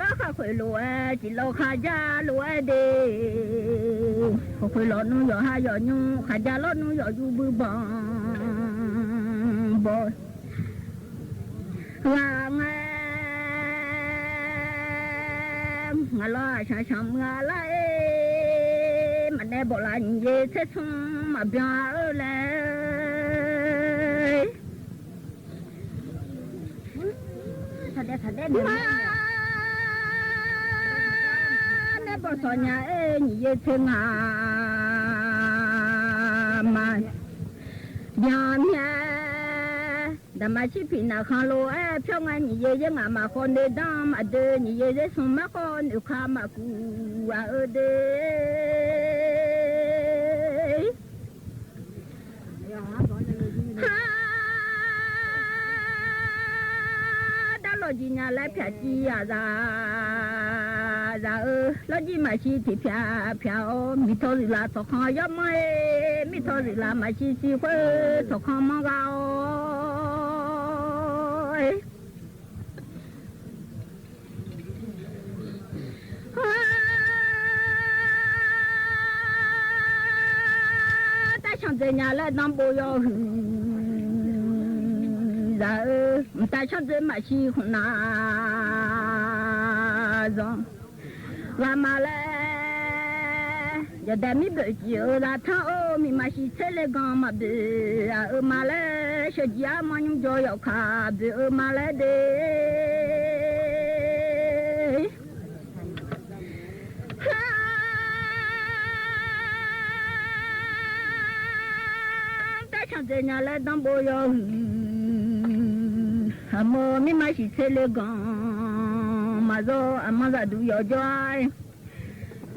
ႃႈ ၶူၺ် လိုဝ်အဲ စံၣ်လီၤဃာ်ယါလိုဝ်အဲဒ့ ဟီၣ်ခိၣ်လီၤနူယီၢ်ဟါယီၢ်ညိ ဃာ်ယါလီၤနူယီၢ်ယူၢ်ဘုဘီၣ် ဘီၣ် ဂၤငဲ ငါလီၤဆၣ်ဆၣ်မုၢ်အလါအ့ မၤနဲဘီၣ်လၢနံၣ်ယဲၢ်ဆံဆူ မၤဘၣ်အၢလဲၣ် နဲဘီၣ်စီၣ်ညါအ့ နံၣ်ယဲၢ်ဆံငါ မၤ ဘၣ်မ့ၢ် ဒၣ်မၤဆံဖံးနၢ်ခီလိာ်အဲ ဖျီငါနံၣ်ယဲၢ်ယဲၢ်ငါ မၤဃီနုာ်ဒၢမၤဒၢ နံၣ်ယဲၢ်ယဲၢ်ဆံ မၤဃီနုာ်ခါမၤကူအၢဒ့ ဟါ တၢ်လီၢ်ကံညါလၢဖၠၣ်ကံယၤ ယၤအၢ လီၢ်ကံမၤဆံထံၣ်ဖၠၣ်ဖၠၣ်အီၤ မ့ၢ်ထီၣ်ရံၣ်လၢထီၣ်ခီယီၢ်မီၢ်အ့ မ့ၢ်ထီၣ်ရံၣ်လၢမၤဆံဆံဃု ထီၣ်ခီမီၢ်ဂၤအီၤ တၢ်ဆၣ်ဒ့ၣ်ညါလၢဒၢဘိယီၤဟုၣ် ယၤအၢ တၢ်ဆၣ်ဒ့ၣ်မၤဆံဃုနၤ ယၤ ဂၤမၤလဲၣ် ယၤဒဲးမ့ၢ်ဘၣ်စံၣ်အၢ ယၤထါအိၣ် မ့ၢ်မၤဆံဆဲးလ့ၣ်ဂီၤမၤဘၣ် ယၤအၢမၤလဲၣ် ဆၢကံအါမီၢ်ညူယီၤယီၢ်ခါဘၣ် အၢမၤလဲၣ်ဒ့ တၢ်ဆၣ်ဒ့ၣ်ညါလၢဒၢဘိယီၤဟုၣ် အမိၢ်မ့ၢ်မၤဆံဆဲးလ့ၣ်ဂီၤ မၤစီ အမိၢ်သးဒူယီၤယီၤ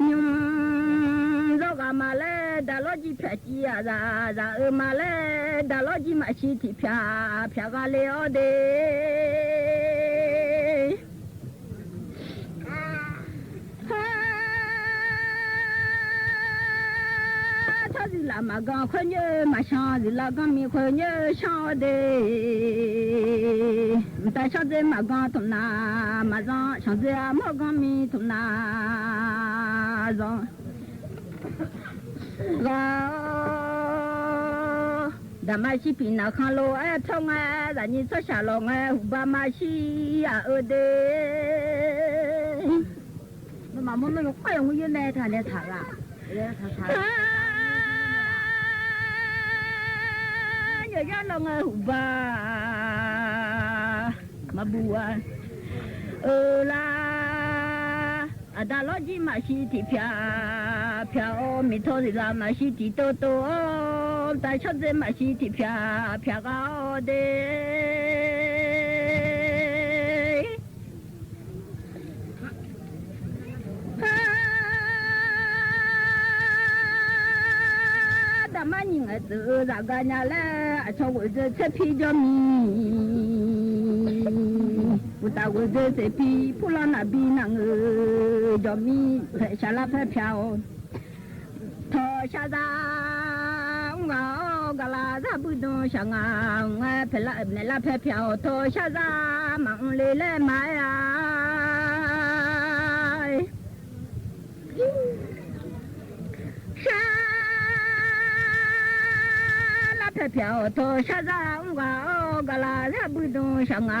ညူ စီၤဂၤမၤလဲၣ် ဒၣ်လီၢ်ကံဖၠၣ်ကံယၤ ယၤအၢမၤလဲၣ် ဒၣ်လီၢ်ကံမၤဆံထံၣ်ဖၠၣ် ဖၠၣ်ဂၤလ့ၤအီၤဒ့ ထီၣ်ရံၣ်လၢမၤဂီၤခွဲးညိ မၤဆၣ်ရံၣ်လၢဂီၤမံၤခွဲးညိ ဆၣ်အီၤဒ့ တၢ်ဆၣ်ဒ့ၣ်မၤဂီၤထီၣ်နၤ မၤစီ ဆၣ်ဒ့ၣ်အမိၢ်ဂီၤမံၤထီၣ်နၤ စီ ဂၤ ဒၣ်မၤဆံဖံးနၢ်ခီလိာ်အဲ ဖျီငါ ဒၣ်နံၣ်စီဆၣ်လီၤငါ ဟူးဘၣ်မၤဆံယၤအၢဒ့ မၤမ့ၢ်မ့ၢ်ခွဲးယီၤ ငူယဲၢ်နဲထါနဲထါဂၤ ညိယါလီၤငါဟူးဘၣ် မၤဘူၣ်ဝါ အၢလါ အဒၣ်လီၢ်ကံမၤဆံထံၣ်ဖၠၣ်ဖၠၣ်အီၤ မ့ၢ်ထီၣ်ရံၣ်လၢမၤဆံထံၣ်တိတိအီၤ တၢ်ဆၣ်ဒ့ၣ်မၤဆံထံၣ်ဖၠၣ်ဖၠၣ်ဂၤအီၤဒ့ ဒၣ်မၤနံၤငါသုး ဒၣ်ဂၤညါလၢ အဆီၣ်ဝဲဒၢဆဲးဖံးယီၢ်မံၤ ပူၤတၢ်ဝဲဒၢဆဲးဖံး ဖူလီၤနၢ်ဘံနၢ်ငၢၢ် ယီၢ်မံၤ ဖဲဆၣ်လၢဖဲဖၠၣ်အီၤ ထီၣ်ဆၣ်သး အူဂၤအီၤ ကလၤသၣ်ဘုဒုံဆၣ်ငါ ဝဲဖဲလၢ မဲာ်လၢဖဲဖၠၣ်အီၤ ထီၣ်ဆၣ်သး မၤအူလ့ၤလဲၣ်မၤဧါ ဆၣ် လၢဖဲဖၠၣ်အီၤ ထီၣ်ဆၣ်သး အူဂၤအီၤ ကလၤသၣ်ဘုဒုံဆၣ်ငါ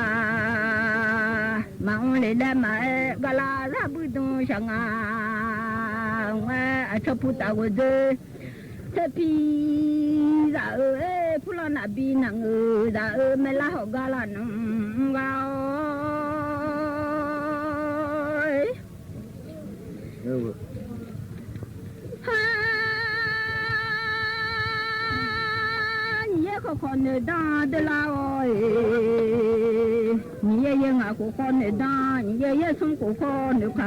မၤအူလ့ၤလဲၣ်မၤဧါ ကလၤသၣ်ဘုဒုံဆၣ်ငါ ဝဲအဆီၣ်ပူၤတၢ်ဝဲဒၢ ဆဲးဖံး ဒၣ်အၢ ဖူလီၤနၢ်ဘံနၢ်ငၢၢ် ဒၣ်အၢ မဲာ်လၢဟီၣ်ကလၤနုာ်ဂၤအီၤ ဟါ နံၣ်ယဲၢ်ဃီဃီနုာ်ဒၣ်ဒၣ်လၢအီၤအံၤ နံၣ်ယဲၢ်ယဲၢ်ငါဃီဃီနုာ်ဒၣ် နံၣ်ယဲၢ်ယဲၢ်ဆံဃီဃီနုာ်ခါ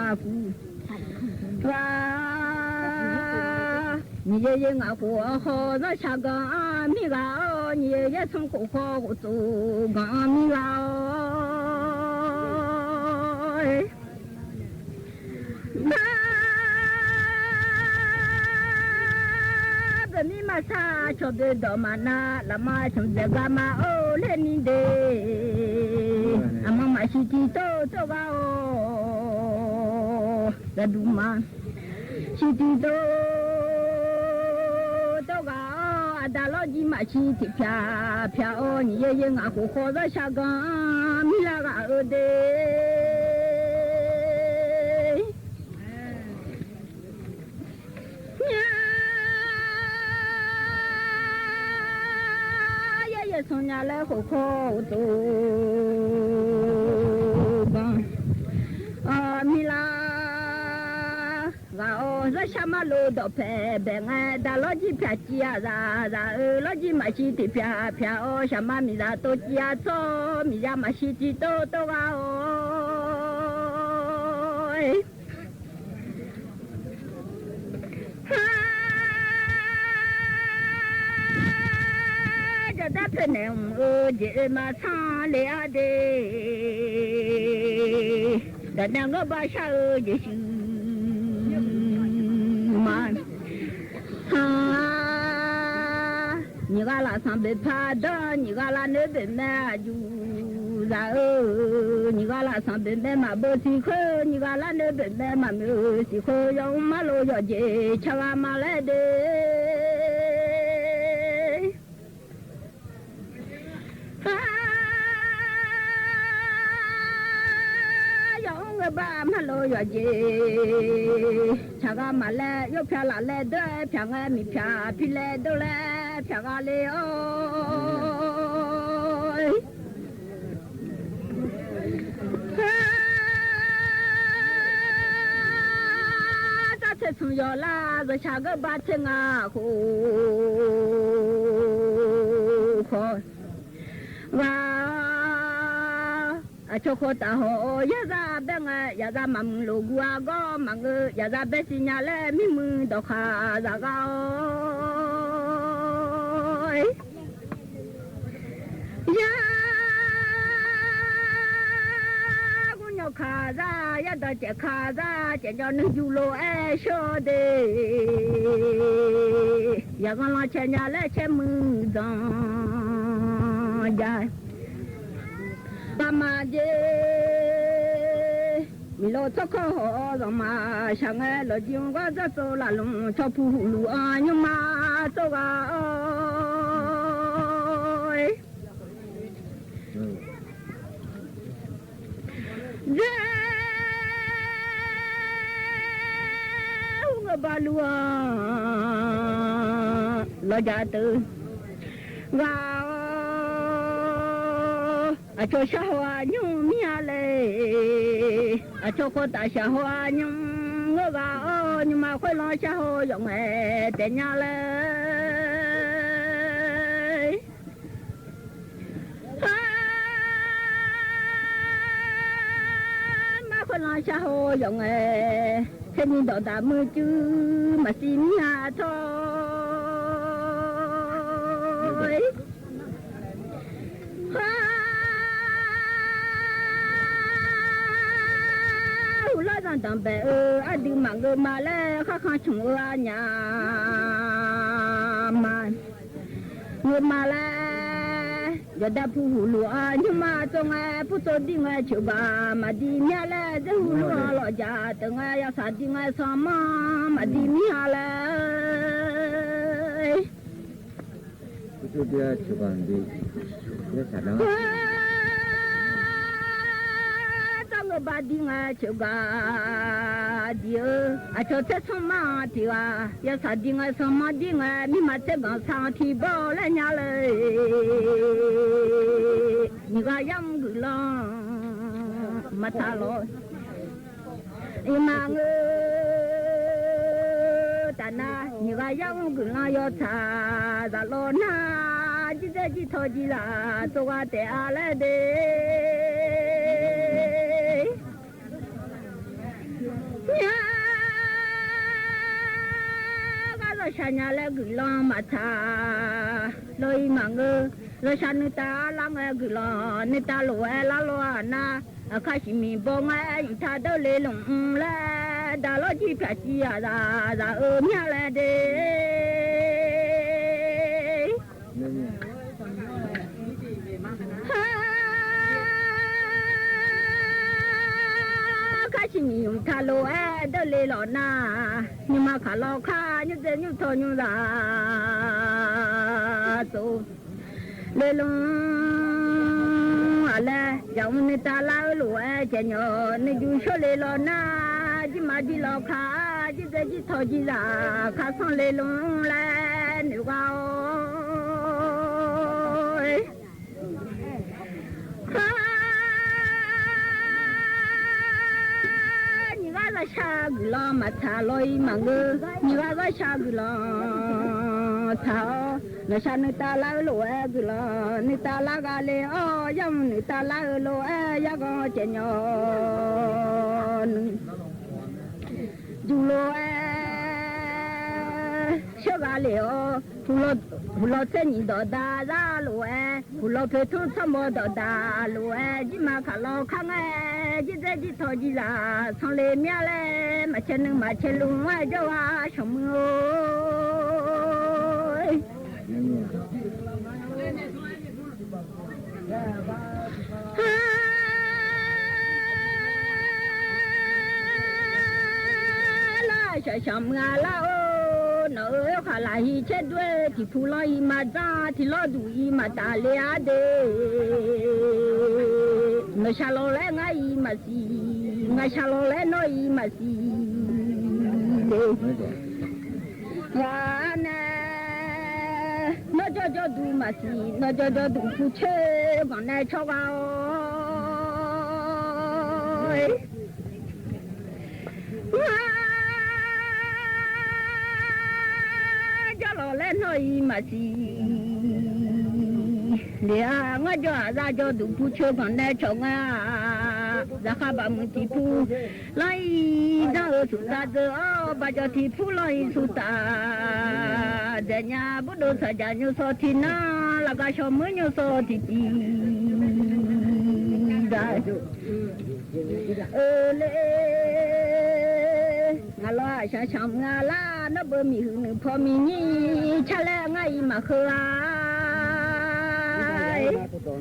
ဂၤ နံၣ်ယဲၢ်ယဲၢ်ငါဃီဃီ နီၢ်ဆၣ်ဂၤအီၤ မံဂၤအီၤ နံၣ်ယဲၢ်ယဲၢ်ဆံဃီဃီ ဂီၤစိဂၤအီၤ မံဂၤအီၤ ပမ့ၢ်မၤဆါ ဆီၣ်ဒ့ၣ်ဒီးမၤနၤ လၢမၤဆူၣ်ဒ့ၣ်ဂၤမၤအိၣ်လၢနံၤဒ့ၣ် အမၤမၤရှံတံတိတိဂၤဧိၤ, ယဒုးမၤ ရှံတံတိတိဂၤဧိၤ, အဒါလီၤကံမၤရှံတံဖျါဖျါဧိၤ, နံၣ်ယဲၢ်ယဲၢ်ငါးဃိးဃိး သၢဆံဂၤ မံလၢဂၤဧိၤဒ့ ညါ ယဲၢ်ယဲၢ်ဆူညါလၢဃိးဃိးအိၣ်တိၢ်ဘၣ်, အမံလၢဂၤဧိၤ, သၢဆံမၤလိာ်ဒီးဖဲဘဲငဲ, ဒါလီၤကံဖျါကံအသး သးဧၢ, လီၤကံမၤရှံတံဖျါဖျါဧိၤ, ဆံမၤမံၤသးတိၢ်ကံအသီ, မံၤယါမၤရှံတံတိတိဂၤဧိၤ ဟါ ယဒၣ်ဖဲန့ၣ်ဧိၤ ယမၤဆါလံအါဒ့ ဒီးနၢ်ငိုၢ်ဘၣ်ဆၣ်ဧိၤ ယစုမၤ ဟါ နံၣ်ဂၤလၢ်သီဘ့ၣ်ဖးဒီး နံၣ်ဂၤလၢ်န့ၣ်ဘ့ၣ်မဲအယူၤ သးဧၢ, နံၣ်ဂၤလၢ်သီဘ့ၣ်မဲမၤဘၣ်စံဃု, နံၣ်ဂၤလၢ်န့ၣ်ဘ့ၣ်မဲမၤမုာ်စံဃု, ယွၤမၤလိာ်ယွၤက့ၤ ဆၢဂၤမၤလဲၣ်ဒ့ ဟါ ယွၤအိၣ်ဂ့ၤဘၣ်မၤလိာ်ယွၤက့ၤ ဆၢဂၤမၤလဲၣ်, ယိၣ်ဖျါလၢ်လဲၣ်ဒိၣ် ဖျါငဲမံၤဖျါဖံလဲၣ်ဒိၣ်လဲၣ် ဖျါဂၤလံဧိၤ ဟါ တၢ်ထဲဆူယီၤလၢ ယဆါဂ့ၤဘၣ်ထဲငါဃိးဃိး ဂၤ အဆိခိၣ်တၢ်ဟီၣ် ယဲၢ်သးဘဲငဲ, ယဲၢ်သးမၤမုာ်လိာ်ဂူာ်အဂီၢ်မၤဂ့ၤ, ယဲၢ်သးဘဲစံညါလၢမံမုာ်ဒီးခါသးဂၤဧိၤ ယဲၢ် ဂုာ်ညီခါသး, ယဲၢ်ဒီးစဲးခါသး, စဲးညီနုၢ်ယူလိာ်အဲၣ်ဆိဒ့, ယဲၢ်ဂီၤလီၤဆဲးညါလၢဆဲးမုၢ်ဒိၣ်ယဲၢ် ဘၣ်မၤက့ၤ မံၤလိာ်ထိၣ်ခီၣ်ဟီၣ်ဒီးမၤဆါငဲ, လီၤကံဂီၢ်စၢၢ်သိလၢလူၤ ဆီဖူဟူလူၤအီၤ ညူမၤသိဂၤဧိၤ ယဲၢ် ဟူးဂ့ၤဘၣ်လူၤအီၤ လီၤယၤတုၤ ဂၤဧိၤ အဆိဆၢဟိၣ်အညူမံၤအါလဲၣ်, အဆိခိၣ်တၢ်ဆၢဟိၣ်အညူ ဂၤဧိၤ ညူမၤခွဲးလီၤဆၢဟိၣ်ယီၤငဲ တဲညါလဲၣ် ဟါ မၤခွဲးလီၤဆၢဟိၣ်ယီၤငဲ, ခဲနံၤဒီးဒၣ်မုၢ်စု မၤစံမံၤဟးထီၣ် ဟါ ဟူးလီၤသးတၢ်ဘဲအၢ အဒုးမၤဂ့ၤမၤလဲၣ် ဃၣ်ဃၣ်ဆိၣ်အၢအညါ မၤ ဂ့ၤမၤလဲၣ် ယဒၣ်ဖူဟူးလူၤအီၤ ညူမၤသိငဲ ဖူသိဒံငဲ ဆိဘၣ်မၤဒံမံၤလဲၣ် ဒ်ဟူးလူၤအီၤလီၤယၤတငဲ ယသးဒံငဲ သီမီၤ မၤဒံမံၤလဲၣ် တၢ်ဂ့ၤဘၣ်ဒံငဲဆိဂၤဒံဧၢ, အဆိထဲဆိမၤထံဂၤ, ယသးဒံငဲဆိမီၤဒံငဲ, မ့ၢ်မၤထဲဘၣ်သးထံဘီလဲၣ်ညါလဲၣ်, နံၤဂၤယါမုၢ်ဂုၢ်လီၤ မၤထါလီၤ အံၤမၤငၢ တၢ်နၤ နံၤဂၤယါမုၢ်ဂုၢ်လီၤယီၤထါ သးလီၤနၤ ကံၢ်သဲကံၢ်ထီကံၢ်သး သိဂၤတဲအါလဲၣ်ဒ့ ညါ ဂၤလီၤဆါညါလၢဂုၢ်လီၤမၤထါ လီၤအံၤမၤငၢ လီၤဆါနုာ်တၢ်လၢငဲဂုၢ်လီၤ နုာ်တၢ်လိာ်ဝဲလၢလီၤအနၤ အခါဆံးမံၤဘီငဲ ယံာ်ထါဒိၣ်လ့လိာ်လဲၣ် ဒၣ်လီၤကံၢ်ဖျါကံၢ်အသး သးအၢမံၤလဲၣ်ဒ့ ဟါ နာ် ယုၢ်မၤခးလီၤခါ ယုၢ်စဲယုၢ်ထီၣ်ယုၢ်စၢ် သိး လ့လူၢ် အလဲၣ် ယၤမုၢ်နုာ်တၢ်လၢအလိၣ်ဝဲ ကညီ နယူၢ်ဆိလ့လီၤနာ် ယုၢ်မၤယုၢ်လီၤခါ ယုၢ်စဲယုၢ်ထီၣ်ယုၢ်စၢ် ခါဆူလ့လူၢ်လဲၣ် နုာ်ဂၤအိၣ် နံၣ်ဂၤသးဆါဂုာ်လီၤ မၤဆါလီၤအံၤမၤဂ့ၤ နံၣ်ဂၤသးဆါဂုာ်လီၤ ဆါအီၤ နဆါနုာ်တၢ်လၢအလိၣ်ဝဲဂုာ်လီၤ နုာ်တၢ်လၢဂၤလ့ၤအီၤ ယၤမုၢ်နုာ်တၢ်လၢအလိၣ်ဝဲ ယၤဂီၤကညီ နုာ် ယူၢ်လိာ်ဝဲ ဆၢဂၤလ့ၤအီၤ ဟူးလီၤ ဟူးလီၤသဲနံၣ်ဒီးဒါဒၣ်လိာ်ဝဲ ဟူးလီၤဖဲထူထီၣ်မီဒီးဒါလိာ်ဝဲ ယုၢ်မၤခးလီၤခါငါ ယုၢ်စဲယုၢ်ထီၣ်ယုၢ်စၢ် ဆီလ့မၠၣ်လဲၣ် မၤဆဲးနုာ်မၤဆဲးလူၢ်ဝဲ ယီၤဝါ ဆီၣ်မုၢ်ဧၢ ဟါ လၢဆၣ်ဆၣ်မုၢ်အလါအိၣ် နီၢ်ဧၢ ခးလၢဟံၣ်ဆဲးဒွဲ ထံဖူလီၤအံၤမၤစၢ် ထံလီၤဒူၣ်အံၤမၤတၢ်လၢအဒ့ နဆါလီၤလၢငါအံၤမၤစံ ငါဆါလီၤလၢနီၢ်အံၤမၤစံ လ့ ယၤနဲ နီၢ်ကၠီကၠီဒူၣ်မၤစံ နီၢ်ကၠီကၠီဒူၣ်ဖူဆၢ ဂီၤနဲဆီဂၤအိၣ် ယီၤလီၤလၢနီၢ်အံၤမၤစံ လ့ဧါ ငါကၠီအသးကၠီဒူၣ်ဖူဆၢ ဂီၤနဲဆီဂၤ သးခါဘၣ်မုၢ်ထံဖူ လီၤအံၤ ဒီးအၢသူၣ်သးဒၢအီၤ ဘၣ်ကၠီထံဖူလီၤအံၤသူၣ်တၢ် ဒဲးညါ ဘူးဒိၣ်သၣ်ယၣ်ညိၣ်စီၤထံနါ လၢကဆီၣ်မုၢ်ညိၣ်စီၤထံကံ ဒၣ် အၢ လ့ ငါလီၤဆၣ်ဆၣ်မုၢ်အလါ နီၢ်ဘၢမံၤဟုၣ်နုာ်ဖီမံၤညံ ဆါလၢအငါအံၤမၤဃၢၤဧါ ယၤလၢ ယၤ မံၤညံဆ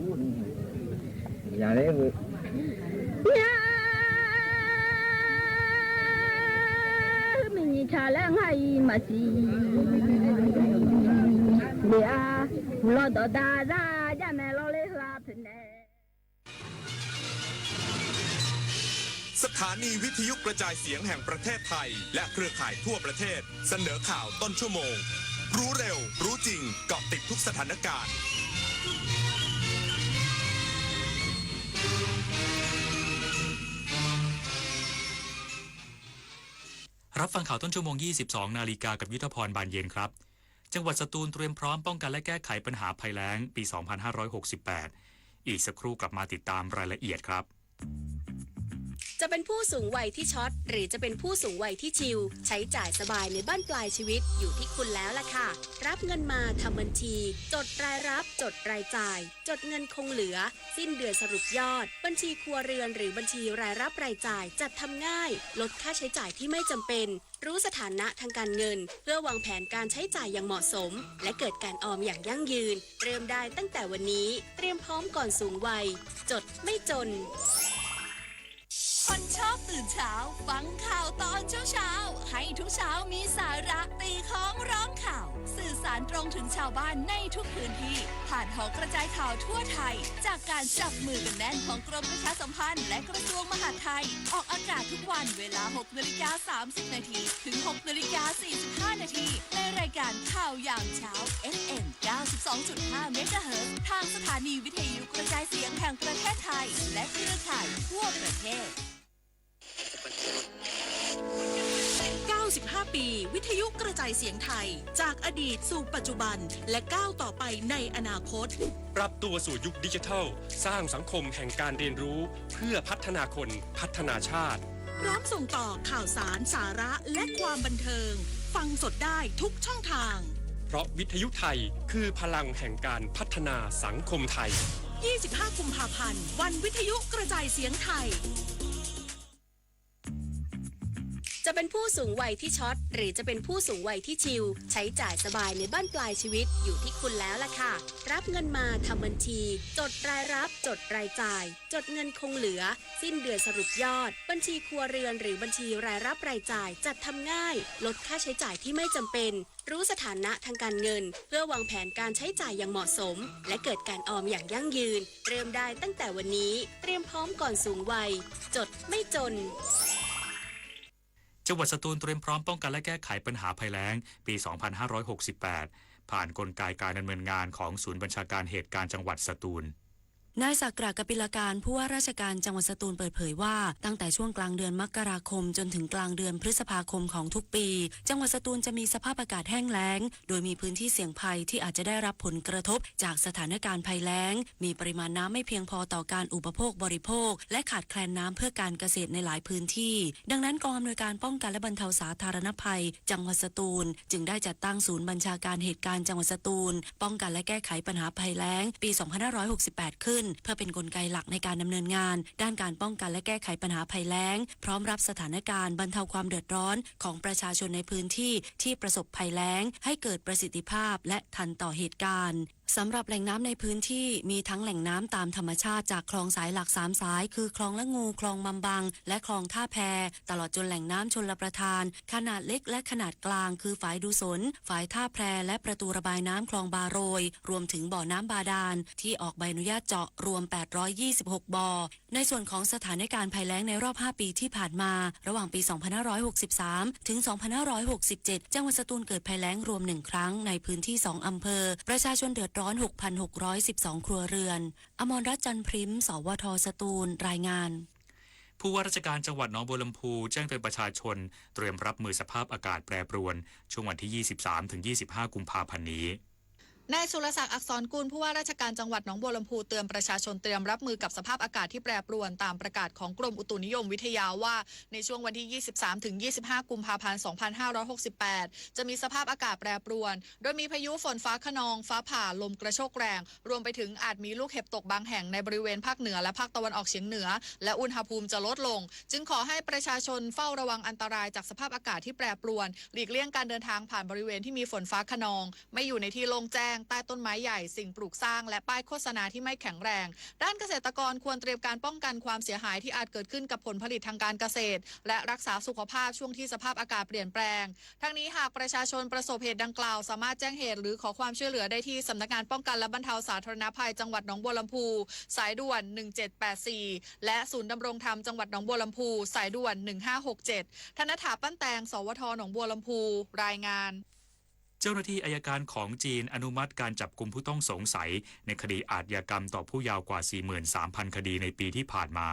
ါလၢအငါအံၤမၤစံ လ့ဧါ ဟူးလီၤဒီးဒါဒၣ် ယၤမဲာ်လီၤလၢဟၢဖဲနဲ สถานีวิทยุกระจายเสียงแห่งประเทศไทย และเครือข่ายทั่วประเทศ เสนอข่าวต้นชั่วโมง รู้เร็ว รู้จริง เกาะติดทุกสถานการณ์ รับฟังข่าวต้นชั่วโมง ยี่สิบสองนาฬิกา กับยุทธพร บานเย็นครับ จังหวัดสตูลเตรียมพร้อมป้องกันและแก้ไขปัญหาภัยแล้งปี สองพันห้าร้อยหกสิบแปด อีกสักครู่กลับมาติดตามรายละเอียดครับ จะเป็นผู้สูงวัยที่ช็อต หรือจะเป็นผู้สูงวัยที่ชิล ใช้จ่ายสบายในบั้นปลายชีวิตอยู่ที่คุณแล้วล่ะค่ะ รับเงินมาทำบัญชี จดรายรับ จดรายจ่าย จดเงินคงเหลือ สิ้นเดือนสรุปยอด บัญชีครัวเรือนหรือบัญชีรายรับรายจ่าย จัดทำง่าย ลดค่าใช้จ่ายที่ไม่จำเป็น รู้สถานะทางการเงิน เพื่อวางแผนการใช้จ่ายอย่างเหมาะสม และเกิดการออมอย่างยั่งยืน เริ่มได้ตั้งแต่วันนี้ เตรียมพร้อมก่อนสูงวัย จดไม่จน คนชอบตื่นเช้า ฟังข่าวตอนเช้าๆ ให้ทุกเช้ามีสาระ ตีค้องร้องข่าว สื่อสารตรงถึงชาวบ้านในทุกพื้นที่ ผ่านหอกระจายข่าวทั่วไทย จากการจับมือกันแน่นของกรมประชาสัมพันธ์ และกระทรวงมหาดไทย ออกอากาศทุกวันเวลา หกนาฬิกาสามสิบนาที ถึง หกนาฬิกาสี่สิบห้านาที ในรายการข่าวยามเช้า เอฟเอ็ม เก้าสิบสองจุดห้าเมกะเฮิรตซ์ ทางสถานีวิทยุกระจายเสียงแห่งประเทศไทย และเครือข่ายทั่วประเทศ เก้าสิบห้าปี วิทยุกระจายเสียงไทย จากอดีตสู่ปัจจุบัน และก้าวต่อไปในอนาคต ปรับตัวสู่ยุคดิจิทัล สร้างสังคมแห่งการเรียนรู้ เพื่อพัฒนาคน พัฒนาชาติ พร้อมส่งต่อข่าวสาร สาระ และความบันเทิง ฟังสดได้ทุกช่องทาง เพราะวิทยุไทยคือพลังแห่งการพัฒนาสังคมไทย ยี่สิบห้ากุมภาพันธ์ วันวิทยุกระจายเสียงไทย จะเป็นผู้สูงวัยที่ช็อต หรือจะเป็นผู้สูงวัยที่ชิล ใช้จ่ายสบายในบั้นปลายชีวิตอยู่ที่คุณแล้วล่ะค่ะ รับเงินมาทำบัญชี จดรายรับ จดรายจ่าย จดเงินคงเหลือ สิ้นเดือนสรุปยอด บัญชีครัวเรือนหรือบัญชีรายรับรายจ่าย จัดทำง่าย ลดค่าใช้จ่ายที่ไม่จำเป็น รู้สถานะทางการเงิน เพื่อวางแผนการใช้จ่ายอย่างเหมาะสม และเกิดการออมอย่างยั่งยืน เริ่มได้ตั้งแต่วันนี้ เตรียมพร้อมก่อนสูงวัย จดไม่จน จังหวัดสตูลเตรียมพร้อมป้องกันและแก้ไขปัญหาภัยแล้ง ปี สองพันห้าร้อยหกสิบแปด ผ่านกลไกการดำเนินงานของศูนย์บัญชาการเหตุการณ์จังหวัดสตูล นายศักดิ์ กระปิลการ ผู้ว่าราชการจังหวัดสตูลเปิดเผยว่า ตั้งแต่ช่วงกลางเดือนมกราคมจนถึงกลางเดือนพฤษภาคมของทุกปี จังหวัดสตูลจะมีสภาพอากาศแห้งแล้ง โดยมีพื้นที่เสี่ยงภัยที่อาจจะได้รับผลกระทบจากสถานการณ์ภัยแล้ง มีปริมาณน้ำไม่เพียงพอต่อการอุปโภคบริโภค และขาดแคลนน้ำเพื่อการเกษตรในหลายพื้นที่ ดังนั้นกองอำนวยการป้องกันและบรรเทาสาธารณภัยจังหวัดสตูล จึงได้จัดตั้งศูนย์บัญชาการเหตุการณ์จังหวัดสตูล ป้องกันและแก้ไขปัญหาภัยแล้ง ปี สองพันห้าร้อยหกสิบแปด ขึ้น เพื่อเป็นกลไกหลักในการดำเนินงาน ด้านการป้องกันและแก้ไขปัญหาภัยแล้ง พร้อมรับสถานการณ์บรรเทาความเดือดร้อนของประชาชนในพื้นที่ที่ประสบภัยแล้ง ให้เกิดประสิทธิภาพ และทันต่อเหตุการณ์ สำหรับแหล่งน้ำในพื้นที่มีทั้งแหล่งน้ำตามธรรมชาติจากคลองสายหลักสามสาย คือคลองละงู คลองบำบัง และคลองท่าแพ ตลอดจนแหล่งน้ำชลประทาน ขนาดเล็กและขนาดกลาง คือฝายดูสน ฝายท่าแพ และประตูระบายน้ำคลองบาโรย รวมถึงบ่อน้ำบาดาล ที่ออกใบอนุญาตเจาะรวม แปดร้อยยี่สิบหก บ่อ ในส่วนของสถานการณ์ภัยแล้งในรอบห้าปีที่ผ่านมา ระหว่างปี สองพันห้าร้อยหกสิบสาม ถึง สองพันห้าร้อยหกสิบเจ็ด จังหวัดสตูลเกิดภัยแล้งรวมหนึ่งครั้ง ในพื้นที่สองอำเภอ ประชาชนเดือดร้อน หกพันหกร้อยสิบสอง ครัวเรือน อมรรัตน์ จันทร์พริม สวท สตูล รายงาน ผู้ว่าราชการจังหวัดหนองบัวลำภูแจ้งเตือนประชาชนเตรียมรับมือสภาพอากาศแปรปรวน ช่วงวันที่ ยี่สิบสาม ถึง ยี่สิบห้า กุมภาพันธ์นี้ นายสุรศักดิ์ อักษรกุล ผู้ว่าราชการจังหวัดหนองบัวลำภูเตือนประชาชนเตรียมรับมือกับสภาพอากาศที่แปรปรวน ตามประกาศของกรมอุตุนิยมวิทยาว่า ในช่วงวันที่ ยี่สิบสาม ถึง ยี่สิบห้า กุมภาพันธ์ สองพันห้าร้อยหกสิบแปด จะมีสภาพอากาศแปรปรวน โดยมีพายุฝนฟ้าคะนอง ฟ้าผ่า ลมกระโชกแรง รวมไปถึงอาจมีลูกเห็บตกบางแห่งในบริเวณภาคเหนือและภาคตะวันออกเฉียงเหนือ และอุณหภูมิจะลดลง จึงขอให้ประชาชนเฝ้าระวังอันตรายจากสภาพอากาศที่แปรปรวน หลีกเลี่ยงการเดินทางผ่านบริเวณที่มีฝนฟ้าคะนอง ไม่อยู่ในที่โล่งแจ้ง ใต้ต้นไม้ใหญ่ สิ่งปลูกสร้าง และป้ายโฆษณาที่ไม่แข็งแรง ด้านเกษตรกรควรเตรียมการป้องกันความเสียหายที่อาจเกิดขึ้นกับผลผลิตทางการเกษตร และรักษาสุขภาพช่วงที่สภาพอากาศเปลี่ยนแปลง ทั้งนี้หากประชาชนประสบเหตุดังกล่าว สามารถแจ้งเหตุหรือขอความช่วยเหลือได้ที่สำนักงานป้องกันและบรรเทาสาธารณภัยจังหวัดหนองบัวลำภู สายด่วน หนึ่งเจ็ดแปดสี่ และศูนย์ดำรงธรรมจังหวัดหนองบัวลำภู สายด่วน หนึ่งห้าหกเจ็ด ธนฐา ปั้นแตง สวท หนองบัวลำภู รายงาน เจ้าหน้าที่อัยการของจีนอนุมัติการจับกุมผู้ต้องสงสัยในคดีอาชญากรรมต่อผู้เยาว์กว่า สี่หมื่นสามพัน คดีในปีที่ผ่านมา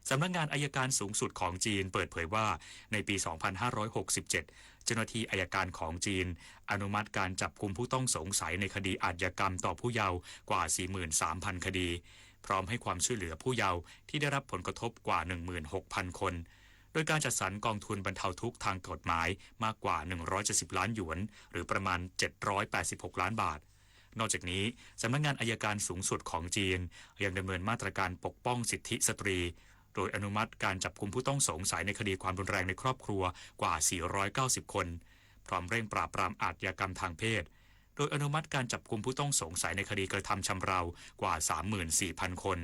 สำนักงานอัยการสูงสุดของจีนเปิดเผยว่า ในปี สองพันห้าร้อยหกสิบเจ็ด เจ้าหน้าที่อัยการของจีนอนุมัติการจับกุมผู้ต้องสงสัยในคดีอาชญากรรมต่อผู้เยาว์กว่า สี่หมื่นสามพัน คดี พร้อมให้ความช่วยเหลือผู้เยาว์ที่ได้รับผลกระทบกว่า หนึ่งหมื่นหกพัน คน โดยการจัดสรรกองทุนบรรเทาทุกข์ทางกฎหมายมากกว่า หนึ่งร้อยเจ็ดสิบ ล้านหยวน หรือประมาณ เจ็ดร้อยแปดสิบหก ล้านบาท นอกจากนี้ สำนักงานอัยการสูงสุดของจีนยังดำเนินมาตรการปกป้องสิทธิสตรี โดยอนุมัติการจับกุมผู้ต้องสงสัยในคดีความรุนแรงในครอบครัวกว่า สี่ร้อยเก้าสิบ คน พร้อมเร่งปราบปรามอาชญากรรมทางเพศ โดยอนุมัติการจับกุมผู้ต้องสงสัยในคดีกระทำชำเรากว่า สามหมื่นสี่พัน คน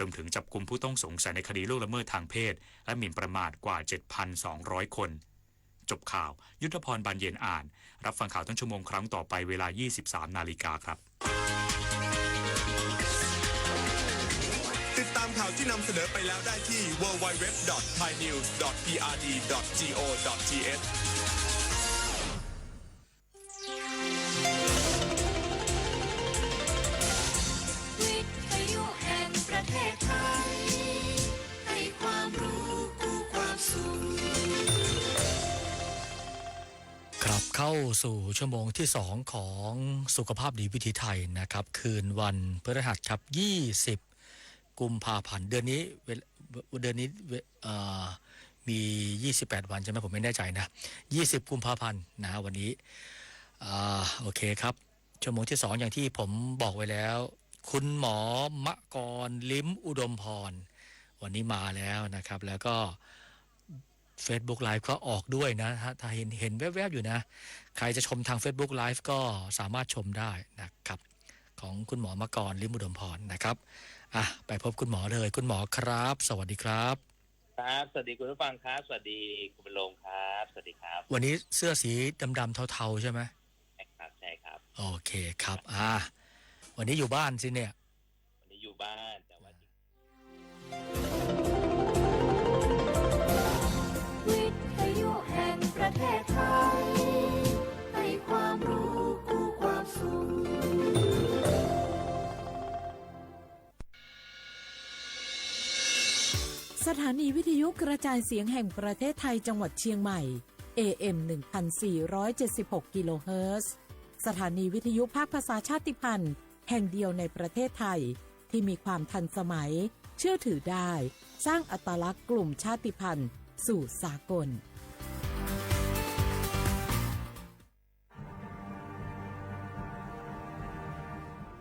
รวมถึงจับกุมผู้ต้องสงสัยในคดีล่วงละเมิดทางเพศ และหมิ่นประมาทกว่า เจ็ดพันสองร้อย คน จบข่าว ยุทธพร บานเย็นอ่าน รับฟังข่าวต้นชั่วโมงครั้งต่อไปเวลา ยี่สิบสาม นาฬิกาครับ ติดตามข่าวที่นำเสนอไปแล้วได้ที่ ดับเบิลยู ดับเบิลยู ดับเบิลยู ดอท ไทยนิวส์ ดอท พีอาร์ดี ดอท จีโอ ดอท ทีเอช วิทยุแห่งประเทศไทย ให้ความรู้คู่ความสุข ครับ เข้าสู่ชั่วโมงที่สองของสุขภาพดีวิถีไทยนะครับ คืนวันพฤหัสครับ ยี่สิบ กุมภาพันธ์ เดือนนี้เวล- เดือนนี้เว- เอ่อ มี ยี่สิบแปด วันใช่ไหม ผมไม่แน่ใจนะ ยี่สิบ กุมภาพันธ์นะฮะ วันนี้ อ่า โอเคครับ ชั่วโมงที่สอง อย่างที่ผมบอกไว้แล้ว คุณหมอมะกร ลิ้มอุดมพร วันนี้มาแล้วนะครับ แล้วก็ Facebook Live ก็ออกด้วยนะฮะ ถ้าเห็น เห็นแวบๆอยู่นะ ใครจะชมทาง Facebook Live ก็สามารถชมได้นะครับ ของคุณหมอมกร ลิ้มอุดมพรนะครับ อ่ะ ไปพบคุณหมอเลย คุณหมอครับ สวัสดีครับ ครับ สวัสดีคุณผู้ฟังครับ สวัสดีคุณบรรลงครับ สวัสดีครับ วันนี้เสื้อสีดำๆเทาๆใช่ไหม ใช่ครับ ใช่ครับ โอเคครับ อ่า วันนี้อยู่บ้านสิเนี่ย วันนี้อยู่บ้าน แต่ว่า วิทยุแห่งประเทศไทย ให้ความรู้คู่ความสุข สถานีวิทยุกระจายเสียงแห่งประเทศไทยจังหวัดเชียงใหม่ เอ เอ็ม หนึ่งพันสี่ร้อยเจ็ดสิบหก กิโลเฮิรตซ์ สถานีวิทยุภาคภาษาชาติพันธุ์ แห่งเดียวในประเทศไทย ที่มีความทันสมัย เชื่อถือได้ สร้างอัตลักษณ์กลุ่มชาติพันธุ์สู่สากล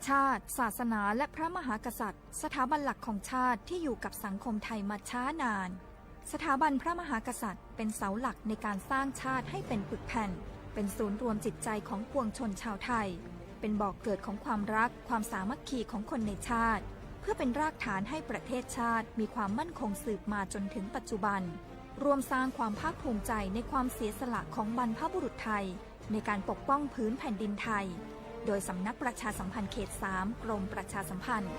ชาติ ศาสนา และพระมหากษัตริย์ สถาบันหลักของชาติที่อยู่กับสังคมไทยมาช้านาน สถาบันพระมหากษัตริย์เป็นเสาหลักในการสร้างชาติให้เป็นปึกแผ่น เป็นศูนย์รวมจิตใจของปวงชนชาวไทย เป็นบ่อเกิดของความรัก ความสามัคคีของคนในชาติ เพื่อเป็นรากฐานให้ประเทศชาติมีความมั่นคงสืบมาจนถึงปัจจุบัน ร่วมสร้างความภาคภูมิใจในความเสียสละของบรรพบุรุษไทย ในการปกป้องผืนแผ่นดินไทย โดยสำนักประชาสัมพันธ์เขตสาม กรมประชาสัมพันธ์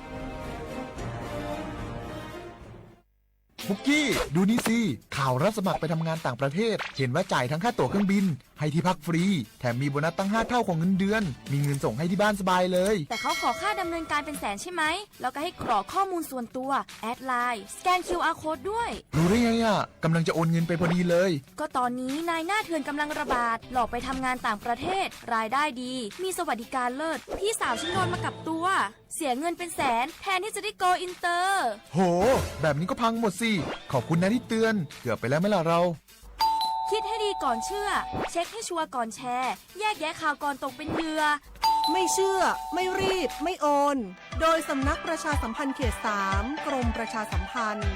ปุกกี้ ดูนี่สิ ข่าวรับสมัครไปทำงานต่างประเทศ เห็นว่าจ่ายทั้งค่าตั๋วเครื่องบิน ให้ที่พักฟรี แถมมีโบนัสตั้งห้าเท่าของเงินเดือน มีเงินส่งให้ที่บ้านสบายเลย แต่เขาขอค่าดำเนินการเป็นแสนใช่ไหม แล้วก็ให้กรอกข้อมูลส่วนตัว แอดไลน์ สแกน คิวอาร์ โค้ดด้วย รู้ได้ไงอะ กำลังจะโอนเงินไปพอดีเลย ก็ตอนนี้นายหน้าเถื่อนกำลังระบาด หลอกไปทำงานต่างประเทศ รายได้ดี มีสวัสดิการเลิศ พี่สาวฉันโดนมากับตัว เสียเงินเป็นแสน แทนที่จะได้โกลอินเตอร์ โห แบบนี้ก็พังหมดสิ ขอบคุณนะที่เตือน เกือบไปแล้วไหมล่ะเรา คิดให้ดีก่อนเชื่อ เช็คให้ชัวร์ก่อนแชร์ แยกแยะข่าวก่อนตกเป็นเหยื่อ ไม่เชื่อ ไม่รีบ ไม่โอน โดยสำนักประชาสัมพันธ์เขตสาม กรมประชาสัมพันธ์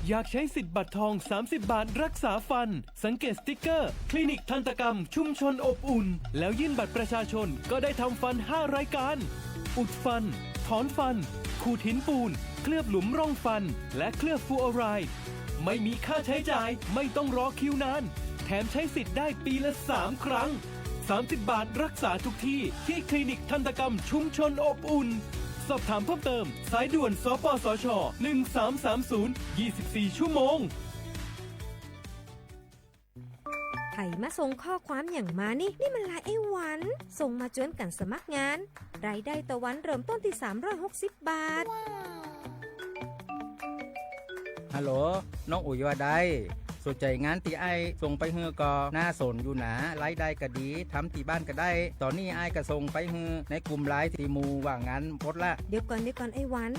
อยากใช้สิทธิ์บัตรทองสามสิบบาทรักษาฟัน สังเกตสติ๊กเกอร์ คลินิกทันตกรรมชุมชนอบอุ่น แล้วยื่นบัตรประชาชน ก็ได้ทำฟันห้ารายการ อุดฟัน ถอนฟัน ขูดหินปูน เคลือบหลุมร่องฟัน และเคลือบฟลูออไรด์ ไม่มีค่าใช้จ่าย ไม่ต้องรอคิวนาน แถมใช้สิทธิ์ได้ปีละสามครั้ง สามสิบบาทรักษาทุกที่ ที่คลินิกทันตกรรมชุมชนอบอุ่น สอบถามเพิ่มเติม สายด่วน สปสช หนึ่งสามสามศูนย์ ยี่สิบสี่ชั่วโมง ใผมาส่งข้อความหยังมานี่ นี่มันไลน์ไอ้หวัน ส่งมาจวนกั๋นสมัครงาน รายได้ต่อวันเริ่มต้นตี้สามร้อยหกสิบบาท ฮัลโหล น้องอุ๋ยว่าใด สนใจ๋งานตี้อ้ายส่งไปหื้อก่อ น่าสนอยู่นา รายได้ก็ดี ทำตี้บ้านก็ได้ ต๋อนนี้อ้ายก็ส่งไปหื้อในกลุ่มไลน์ตี้หมู่ว่างงานหมดละ เดี๋ยวก่อน เดี๋ยวก่อนไอ้หวัน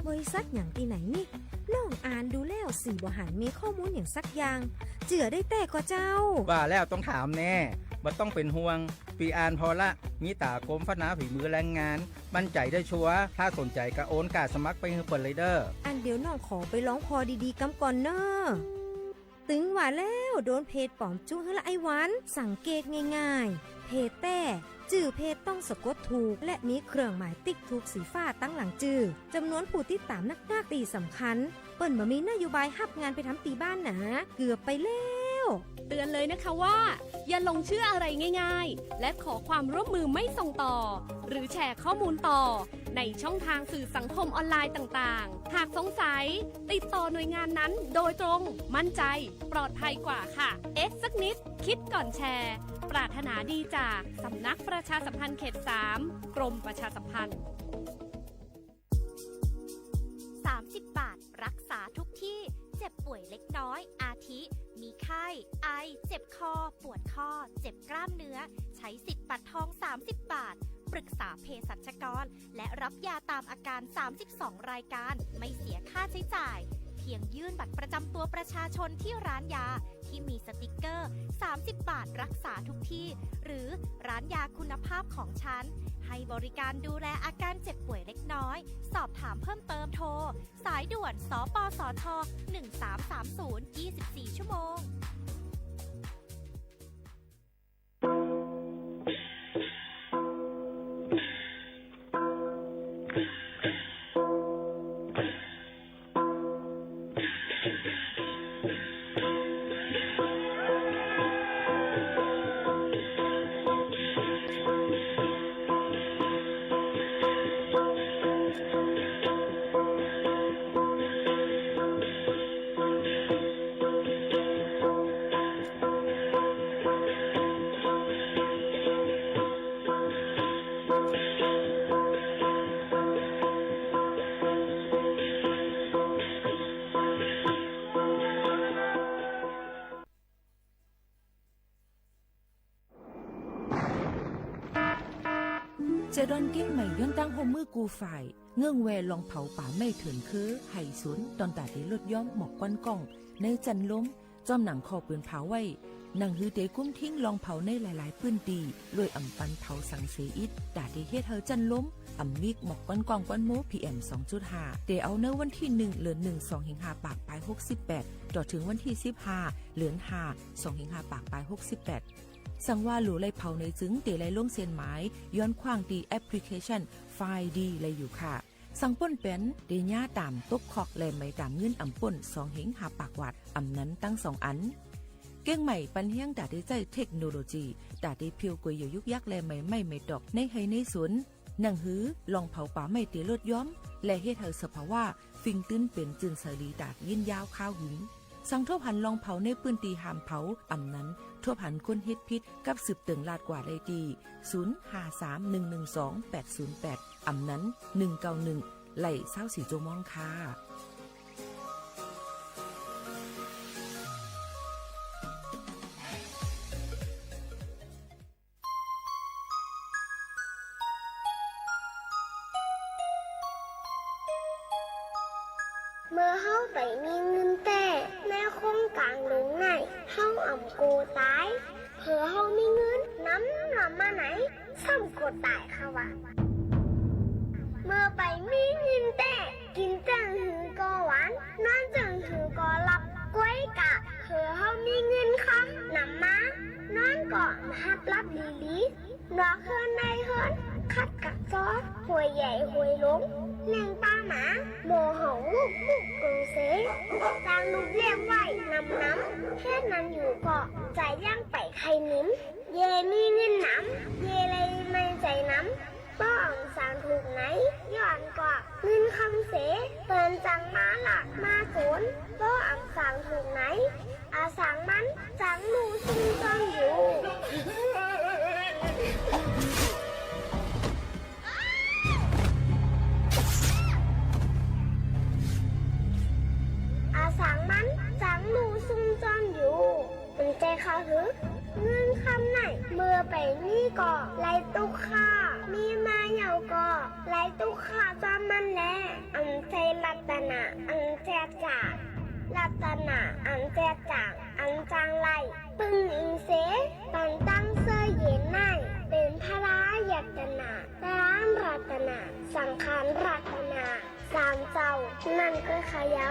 บริษัทหยังตี้ไหนนี่ น้องอ่านดูแล้วสี่บ่หันมีข้อมูลหยังสักอย่าง เจื้อได้แต๊ก่อเจ้า ว่าแล้วต้องถามแน่ บ่ต้องเป๋นห่วง ปี้อ่านผ่อละ มีต๋ากรมพัฒนาฝีมือแรงงาน มั่นใจ๋ได้ชัวร์ ถ้าสนใจ๋ก็โอนก้าสมัครไปหื้อเปิ้นเลยเด้อ อันเดี๋ยวน้องขอไปลองผ่อดีๆ กำก่อนเน่อ ตึงว่าแล้ว โดนเพจป๋อมจุกหื้อละไอ้หวัน สังเกตง่ายๆ เพจแต๊ จื้อเพจต้องสะกดถูก และมีเครื่องหมายติ๊กถูกสีฟ้าตังหลังจื้อ จ๋ำนวนผู้ติดต๋ามนักๆ ตี้สำคัญ เปิ้นบ่มีนโยบายฮับงานไปทำตี้บ้านนา เกือบไปแล้ว เตือนเลยนะคะว่า อย่าหลงเชื่ออะไรง่ายๆ และขอความร่วมมือไม่ส่งต่อ หรือแชร์ข้อมูลต่อ ในช่องทางสื่อสังคมออนไลน์ต่างๆ หากสงสัย ติดต่อหน่วยงานนั้นโดยตรง มั่นใจ ปลอดภัยกว่าค่ะ เอ๊ะสักนิด คิดก่อนแชร์ ปรารถนาดีจากสำนักประชาสัมพันธ์เขตสาม กรมประชาสัมพันธ์ สามสิบบาท รักษาทุกที่ เจ็บป่วยเล็กน้อย อาทิ มีไข้ ไอ เจ็บคอ ปวดข้อ เจ็บกล้ามเนื้อ ใช้สิทธิ์บัตรทองสามสิบบาท ปรึกษาเภสัชกร และรับยาตามอาการสามสิบสองรายการ ไม่เสียค่าใช้จ่าย เพียงยื่นบัตรประจำตัวประชาชนที่ร้านยา ที่มีสติกเกอร์ สามสิบบาท รักษาทุกที่ หรือร้านยาคุณภาพของฉัน ให้บริการดูแลอาการเจ็บป่วยเล็กน้อย สอบถามเพิ่มเติมโทร สายด่วน สปสช หนึ่งสามสามศูนย์ ยี่สิบสี่ ชั่วโมง เจอดอนเกียงใหม่ย้อนตั้งฮ่วมมือกู้ฝ่าย เงื่องแวลองเผาป่าไม้เถื่อนคือไห่สน ตอนต๋าเตลดย้อมหมอกควันก้องในจั้นลม จ้อมหนังข้อปืนเผาไว้ หนังหือเตกุ้มทิ้งลองเผาในหลายๆ ปื้นตี้ โดยอ่ำปันเผาสังเสอิด ต๋าเตเฮ็ดหื้อจั้นลม อ่ำมีหมอกควันก้องควันโม พีเอ็ม สองจุดห้า เต๋าเนินวันตี้หนึ่ง เดือนหนึ่ง สองเหียงห้าปากปายหกสิบแปด ต่อเถิงวันตี้สิบห้า เดือนห้า สองเหียงห้าปากปายหกสิบแปด สังว่าหลู่ไล่เผาในจึงเต๋ไล่ลงเส้นหมาย ย้อนขว้างตี้แอปพลิเคชัน ไฟล์ดี ไล่อยู่ค่ะ สังป้นแป๋นเต๋ย้าต๋ามตกคอกและไหมต๋ามเงินอ่ำป้น สองเหียงห้าปากวาท อ่ำนั้นตังสองอัน เกียงใหม่ปันแฮงต๋าเตใจ๊เทคโนโลยี ต๋าเตเผียวก๋วยเหยี่ยวยุกยักและไหมไม้ไหมตอกในไฮ่ในสน หนังหือลองเผาป่าไม้เตลดย้อม และเฮ็ดหื้อสภาวะ ฟิงตื้นเป๋นจื้นใสดีต๋าดยินยาวคาวหึง สังทบหันลองเผาในปื้นตี้ห้ามเผา อ่ำนั้นทบหันคนเฮ็ดผิดกับสืบเติ่งลาดกว่าได้ตี้ ศูนย์ห้าสามหนึ่งหนึ่งสองแปดศูนย์แปด อ่ำนั้น หนึ่งเก้าหนึ่ง ไล่ซาวสี่จั่วโมงค่ะ เมื่อเฮาไปมีเงินแต๊ ในโครงก๋านหลวงไหน เฮาอ่ำโกต๋าย เผลอเฮามีเงินนำนำมาไหน ซ้ำโกต๋ายค่ะว่า เมื่อไปมีเงินแต๊ กิ๋นเจิ่งหื้อก็หวาน นอนเจิ่งหื้อก็หลับ ก้วยกะ เผลอเฮามีเงินคำนำมา นอนก็หับหลับดีๆ นอกเฮือนในเฮือน ขัดกับจอ ห้วยใหญ่ห้วยหลง เลี้ยงป้าหมา บ่เห่าลูกลูกเอิงเส จางลูกเลี้ยงไว้นำๆ เฮ็ดนั้นอยู่ก็ ใจ๋ยังไปใค่หนิม เย่มีเงินนำ เย่เลยไม่ใจ๋นำ บ่อ่ำสางถูกไหน ย้อนก็เงินคำเส เปิ้นจังมาลักมาโจร บ่อ่ำสางถูกไหน อาสางมันจังลู่ซุ่มซ่อนอยู่ อาสางมันจังลู่ซุ่มซ่อนอยู่ เปิ้นใจ๋ข้าหื้อ เงินคำไหน เมื่อไปมีก็ไล่ตุ๊กข้า มีมาเหี่ยวก็ไล่ตุ๊กข้าจ้ำมันแล อันใจ๋รัตนะ อันแจกจ่าย รัตนะ อันแจกจ่าย อันจังไล่ ปึ้งอิงเส ปันตั้งเสื้อเย็นไหน เป๋นพระรัตนะ พระรัตนะ สังฆรัตนะ สามเจ้า นั่นก็ขะเย้า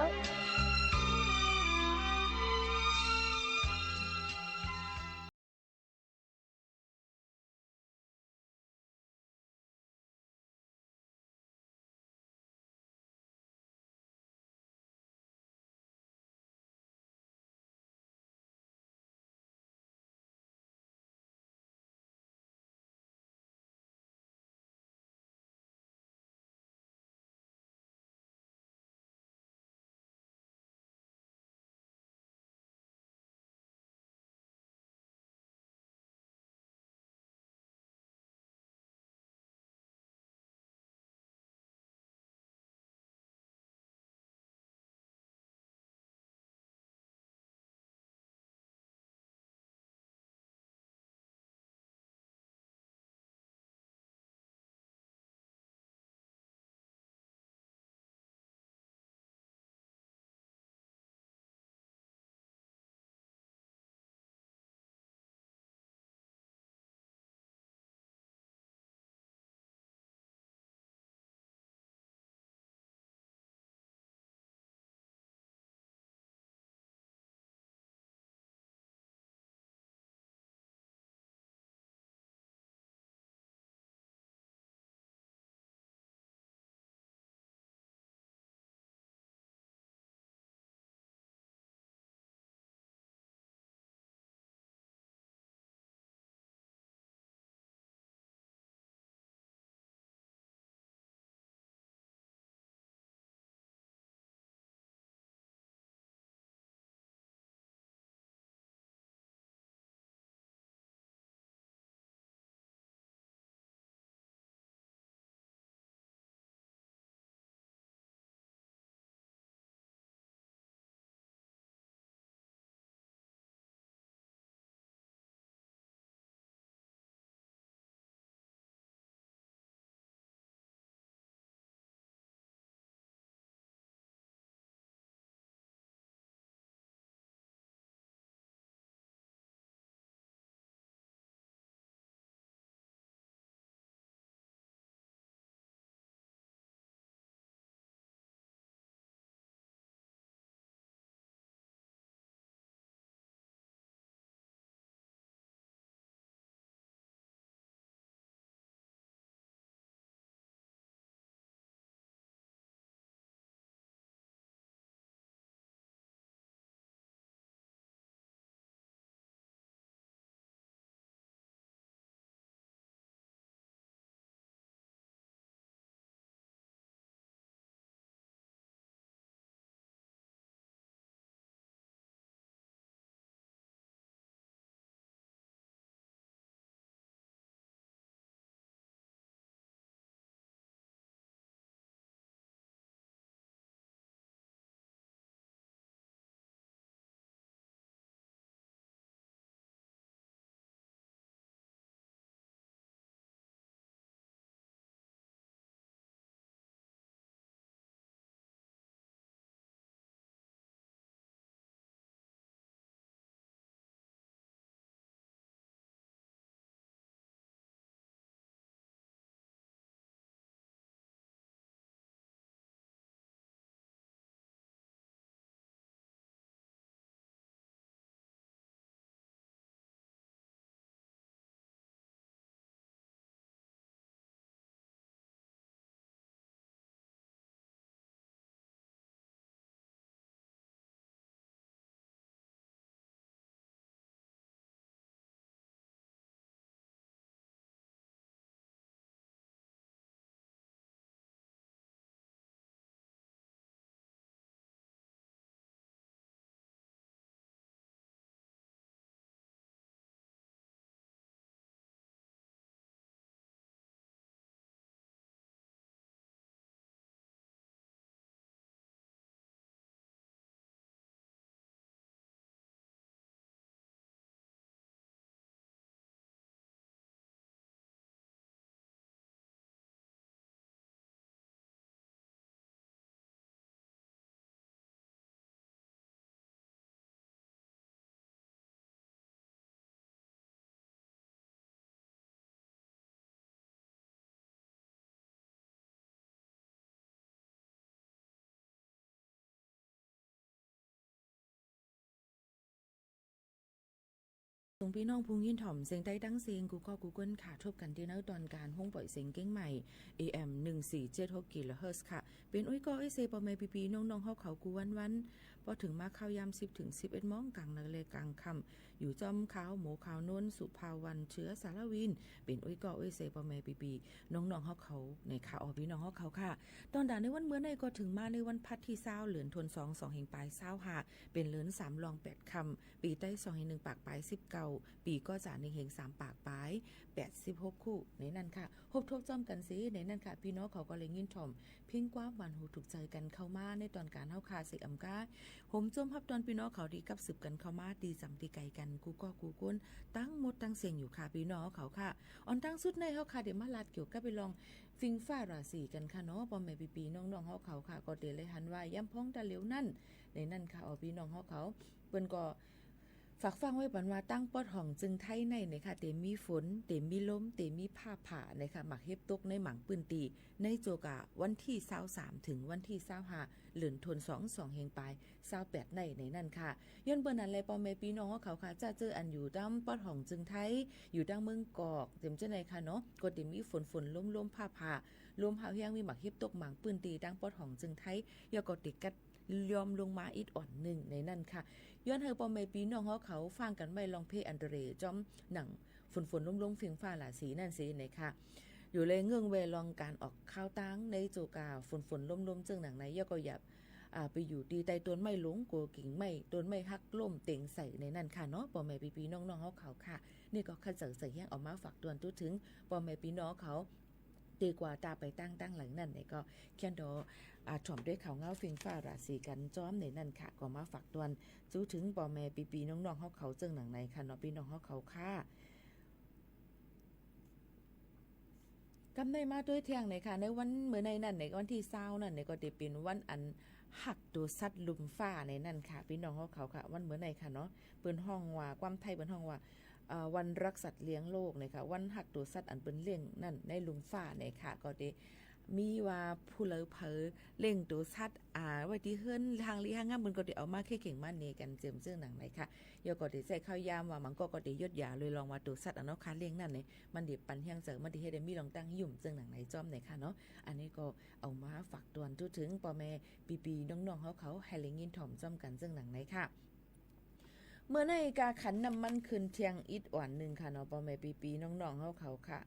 ส่งปี้น้องผู้ยินถ่อมเสียงใต้ตังเสียงกู้ก้อกู้ก้นค่ะ ทบกั๋นตี้ในตอนก๋านโฮงป่อยเสียงเจียงใหม่ เอเอ็ม หนึ่งสี่เจ็ดหก กิโลเฮิรตซ์ค่ะ เป๋นอุ้ยก้ออุ้ยเซ ป้อแม่ปี้ๆ น้องๆ เฮาเขากู้วันๆ ปอเถิงมาข่าวยามสิบเถิงสิบเอ็ดโมง ก๋างวันและก๋างค่ำ อยู่จ้อมข่าวหมู่ข่าวนนท์ สุภาวัน เชื้อสารวิน เป๋นอุ้ยก้ออุ้ยเซ ป้อแม่ปี้ๆ น้องๆ เฮาเขา ในค่ะ อ้อ ปี้น้องเฮาเขาค่ะ ตอนต๋าในวันเมื่อในก็เถิงมาในวันพัดตี้ซาว เดือนธันวาคม สองเฮงปายซาวห้า เป๋นเดือนสามลองแปดค่ำ ปี๋ไต้สองเฮงหนึ่งปากปายสิบเก้า ปี๋ก็จะหนึ่งเฮงสามปากปายแปดสิบหกคู่ ในนั้นค่ะ ฮบทบจ้อมกั๋นเสียในนั้นค่ะ ปี้น้องเขาก็เลยยินถ่อม เพ่งความหวานหูถูกใจ๋กั๋นเข้ามาในตอนก๋านเฮาค่ะ เสียอำก้า โฮมโจ้มฮับตอนปี้น้องเขาตี้กลับสืบกั๋นเข้ามา ตี้จ๋ำตี้ไก๋กั๋น กู้ก้อกู้ก้น ตังหมดตังเสียงอยู่ค่ะ ปี้น้องเขาค่ะ อ่อนตังสุดในเฮาค่ะ เดี๋ยวมาลาดเกี่ยวกับไปลอง เฟืองฟ้าราศีกั๋นค่ะเนาะ ป้อแม่ปี้ๆ น้องๆ เฮาเขาค่ะ ก็เต๋เลยหันว่า ยามพ่องตะเหลียวนั้น ในนั้นค่ะ อ้อ ปี้น้องเฮาเขา เปิ้นก็ฝากฟังไว้ปันว่า ตังปอดห้องเจิงไทยใน ในค่ะ เต๋มีฝน เต๋มีลม เต๋มีฟ้าผ่า ในค่ะ หมากเห็บตกในหมางปื้นตี้ ในโจกาวันตี้ซาวสามเถิงวันตี้ซาวห้า เดือนธันวาคม สองเฮงปายซาวแปดใน ในนั้นค่ะ ย้อนเปิ้นนั้นแล ป้อแม่ปี้น้องเฮาเขาค่ะ จะเจออันอยู่ตังปอดห้องเจิงไทย อยู่ตังเมืองกอก เจียมเจ้าในค่ะเนาะ ก็เต๋มีฝนๆ ลมๆ ฟ้าผ่า ลมห้าวแฮง มีหมากเห็บตกหมางปื้นตี้ตังปอดห้องเจิงไทย แล้วก็เต๋กัดย่อมลงมาอิดอ่อนนึ่ง ในนั้นค่ะ ย้อนหื้อป้อแม่ปี้น้องเฮาเขาฟังกั๋นไว้ลองเพ่อันตะเรจ้อมหนัง ฝนๆ ลมๆ เฟืองฟ้าราศีนั้นเสียในค่ะ อยู่เลยเงื่อนแวลองก๋านออกข้าวตางในโจกาฝนๆ ลมๆ เจิงหนังใน แล้วก็อย่า อ่า ไปอยู่ตี้ใต้ต้นไม้หลง กั๋วกิ่งไม้ ต้นไม้หักล้มเต็งใส่ในนั้นค่ะเนาะ ป้อแม่ปี้ๆ น้องๆ เฮาเขาค่ะ นี่ก็ข้าเจ๋อใส่แฮงเอามาฝากตวนจุ๊เถิง ป้อแม่ปี้น้องเขา ตี้กว่าต๋าไปตังตังหลังนั้นในก็ แค่นดอ อ่า ถ่อมด้วยข่าวเงาเฟืองฟ้าราศีกั๋นจ้อมในนั้นค่ะ ก็มาฝากตวนจุ๊เถิง ป้อแม่ปี้ๆ น้องๆ เฮาเขาเจิงหนังในค่ะเนาะ ปี้น้องเฮาเขาค่ะ กำในมาตวยแท่งในค่ะ ในวันเมื่อในนั้นใน วันตี้ซาวนั้นใน ก็เต๋เป๋นวันอันฮักตั๋วสัตว์ลุ่มฟ้าในนั้นค่ะ ปี้น้องเฮาเขาค่ะ วันเมื่อในค่ะเนาะ เปิ้นฮ้องว่า ความไทยเปิ้นฮ้องว่า เอ่อ วันรักสัตว์เลี้ยงโลกในค่ะ วันฮักตั๋วสัตว์อันเปิ้นเลี้ยงนั้นในลุ่มฟ้าในค่ะ ก็เต๋มีว่าผู้ใดผู้ใดเลี้ยงตั๋วสัตว์ อ่า ไว้ตี้เฮือน ห้างลี้ห้างงาม เปิ้นก็เต๋เอามาเค่เข่งมาเนกั๋นเจิมเจิงหนังในค่ะ แล้วก็เต๋ใจ๊ข้าวยามว่า บางก็ ก็เต๋ยดยาเลยลองว่าตั๋วสัตว์อันเฮาข้าเลี้ยงนั้นใน มันเต๋ปันแฮงเจิง มันเต๋เฮ็ดหื้อมีรองตั้งยุ่มเจิงหนังในจ้อมในค่ะเนาะ อันนี้ก็เอามาฝากตวนจุ๊เถิง ป้อแม่ปี้ๆ น้องๆ เฮาเขา หื้อได้ยินถ่อมจ้อมกั๋นเจิงหนังในค่ะ เมื่อในก้าขันน้ำมันขึ้นแท่งอิดอ่อนนึ่งค่ะเนาะ ป้อแม่ปี้ๆ น้องๆ เฮาเขาค่ะ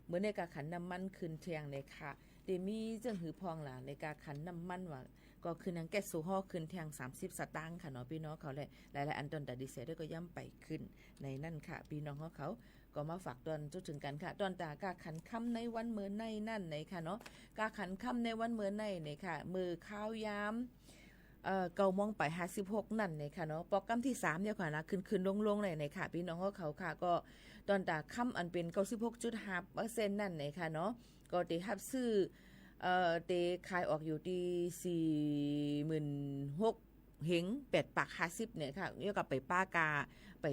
เมื่อในก้าขันน้ำมันขึ้นแท่งในค่ะ เต๋มีเจิงหื้อพ่องล่ะ ในก้าขันน้ำมันว่า ก็ขึ้นหนังแก๊สโซฮอล์ขึ้นแท่งสามสิบสตางค์ค่ะเนาะ ปี้น้องเขาแล หลายๆ อันตอนต๋าดีเซลด้วยก็ย่ำไปขึ้นในนั้นค่ะ ปี้น้องเฮาเขา ก็มาฝากตวนจุ๊เถิงกั๋นค่ะ ตอนต๋าก้าขันค่ำในวันเมื่อในนั้นในค่ะเนาะ ก้าขันค่ำในวันเมื่อในในค่ะ เมื่อข้าวยาม เอ่อ เก้าโมงไปห้าสิบหกนั้นในค่ะเนาะ ปอกกำตี้สามเนี่ยค่ะนะ ขึ้นๆ ลงๆ ในในค่ะ ปี้น้องเฮาเขาค่ะ ก็ตอนต๋าค่ำอันเป๋นเก้าสิบหกจุดห้าเปอร์เซ็นต์นั้นในค่ะเนาะ ก็เต๋ฮับซื้อ เอ่อ เต๋ขายออกอยู่ตี้สี่หมื่นหกเฮงแปดปากห้าสิบในค่ะ แล้วก็ไปป้ากา ไป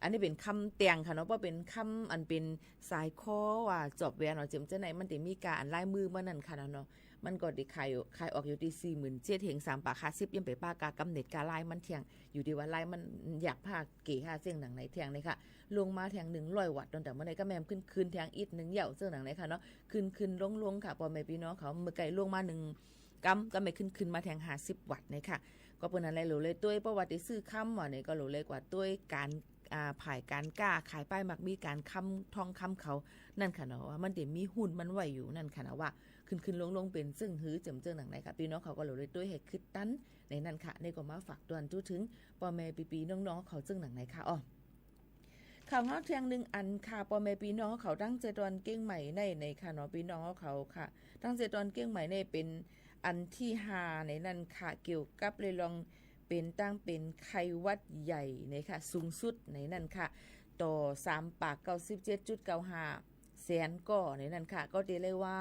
อันนี้เป๋นคำแต้งค่ะเนาะ เพราะเป๋นคำอันเป๋นสายคอว่าจอบแหวนเนาะ เจิมเจ้าใน มันเต๋มีกาอันลายมือเมื่อนั้นค่ะเนาะ มันก็เต๋ขาย ขายออกอยู่ตี้สี่หมื่นเจ็ดเฮงสามปากห้าสิบ ยังไปป้ากากำเนิดกาลายมันแท่ง อยู่ตี้ว่าลายมันหยาบผ้าเก๋ห้าเส้นหนังในแท่งในค่ะ ลงมาแท่งหนึ่งร้อยวัตต์ ตอนต๋าเมื่อในก็แม่นขึ้นๆ แท่งอิดนึ่งเย้าเส้นหนังในค่ะเนาะ ขึ้นๆ ลงๆ ค่ะ ป้อแม่ปี้น้องเขา เมื่อไก่ลงมาหนึ่งกำ ก็แม่นขึ้นๆ มาแท่งห้าสิบวัตต์ในค่ะ ก็เปิ้นนั้นแหละ โหลเลยตวย เพราะว่าเต๋ซื้อคำว่าในก็โหลเลยกว่าตวยก๋าน อ่า ฝ่ายก๋านก้าขายป้ายหมากมีก๋านคำ ทองคำเขา นั่นค่ะเนาะ ว่ามันเต๋มีหุ้นมันไว้อยู่นั่นค่ะนะ ว่าขึ้นๆ ลงๆ เป๋นเจิงหื้อเจิมเจิงหนังในค่ะ ปี้น้องเขาก็โหลเลยตวยหื้อคึดตันในนั้นค่ะ นี่ก็มาฝากตวนจุ๊เถิง ป้อแม่ปี้ๆ น้องๆ เขาเจิงหนังในค่ะ อ้อ ข่าวเงาแท่งนึ่งอันค่ะ ป้อแม่ปี้น้องเขา ตังเจตอนเจียงใหม่ในในค่ะเนาะ ปี้น้องเขาค่ะ ตังเจตอนเจียงใหม่ในเป๋นอันตี้ห้าในนั้นค่ะ เกี่ยวกับเรื่องเป๋นตั้งเป๋นไข้หวัดใหญ่ในค่ะ สูงสุดในนั้นค่ะ ต่อสามปากเก้าสิบเจ็ดจุดเก้าห้าแสนก่อในนั้นค่ะ ก็เต๋เลยว่า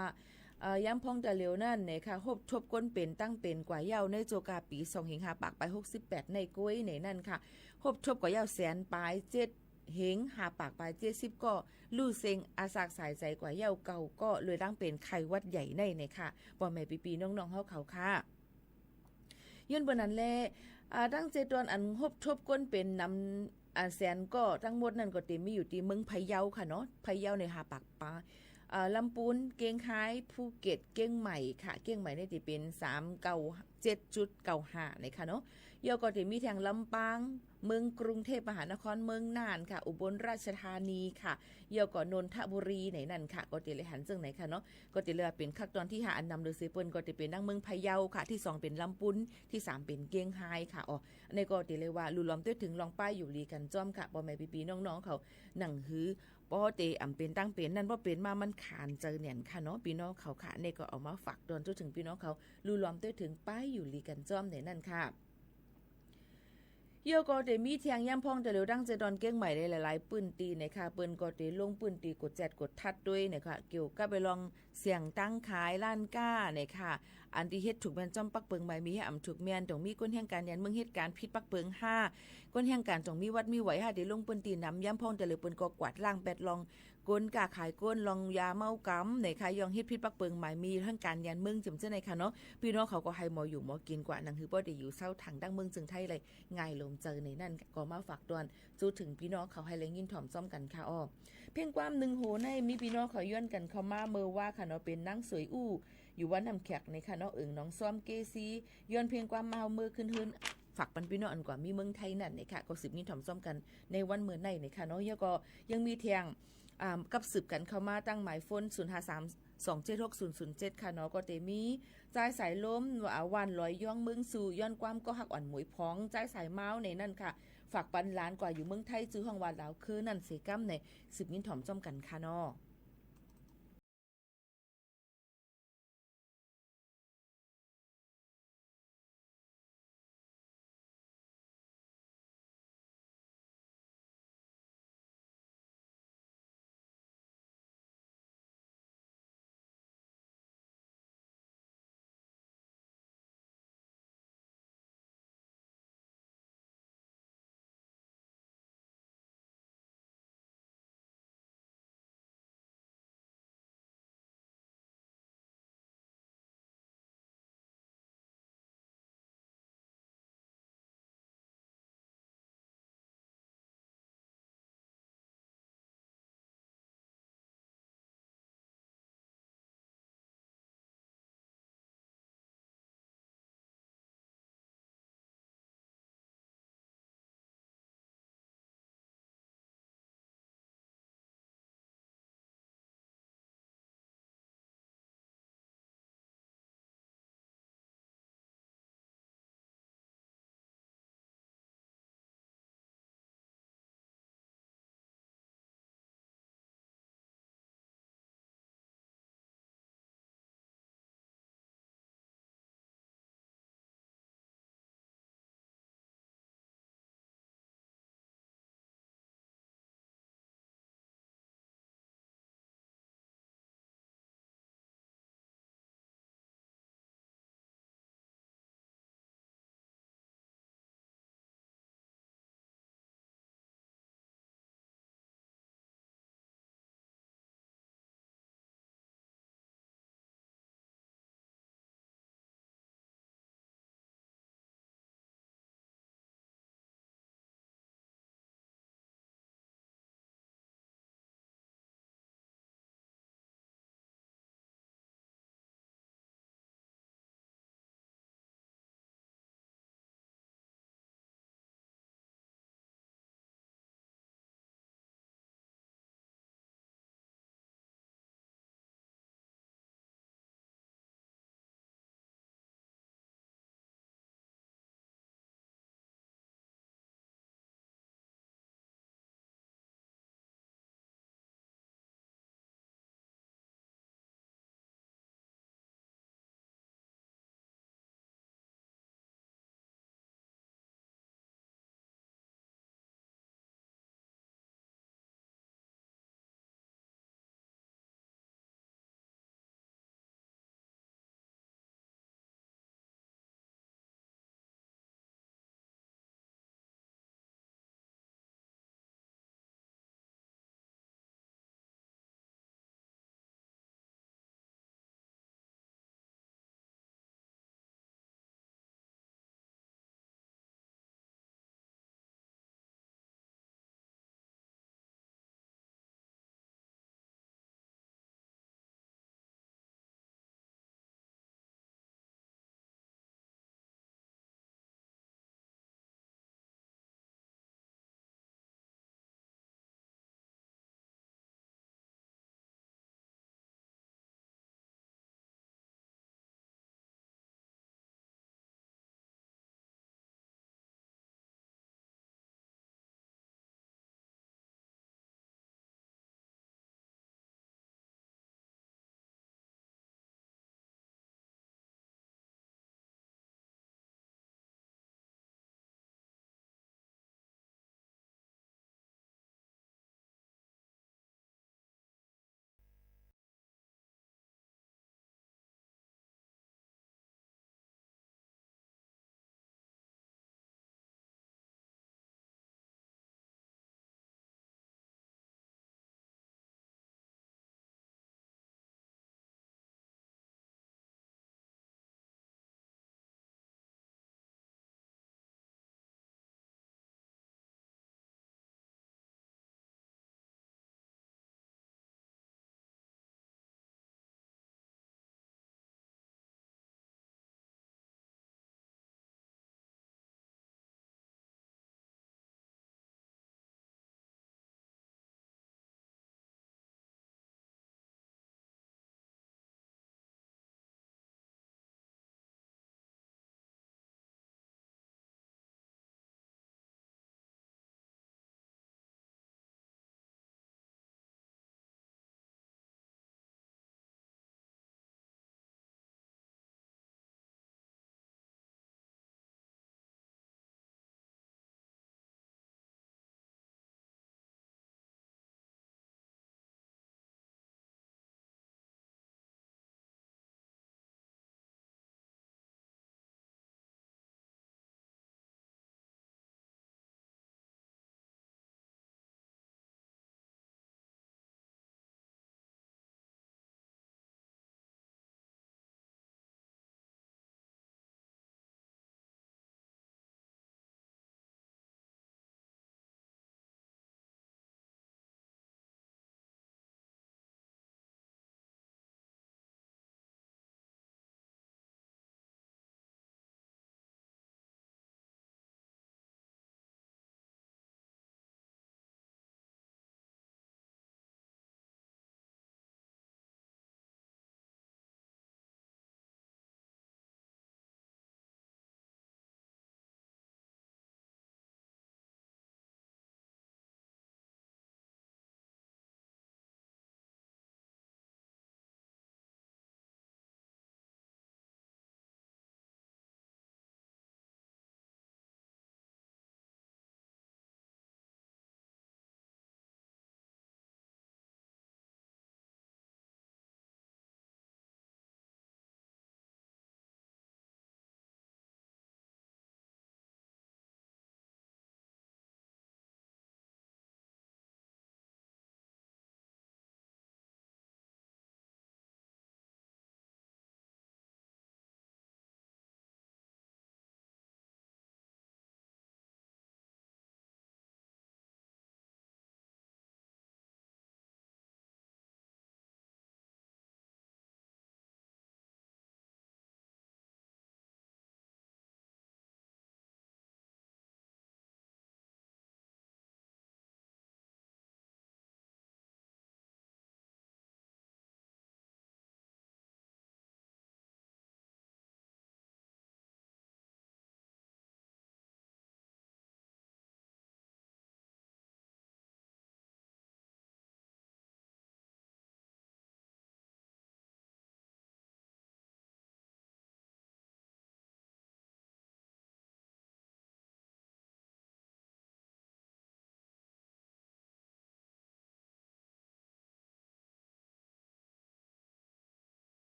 เอ่อ ยามพ่องตะเหลียวนั้นในค่ะ ฮบทบคนเป๋นตั้งเป๋นกว่าเย้าในโจกาปี๋สองเฮงห้าปากปายหกสิบแปดในก้วยในนั้นค่ะ ฮบทบกว่าเย้าแสนปายเจ็ดเฮงห้าปากปายเจ็ดสิบก่อ ลู่เซ็งอาสากสายใจ๋กว่าเย้าเก่าก่อ เลยตั้งเป๋นไข้หวัดใหญ่ในในค่ะ ป้อแม่ปี้ๆ น้องๆ เฮาเขาค่ะ ย้อนเปิ้นนั้นแหละ อ่า ตังเจตอนอันฮบทบคนเป๋นนำ อ่า แสนก่อ ตังหมดนั้นก็เตมีอยู่ตี้เมืองพะเยาค่ะเนาะ พะเยาเนี่ยห้าปากปา อ่า ลำปูน เจียงฮาย ภูเก็ต เจียงใหม่ค่ะ เจียงใหม่เนี่ยตี้เป๋น สามเก้าเจ็ดจุดเก้าห้า เนี่ยค่ะเนาะ แล้วก็เตมีแถงลำปาง เมืองกรุงเทพมหานคร เมืองน่านค่ะ อุบลราชธานีค่ะ แล้วก็นนทบุรีในนั้นค่ะ ก็เตเลยหันเซิ่งไหนค่ะเนาะ ก็เตเลยว่าเป๋นคักตอนตี้ห้า อันนำโดยเซเปิ้นก็เตเป๋นตังเมืองพะเยาค่ะ ตี้สองเป๋นลำปูน ตี้สามเป๋นเจียงฮายค่ะ อ๋อ อันนี้ก็เตเลยว่าลู่ลอมตวยเถิงลองป้ายอยู่หลีกั๋นจ้อมค่ะ ป้อแม่ปี้ๆ น้องๆ เขา หนังหื้อ ป้อเตอ่ำเป๋นตังเป๋นนั้น ป้อเป๋นมามันขานใจ๋แหน่นค่ะเนาะ ปี้น้องเขาค่ะ อันนี้ก็เอามาฝากตวยตวยเถิงปี้น้องเขา ลู่ลอมตวยเถิงป้ายอยู่หลีกั๋นจ้อมในนั้นค่ะ แล้วก็เตมีแถงย้ำพ่องเตาเร็วตั้งเจตอนเจียงใหม่ในหลายๆ ปื้นตี้นะคะ เปิ้นก็เตลงปื้นตี้กวดแจ๊ดกวดทัดตวยนะคะ เกี่ยวกับไปลองเสียงตั้งขายร้านก๊านะคะ อันตี้เฮ็ดถูกแม่นจ้อมปักเปิงหมายมี หื้ออ่ำถูกแม่น ต้องมีคนแห่งก๋านยานเมืองเฮ็ดก๋านผิดปักเปิงห้า คนแห่งก๋านต้องมีวัดมีไหวห้า เตลงปื้นตี้นำย้ำพ่องเตาเร็ว เปิ้นก็กวาดล้างแปดลอง คนก๊าขายคน ลองยาเมากำนะคะ ย่องเฮ็ดผิดปักเปิงหมายมี แห่งก๋านยานเมืองเจิ่มเจ้าในค่ะเนาะ ปี้น้องเขาก็หื้อหมออยู่หมอกิ๋นกว่า หนังหื้อป้อเตอยู่เซาทางดั้งเมืองเจิงไทยเลย ง่ายลมใจ๋ในนั้น ก็มาฝากตวยตวยเถิงปี้น้องเขาหื้อได้ยินถ่อมจ้อมกั๋นค่ะ อ้อ เพียงความหนึ่งโหนในมีปี้น้องเขาย้อนกั๋นเข้ามาเมื่อว่าค่ะเนาะ เป๋นนางสวยอู้ อยู่วัดน้ำแขกในค่ะเนาะ เอิงหนองซ้อมเกซี ย้อนเพียงความมาเฮาเมื่อคืนหื้น ฝากปันปี้น้องอันกว่ามีเมืองไทยนั้นนะคะ ก็สืบยินถ่อมจ้อมกั๋นในวันเมื่อในในค่ะเนาะ แล้วก็ยังมีแถง อ่า กับสืบกั๋นเข้ามาตังหมายโฟน ศูนย์ห้าสาม สองเจ็ดหก ศูนย์ศูนย์เจ็ด ค่ะเนาะ ก็เตมี จายสายลม อ่า หว่านลอยย้องเมืองสู่ ย้อนความก็ฮักอ่อนหมวยพอง จายสายเมาในนั้นค่ะ ฝากปันหลานกว่าอยู่เมืองไทย จื้อห้องว่าลาวคือนั้นเสก้ำใน สืบยินถ่อมจ้อมกั๋นค่ะเนาะ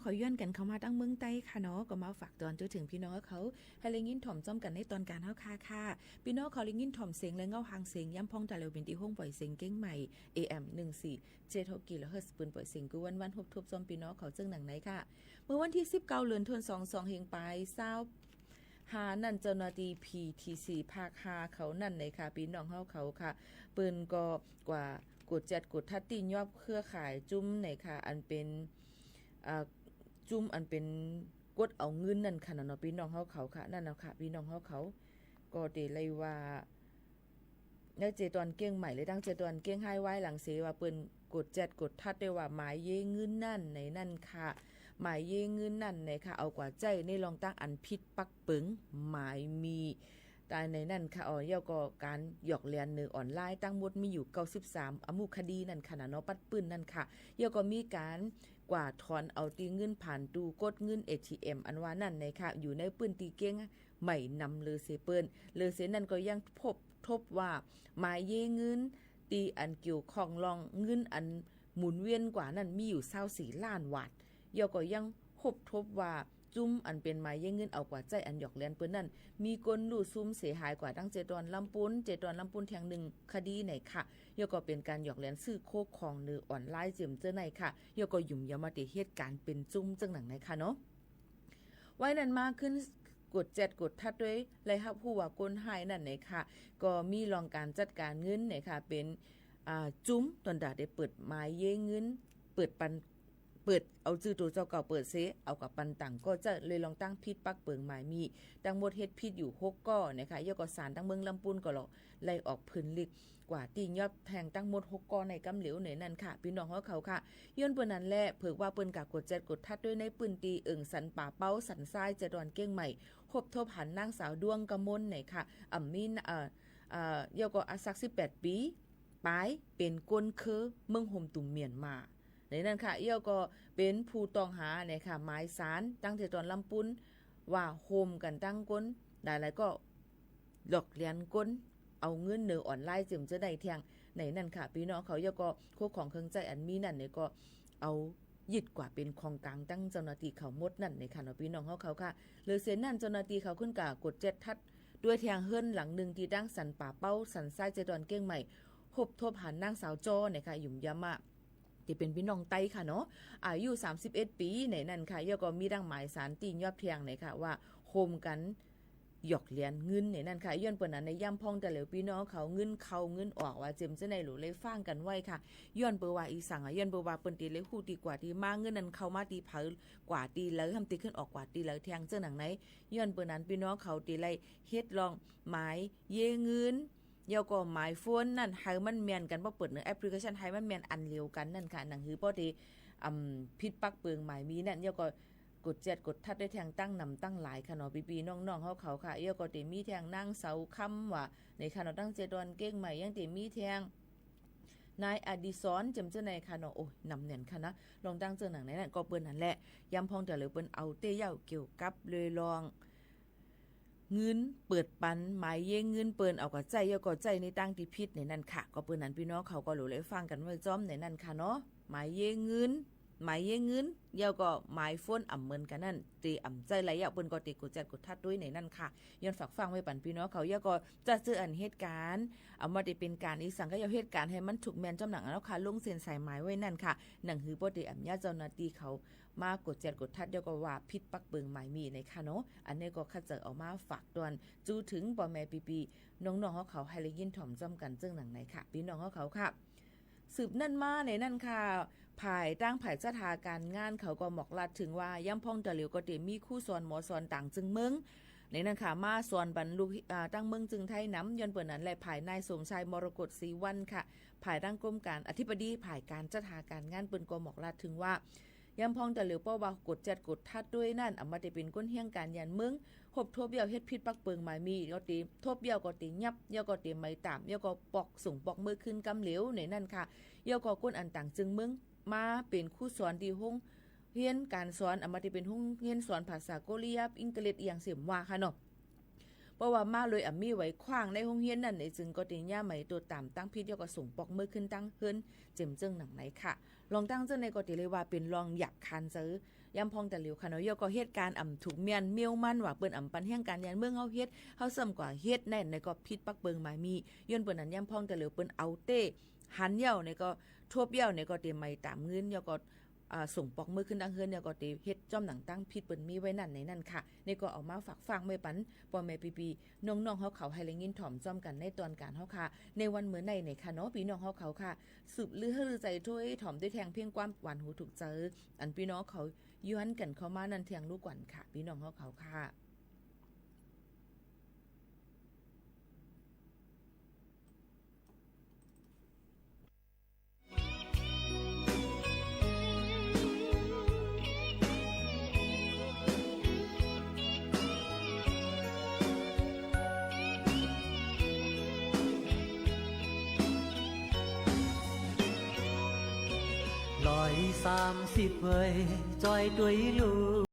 ขอย้อนกั๋นเข้ามาตางเมืองใต้ค่ะเนาะ ก็มาฝากตอนจู๊เถิงปี้น้องเขา หื้อได้ยินถ่อมจ้อมกั๋นในตอนก๋านเฮาค่ะค่ะ ปี้น้องเขาได้ยินถ่อมเสียงและเงาหางเสียง ย้ำพ่องตะเหลียวเป๋นตี้ห้องปล่อยเสียงเก้งใหม่ เอ เอ็ม หนึ่งสี่เจ็ดหก กิโลเฮิรตซ์ เปิ้นปล่อยเสียงกู้วันๆ ฮบทบจ้อมปี้น้องเขาเจิ่งหนังในค่ะ เมื่อวันตี้สิบเก้า เดือนธันวาคม สองเฮงปายซาวห้านั้น เจ้าหน้าตี้ พี ที ซี ภาคห้าเขานั้นไหนค่ะ ปี้น้องเฮาเขาค่ะ เปิ้นก็กว่ากวดแจ๊ดกวดทัดตี้ยอบเครือข่ายจุ้มไหนค่ะ อันเป๋น อ่า จุ้มอันเป๋นกดเอาเงินนั่นค่ะเนาะ ปี้น้องเฮาเขาค่ะ นั่นน่ะค่ะ ปี้น้องเฮาเขา ก็เต๋เลยว่า ในเจตอนเก้งใหม่ และตังเจตอนเก้งฮ้ายว้ายหลังเสียว่าเปิ้นกวดแจ๊ดกวดทัดได้ว่าหมายเย้เงินนั่นไหนนั่นค่ะ หมายเย้เงินนั่นไหนค่ะ เอากว่าใจ๊ในลองตั้งอันผิดปักเปิงหมายมี ตายในนั่นค่ะ อ๋อ แล้วก็ก๋านหยอกเหรียญเหนือออนไลน์ตังหมดมีอยู่ เก้าสิบสาม อมูคดีนั่นค่ะเนาะ ปัดปื้นนั่นค่ะ แล้วก็มีก๋านกว่าถอนเอาตี้เงินผ่านตู้กดเงิน เอ ที เอ็ม อันว่านั่นไหนค่ะ อยู่ในปื้นตี้เก้งใหม่นำเลยเสียเปิ้น เลยเสียนั่นก็ยังพบ ทบว่าหมายเย้เงินตี้อันเกี่ยวข้องลองเงินอันหมุนเวียนกว่านั้นมีอยู่ซาวสี่ล้านวาท แล้วก็ยังพบทบว่าจุ้มอันเป๋นหมายเย้เงินเอากว่าใจ๊อันหยอกเหรียญเปิ้นนั้น มีคนลู่ซุมเสียหายกว่าตังเจตอนลำปูน เจตอนลำปูนแท่งหนึ่งคดีไหนค่ะ แล้วก็เป๋นก๋านหยอกเหรียญซื้อโคของเหนือออนไลน์เจิ่มเจ้าไหนค่ะ แล้วก็หยุมยำมาเต๋เหตุก๋ารณ์เป๋นจุ้มเจิ่งหนังไหนค่ะเนาะ ไว้นั้นมาขึ้นกวดแจ๊ดกวดทัดด้วย ได้ฮับฮู้ว่าคนฮ้ายนั่นไหนค่ะ ก็มีลองก๋านจัดก๋านเงินไหนค่ะ เป๋น อ่า จุ้มตอนดาได้เปิดหมายเย้เงิน เปิดปัน เปิดเอาจื้อตั๋วเจ้าเก่าเปิดเสีย เอากว่าปันตั๋งก้อใจ๊เลยลองตั้งผิดปักเปิงหมายมี ตังหมดเฮ็ดผิดอยู่หกก้อไหนค่ะ แล้วก็ศาลตังเมืองลำปูนก็เลยไล่ออกผึ่นฤทธิ์ กว่าตี้ยอบแท่งตังหมดหกก้อในกำเหลียวไหนนั่นค่ะ ปี้น้องเฮาเขาค่ะ ย้อนเปิ้นนั้นแหละ เผิกว่าเปิ้นก๋ากวดแจ๊ดกวดทัดด้วยในปื้นตี้เอิ่งสันป่าเป้า สันซ้าย เจตอนเก้งใหม่ พบทบหันนางสาวดวงกมลไหนค่ะ อ่ำมี เอ่อ เอ่อ แล้วก็อายุสักสิบแปดปี๋ป๋าย เป๋นคนเคอเมืองโฮมตุ่มเมียนมา ไหนนั่นค่ะ แล้วก็เป๋นผู้ต้องหาไหนค่ะ หมายศาลตังเจตอนลำปูน ว่าโฮมกั๋นตังคนหลายๆ ก็ หลอกเหรียญคน เอาเงินเหนือออนไลน์เจิ่มเจ้าไหนแท่งไหนนั่นค่ะ ปี้น้องเขา แล้วก็โคของเครื่องใจ๊อันมีนั่นไหนก็เอายึดกว่าเป๋นของก๋างตังเจ้าหน้าตี้เขาหมดนั่นไหนค่ะเนาะ ปี้น้องเฮาเขาค่ะ เลยเสียนั่นเจ้าหน้าตี้เขาขึ้นก๋ากวดแจ๊ดทัดด้วยแท่งเฮือนหลังหนึ่งตี้ตังสันป่าเป้า สันซ้าย เจตอนเก้งใหม่ พบทบหันนางสาวจ้อไหนค่ะ หยุมยำมา ตี้เป๋นปี้น้องใต้ค่ะเนาะ อายุสามสิบเอ็ดปี๋ไหนนั่นค่ะ แล้วก็มีตังหมายศาลตี้ยอบแท่งไหนค่ะ ว่าโฮมกั๋นหยอกเหรียญเงินไหนนั่นค่ะ ย้อนเปิ้นนั้นในย้ำพ่องตะเหลียวปี้น้องเขา เงินเข้าเงินออกว่าเจิ่มเจ้าไหนหลูเลยฟังกั๋นไว้ค่ะ ย้อนเปิ้นว่าอีสังอะ ย้อนเปิ้นว่าเปิ้นตี้เลยฮู้ตี้กว่าตี้มา เงินนั้นเข้ามาตี้ใผกว่าตี้เหลอ ห้ามตี้ขึ้นออกกว่าตี้เหลอแท่งเจิ่งหนังไหน ย้อนเปิ้นนั้นปี้น้องเขาตี้เลยเฮ็ดลองหมายเย้เงิน แล้วก็หมายโฟนนั่นหื้อมันแม่นกั๋น บ่เปิดในแอปพลิเคชันหื้อมันแม่นอันเดียวกั๋นนั่นค่ะ หนังหื้อป้อตี้ อ่ำ ผิดปักเปิงหมายมีนั่น แล้วก็กวดแจ๊ดกวดทัดได้แท่งตังหนำตังหลายค่ะเนาะ ปี้ๆ น้องๆ เฮาเขาค่ะ แล้วก็ตี้มีแท่งนางสาวคำว่าไหนค่ะเนาะ ตังเจตอนเก้งใหม่ ยังตี้มีแท่งนายอดิศร เจิ่มเจ้าไหนค่ะเนาะ โอ้ย หนำแน่นค่ะนะ ลองตั้งเจิ่งหนังไหนนั่น ก็เปิ้นนั้นแหละ ย้ำพ่องตะเหลียวเปิ้นเอาเต๊เย้าเกี่ยวกับเลยลอง เงินเปิดปันหมายเย้เงินเปิ้นเอากว่าใจ๊ แล้วก็ใจ๊ในตางตี้ผิดไหนนั่นค่ะ ก็เปิ้นนั้นปี้น้องเขาก็หลูเลยฟังกั๋นไว้จ้อมไหนนั่นค่ะเนาะ หมายเย้เงิน หมายเย้เงิน แล้วก็หมายโฟนอ่ำเหมือนกั๋นนั่น ตี้อ่ำใจ๊ไหลเย้า เปิ้นก็ตี้กวดแจ๊ดกวดทัดด้วยไหนนั่นค่ะ ย้อนฝากฟังไว้ปันปี้น้องเขา แล้วก็จะเจออันเหตุก๋ารณ์ เอามาตี้เป๋นก๋านอีสังก็เย้าเหตุก๋ารณ์หื้อมันถูกแม่นจ้อมหนังเนาะค่ะ ลงเส้นสายหมายไว้นั่นค่ะ หนังหื้อป้อตี้อ่ำยาเจ้าหน้าตี้เขา มากวดแจ๊ดกวดทัด แล้วก็ว่าผิดปักเปิงหมายมีไหนค่ะเนาะ อันนี้ก็ข้าเจ้าเอามาฝากตอน จู๊เถิงป้อแม่ปี้ๆ น้องๆ เฮาเขาหื้อได้ยินถ่อมจ้อมกั๋นเจิ่งหนังไหนค่ะ ปี้น้องเฮาเขาค่ะ สืบนั่นมาไหนนั่นค่ะ ฝ่ายตังฝ่ายจัดหาก๋านงานเขาก็หมอกลัดเถิงว่า ย้ำพ่องตะเหลียวก็ตี้มีครูสอนหมอสอนต่างเจิงเมือง ไหนนั่นค่ะ มาสอนบรรลุ อ่า ตังเมืองเจิงไทยนำ ย้อนเปิ้นนั้นแหละ ฝ่ายนายสมชาย มรกตศรีวรรณค่ะ ฝ่ายตังกรมก๋าน อธิบดีฝ่ายก๋านจัดหาก๋านงานเปิ้นก็หมอกลัดเถิงว่า ย้ำพ่องตะเหลียวป้อว่ากวดแจ๊ดกวดทัดด้วยนั่น อ่ำมาตี้เป๋นคนเฮี้ยงก๋านยานเมือง พบทบเย้าเฮ็ดผิดปักเปิงหมายมี ก็ตี้ทบเย้าก็ตี้ยับ แล้วก็ตี้หมายต๋าม แล้วก็ปอกส่งปอกเมือขึ้นกำเหลียวไหนนั่นค่ะ แล้วก็คนอันต่างเจิงเมือง มาเป๋นครูสอนตี้โฮงเฮียนก๋านสอน อ่ำมาตี้เป๋นโฮงเฮียนสอนภาษาเกาหลี อังกฤษ อีหยังเสียมว่าค่ะเนาะ ป้อว่ามาเลยอ่ำมีไว้ขว้างในโฮงเฮียนนั่นไหน เจิงก็ตี้เยียะหมายตั๋วต๋ามตังผิด แล้วก็ส่งปอกเมือขึ้นตังเฮือน เจิ่มเจิ่งหนังไหนค่ะ ลองตั้งเจิ่งไหนก็ตี้เลยว่าเป๋นลองหยาบคายเจ๋อ ยามพ่องตะหลิวค่ะเนาะ ยอดก็เหตุก๋ารณ์อ่ำถูกเมี้ยน เมี้ยวมันว่าเปิ้นอ่ำปันแฮงก๋านยานเมืองเฮาเฮ็ด เฮาซ้ำกว่าเฮ็ดแน่น ในก็ผิดปักเปิงหมายมี ย้อนเปิ้นนั้นยามพ่องตะหลิวเปิ้นเอาเต้หันเย้า ในก็ทบเย้า ในก็เตรียมไหมต๋ามงื้น ยอดก็ อ่า ส่งปอกมือขึ้นตังเฮือน ยอดก็เตรียมเฮ็ดจ้อมหนังตังผิดเปิ้นมีไว้นั้นในนั้นค่ะ ในก็เอามาฝากฟังไว้ปัน ป้อแม่ปี้ๆ น้องๆ เฮาเขา หื้อได้ยินถ่อมจ้อมกั๋นในตอนก๋านเฮาค่ะ ในวันเมื่อในในค่ะเนาะ ปี้น้องเฮาเขาค่ะ สืบลือหื้อลือใจ๋ถ้วย ถ่อมด้วยแทงเพลงความหวานหูถูกใจ๋ อันปี้น้องเขาย้อนกั๋นเข้ามานั้นแทงลูกกวันค่ะ ปี้น้องเฮาเขาค่ะ ร้อยสามสิบเว้ย จ้อยตวยลูก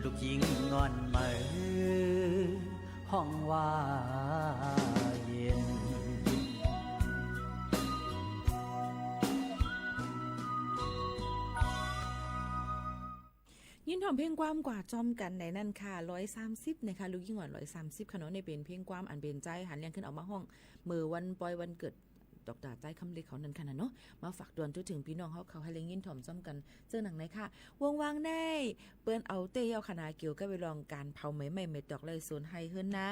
ลูกญิงง่อนเหมยฮ้องว่าเย็น ยินถ่อมเพลงความกว่าจ้อมกั๋นในนั้นค่ะ ร้อยสามสิบ นะคะ ลูกญิงอ่อน ร้อยสามสิบ ค่ะเนาะ นี่เป๋นเพลงความอันเป๋นใจ๊หันเลี้ยงขึ้นเอามาฮ้อง เมื่อวันปอยวันเกิด ดอกเตอร์ ใจ๊คำเล็กเขานั้นค่ะนะเนาะ มาฝากตวนทั่วเถิงปี้น้องเฮาเขาหื้อได้ยินถ่อมจ้อมกั๋น เจ้าหนังในค่ะ วงวางใน เปิ้นเอาเต้เย้าค่ะนะ เกี่ยวกับเรื่องก๋านเผาไหม้ไม้ตอกไร่สวนไฮ่เฮือนนา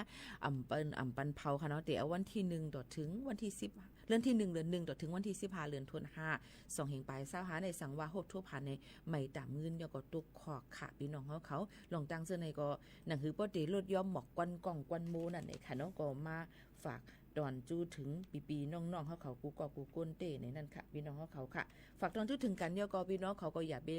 อ่ำเปิ้น อ่ำปันเผาค่ะเนาะ เต๋าวันตี้หนึ่งต่อเถิงวันตี้สิบ เดือนตี้หนึ่ง เดือนหนึ่งต่อเถิงวันตี้สิบห้า เดือนธันวา สองเหียงปายซาวห้า ในสังว่าฮบถ้วผ่านในไหม้ต๋ามงื้น ยอดก็ตกคอกค่ะ ปี้น้องเฮาเขา ลองตั้งเสื้อในก็ หนังหื้อป้อเต๋ลดย้อมหมอกควันก้องควันโมนั่นเองค่ะเนาะ ก็มาฝากตอนจู้เถิงปี้ๆ น้องๆ เฮาเขากู้ก่อกู้ก้นเต้ในนั้นค่ะ ปี้น้องเฮาเขาค่ะ ฝากตอนจู้เถิงกั๋น ยอดก็ปี้น้องเขาก็อย่าไป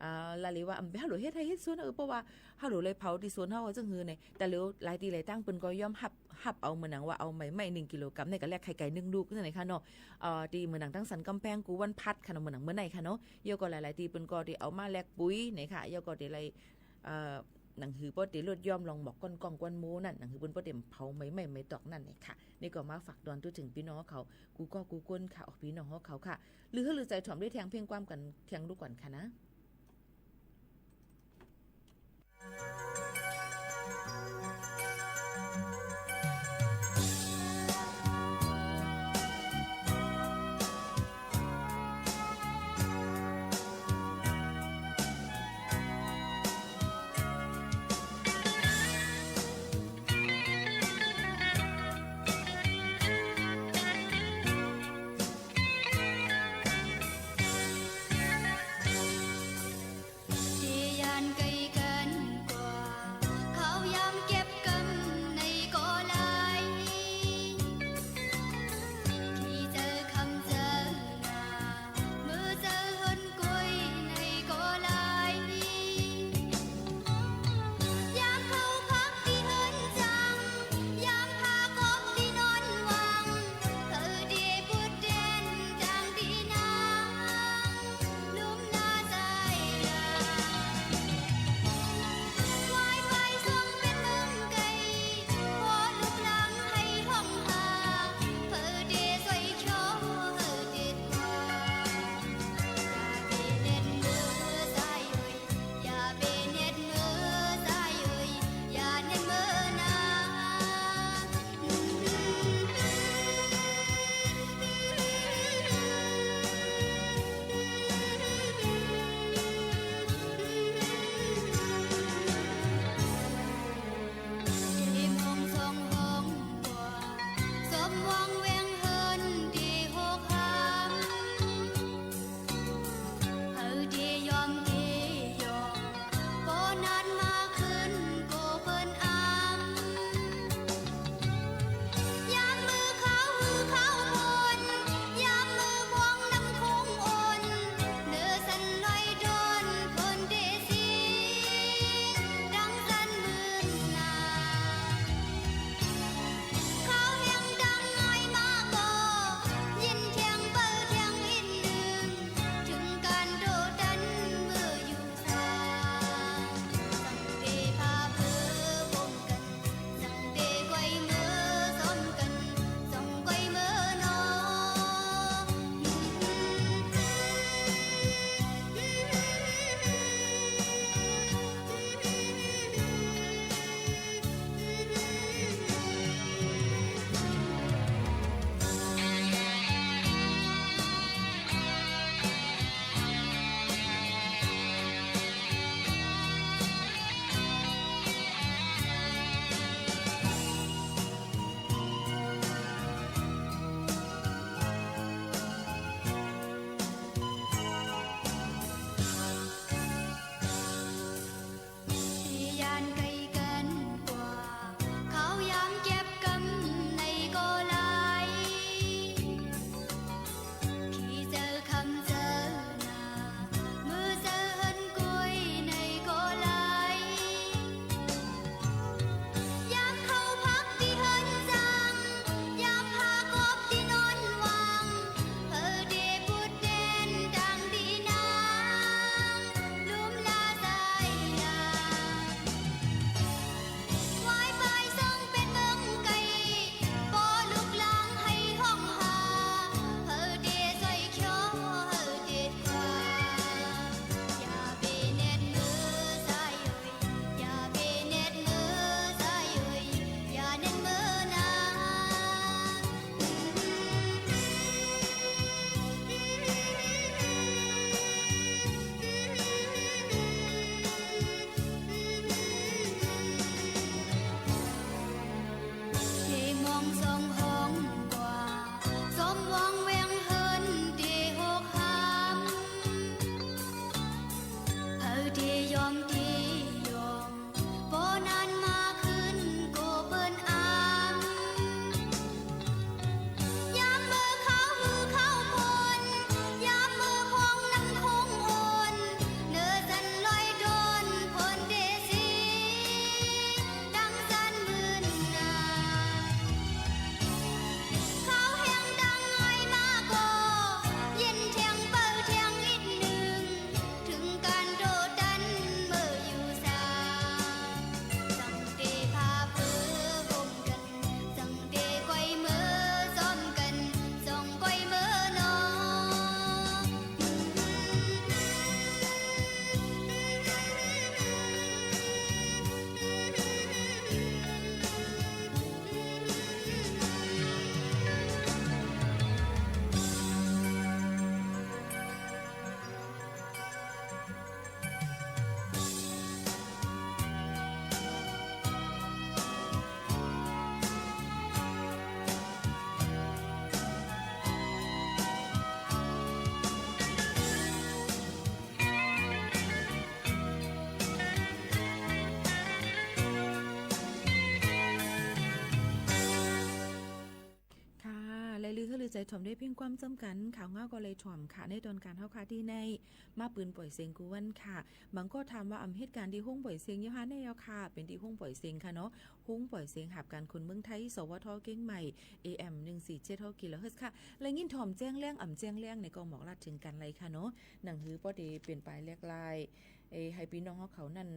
อ่า ละเลยว่า อำ ไปหาหลวงเฮ็ดไฮ่เฮ็ดสวน เออ เพราะว่าหาหลวงเลยเผาตี้สวนเฮา เออ จั่งหื้อใน แต่แล้วหลายตี้หลายตังเปิ้นก็ยอมฮับ ฮับเอาเหมือนหนังว่าเอาไหม้ไม้หนึ่งกิโลกรัมในก็แลกไข่ไก่นึ่งลูกนั่นเองค่ะเนาะ เอ่อ ตี้เหมือนหนังตังสันก๋ำแพงกู้วันพัดค่ะเนาะ เหมือนหนังเมื่อในค่ะเนาะ ยอดก็หลายๆ ตี้เปิ้นก็ตี้เอามาแลกปุ๋ยในค่ะ ยอดก็ตี้ไล่ เอ่อ หนังหือป้อเต๋ยลดย่อมลองหมอกก้อนก้องก้อนโม้นั่น หนังหือเปิ้นป้อเต๋ยเผาไหม้ไหม้ไหม้ตอกนั่นแหละค่ะ นี่ก็มาฝากตอนตั๊วเถิงปี้น้องเขา กู้ก้อกู้ก้นค่ะ ออกปี้น้องเขาค่ะ หรือหื้อลือใจ๋ถ่อมได้แทงเพลงความกั๋นเตียงดูก่อนค่ะนะ ใจ๋ถ่อมได้เพ่งความจ้ำกั๋น ข่าวเหงาก็เลยถ่อมค่ะ ในตอนก๋านเฮาค่ะตี้ใน มาปืนป่อยเสียงกู้วันค่ะ บางก็ถามว่า อำเหตุก๋ารณ์ตี้โฮงป่อยเสียงอยู่หาดใดเฮาค่ะ เป๋นตี้โฮงป่อยเสียงค่ะเนาะ โฮงป่อยเสียงหับก๋านคนเมืองไทย สวท เกียงใหม่ เอเอ็ม หนึ่งสี่เจ็ดหกกิโลเฮิรตซ์ค่ะ และยินถ่อมแจ้งแรง อำแจ้งแรงเนี่ยก็บอกลาดเถิงกั๋นเลยค่ะเนาะ หนังหื้อป้อเตเป๋นปายแหลกลาย เอ่อ หื้อปี้น้องเฮาเขานั้น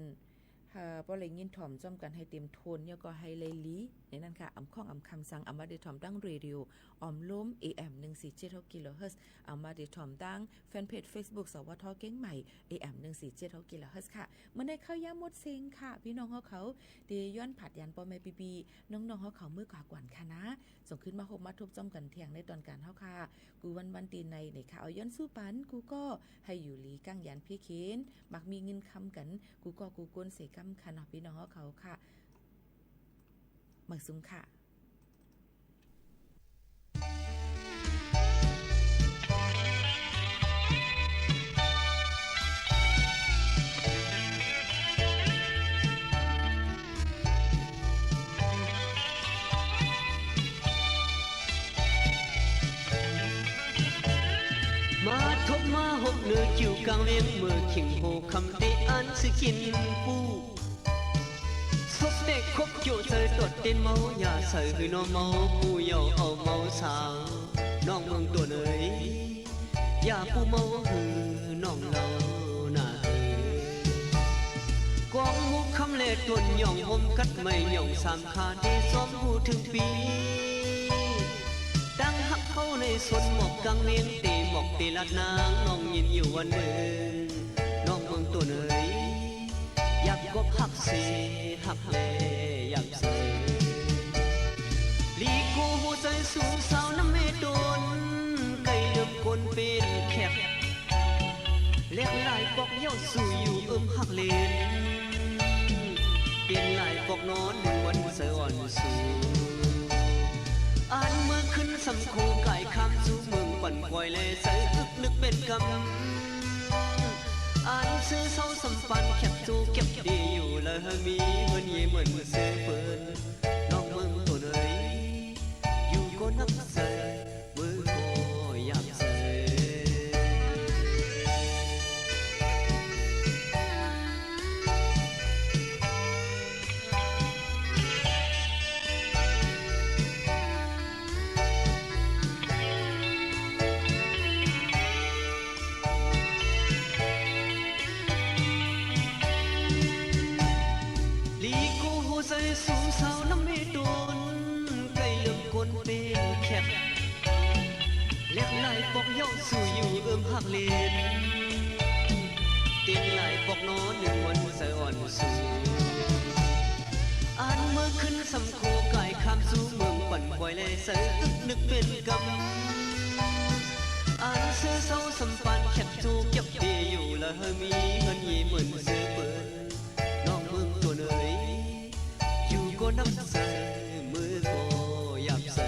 เอ่อ ป้อได้ยินถ่อมจ้อมกั๋นหื้อเตรียมโทน แล้วก็หื้อได้หลี ในนั้นค่ะ อำข้องอำกำสั่ง อำว่าได้ถ่อมตางเรดิโอ ออมโลม เอเอ็ม หนึ่งสี่เจ็ดหกกิโลเฮิรตซ์ อำว่าได้ถ่อมตางแฟนเพจเฟซบุ๊ก สวท เกียงใหม่ เอเอ็ม หนึ่งสี่เจ็ดหกกิโลเฮิรตซ์ค่ะ เมื่อในข่าวยามหมดเสียงค่ะ ปี้น้องเฮาเขา เตย้อนผาดยานป้อแม่ปี้ๆ น้องๆ เฮาเขาเมื่อกว่าก่อนค่ะนะ ส่งคืนมาฮบมาทบจ้อมกั๋นเถียงในตอนก๋านเฮาค่ะ กู้วันวันตี้ในเนี่ยค่ะ เอาย้อนสู้ปัน กู้ก็หื้ออยู่หลี กั๋งยานเปียกเข็ญ มักมีเงินคำกั๋น กู้ก็กู้ก้นเสก๋ำค่ะเนาะ ปี้น้องเฮาเขาค่ะ หมายสุงค่ะ มาทบมาฮบเนอ กิ๋วก๋างเวียง เมื่อเข็งโฮคำเต๊อันซื้อกิ๋นปู ซบเต๊คบเกี่ยวใจ๋ตอดเต้นเมา อย่าใส่หื้อหนอเมา ผู้เยาว์เอาเมาสาว น้องเมืองตั๋วเอ๋ย อย่าผู้เมาหื้อน้องเฮานาเอ๋ย กองหมู่คำและตน ย่องห่มกั๊ดไหม ย่องสามขา เตซ้อมฮู้เถิงปี ตังฮักเฮาในสน หมอกก๋างเวียง เตหมอกเตลาดนาง น้องยินอยู่วันเมือง น้องเมืองตั๋วเอ๋ย อยากกบฮักเส ฮักแลอยากเส หลีกู้หัวใจ๋สู่สาวนำเมต๋น ใก้เริ่มก๋นเป๋นแขก แหลกหลายปอกเย้าสู่อยู่เอิ้มฮักเหลน เป๋นหลายปอกหนอ นึ่งวันใจ๋อ่อนสู่ อันเมื่อคืนสำโขก๋ายข้ามสู่เมืองปั่นควายแล ใจ๋อึกนึกเป๋นกำ อันซื้อเซาสำปานแขกโจเก็บดีอยู่ และหื้อมีเฮือนเยเหมือนเซเปิ้น น้องเมืองตั๋วเอ๋ย อยู่ก็นักใจ๋ เมื่อก็อยากใจ๋ หลีกู้หัวใจ๋สู่สาวนำเมต๋น ใก้เริ่มก๋นเป๋นแขก แหลกหลายปอกเย้าสู่อยู่เอิ้มฮักเหลน เป๋นหลายปอกหนอนึ่งวันใจ๋อ่อนสู่ อันเมื่อคืนสำโขก๋ายข้ามสู่เมืองปั่นควายแล ใจ๋อึกนึกเป๋นกำ อันซื้อเซาสำปานแขกโจเก็บดีอยู่ และหื้อมีเฮือนเยเหมือนเซเปิ้น น้องเมืองตั๋วเอ๋ย อยู่ก็นักใจ๋ เมื่อก็อยากใจ๋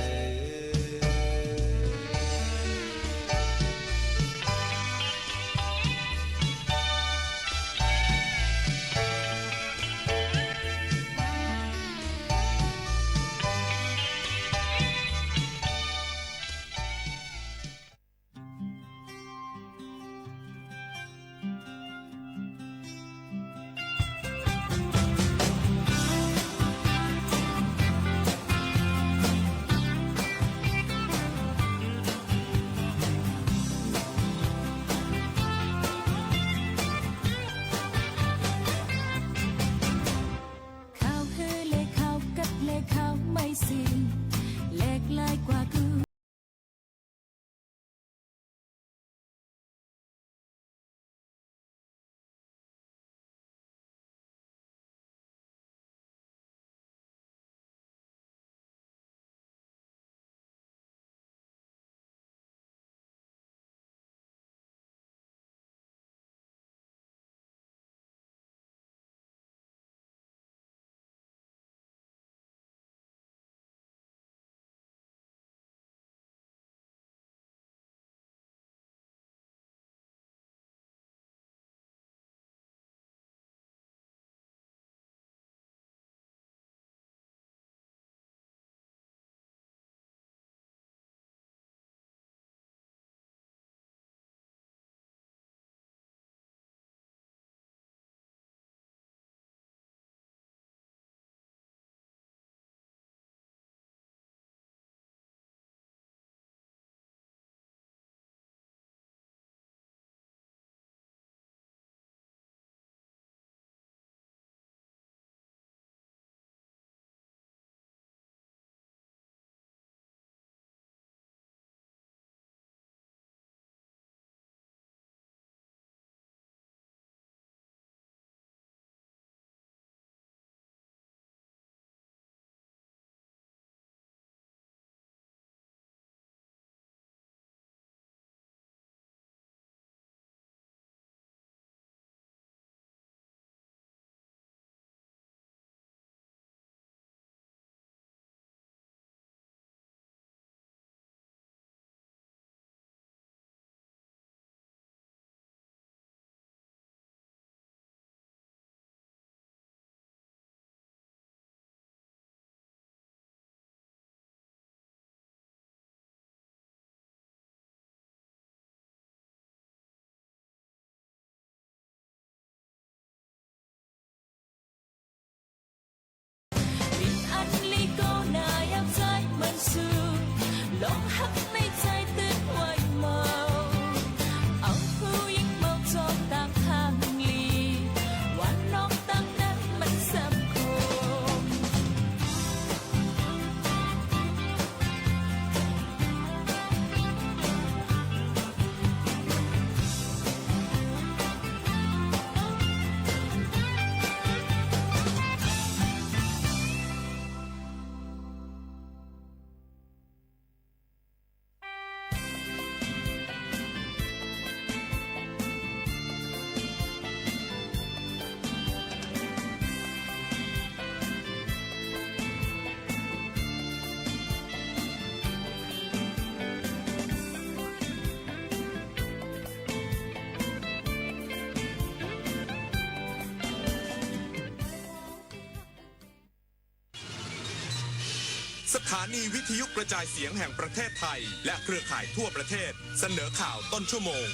สถานีวิทยุกระจายเสียงแห่งประเทศไทย และเครือข่ายทั่วประเทศ เสนอข่าวต้นชั่วโมง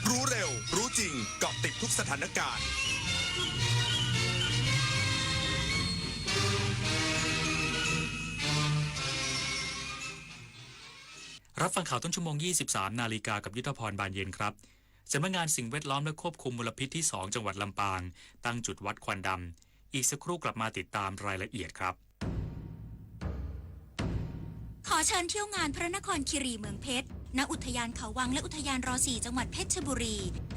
รู้เร็ว รู้จริง เกาะติดทุกสถานการณ์ รับฟังข่าวต้นชั่วโมง ยี่สิบสามนาฬิกา กับยุทธพร บานเย็นครับ สำนักงานสิ่งแวดล้อมและควบคุมมลพิษที่สอง จังหวัดลำปาง ตั้งจุดวัดควันดำ อีกสักครู่กลับมาติดตามรายละเอียดครับ ขอเชิญเที่ยวงานพระนครคีรีเมืองเพชร ณ อุทยานเขาวังและอุทยานรอสี่ จังหวัดเพชรบุรี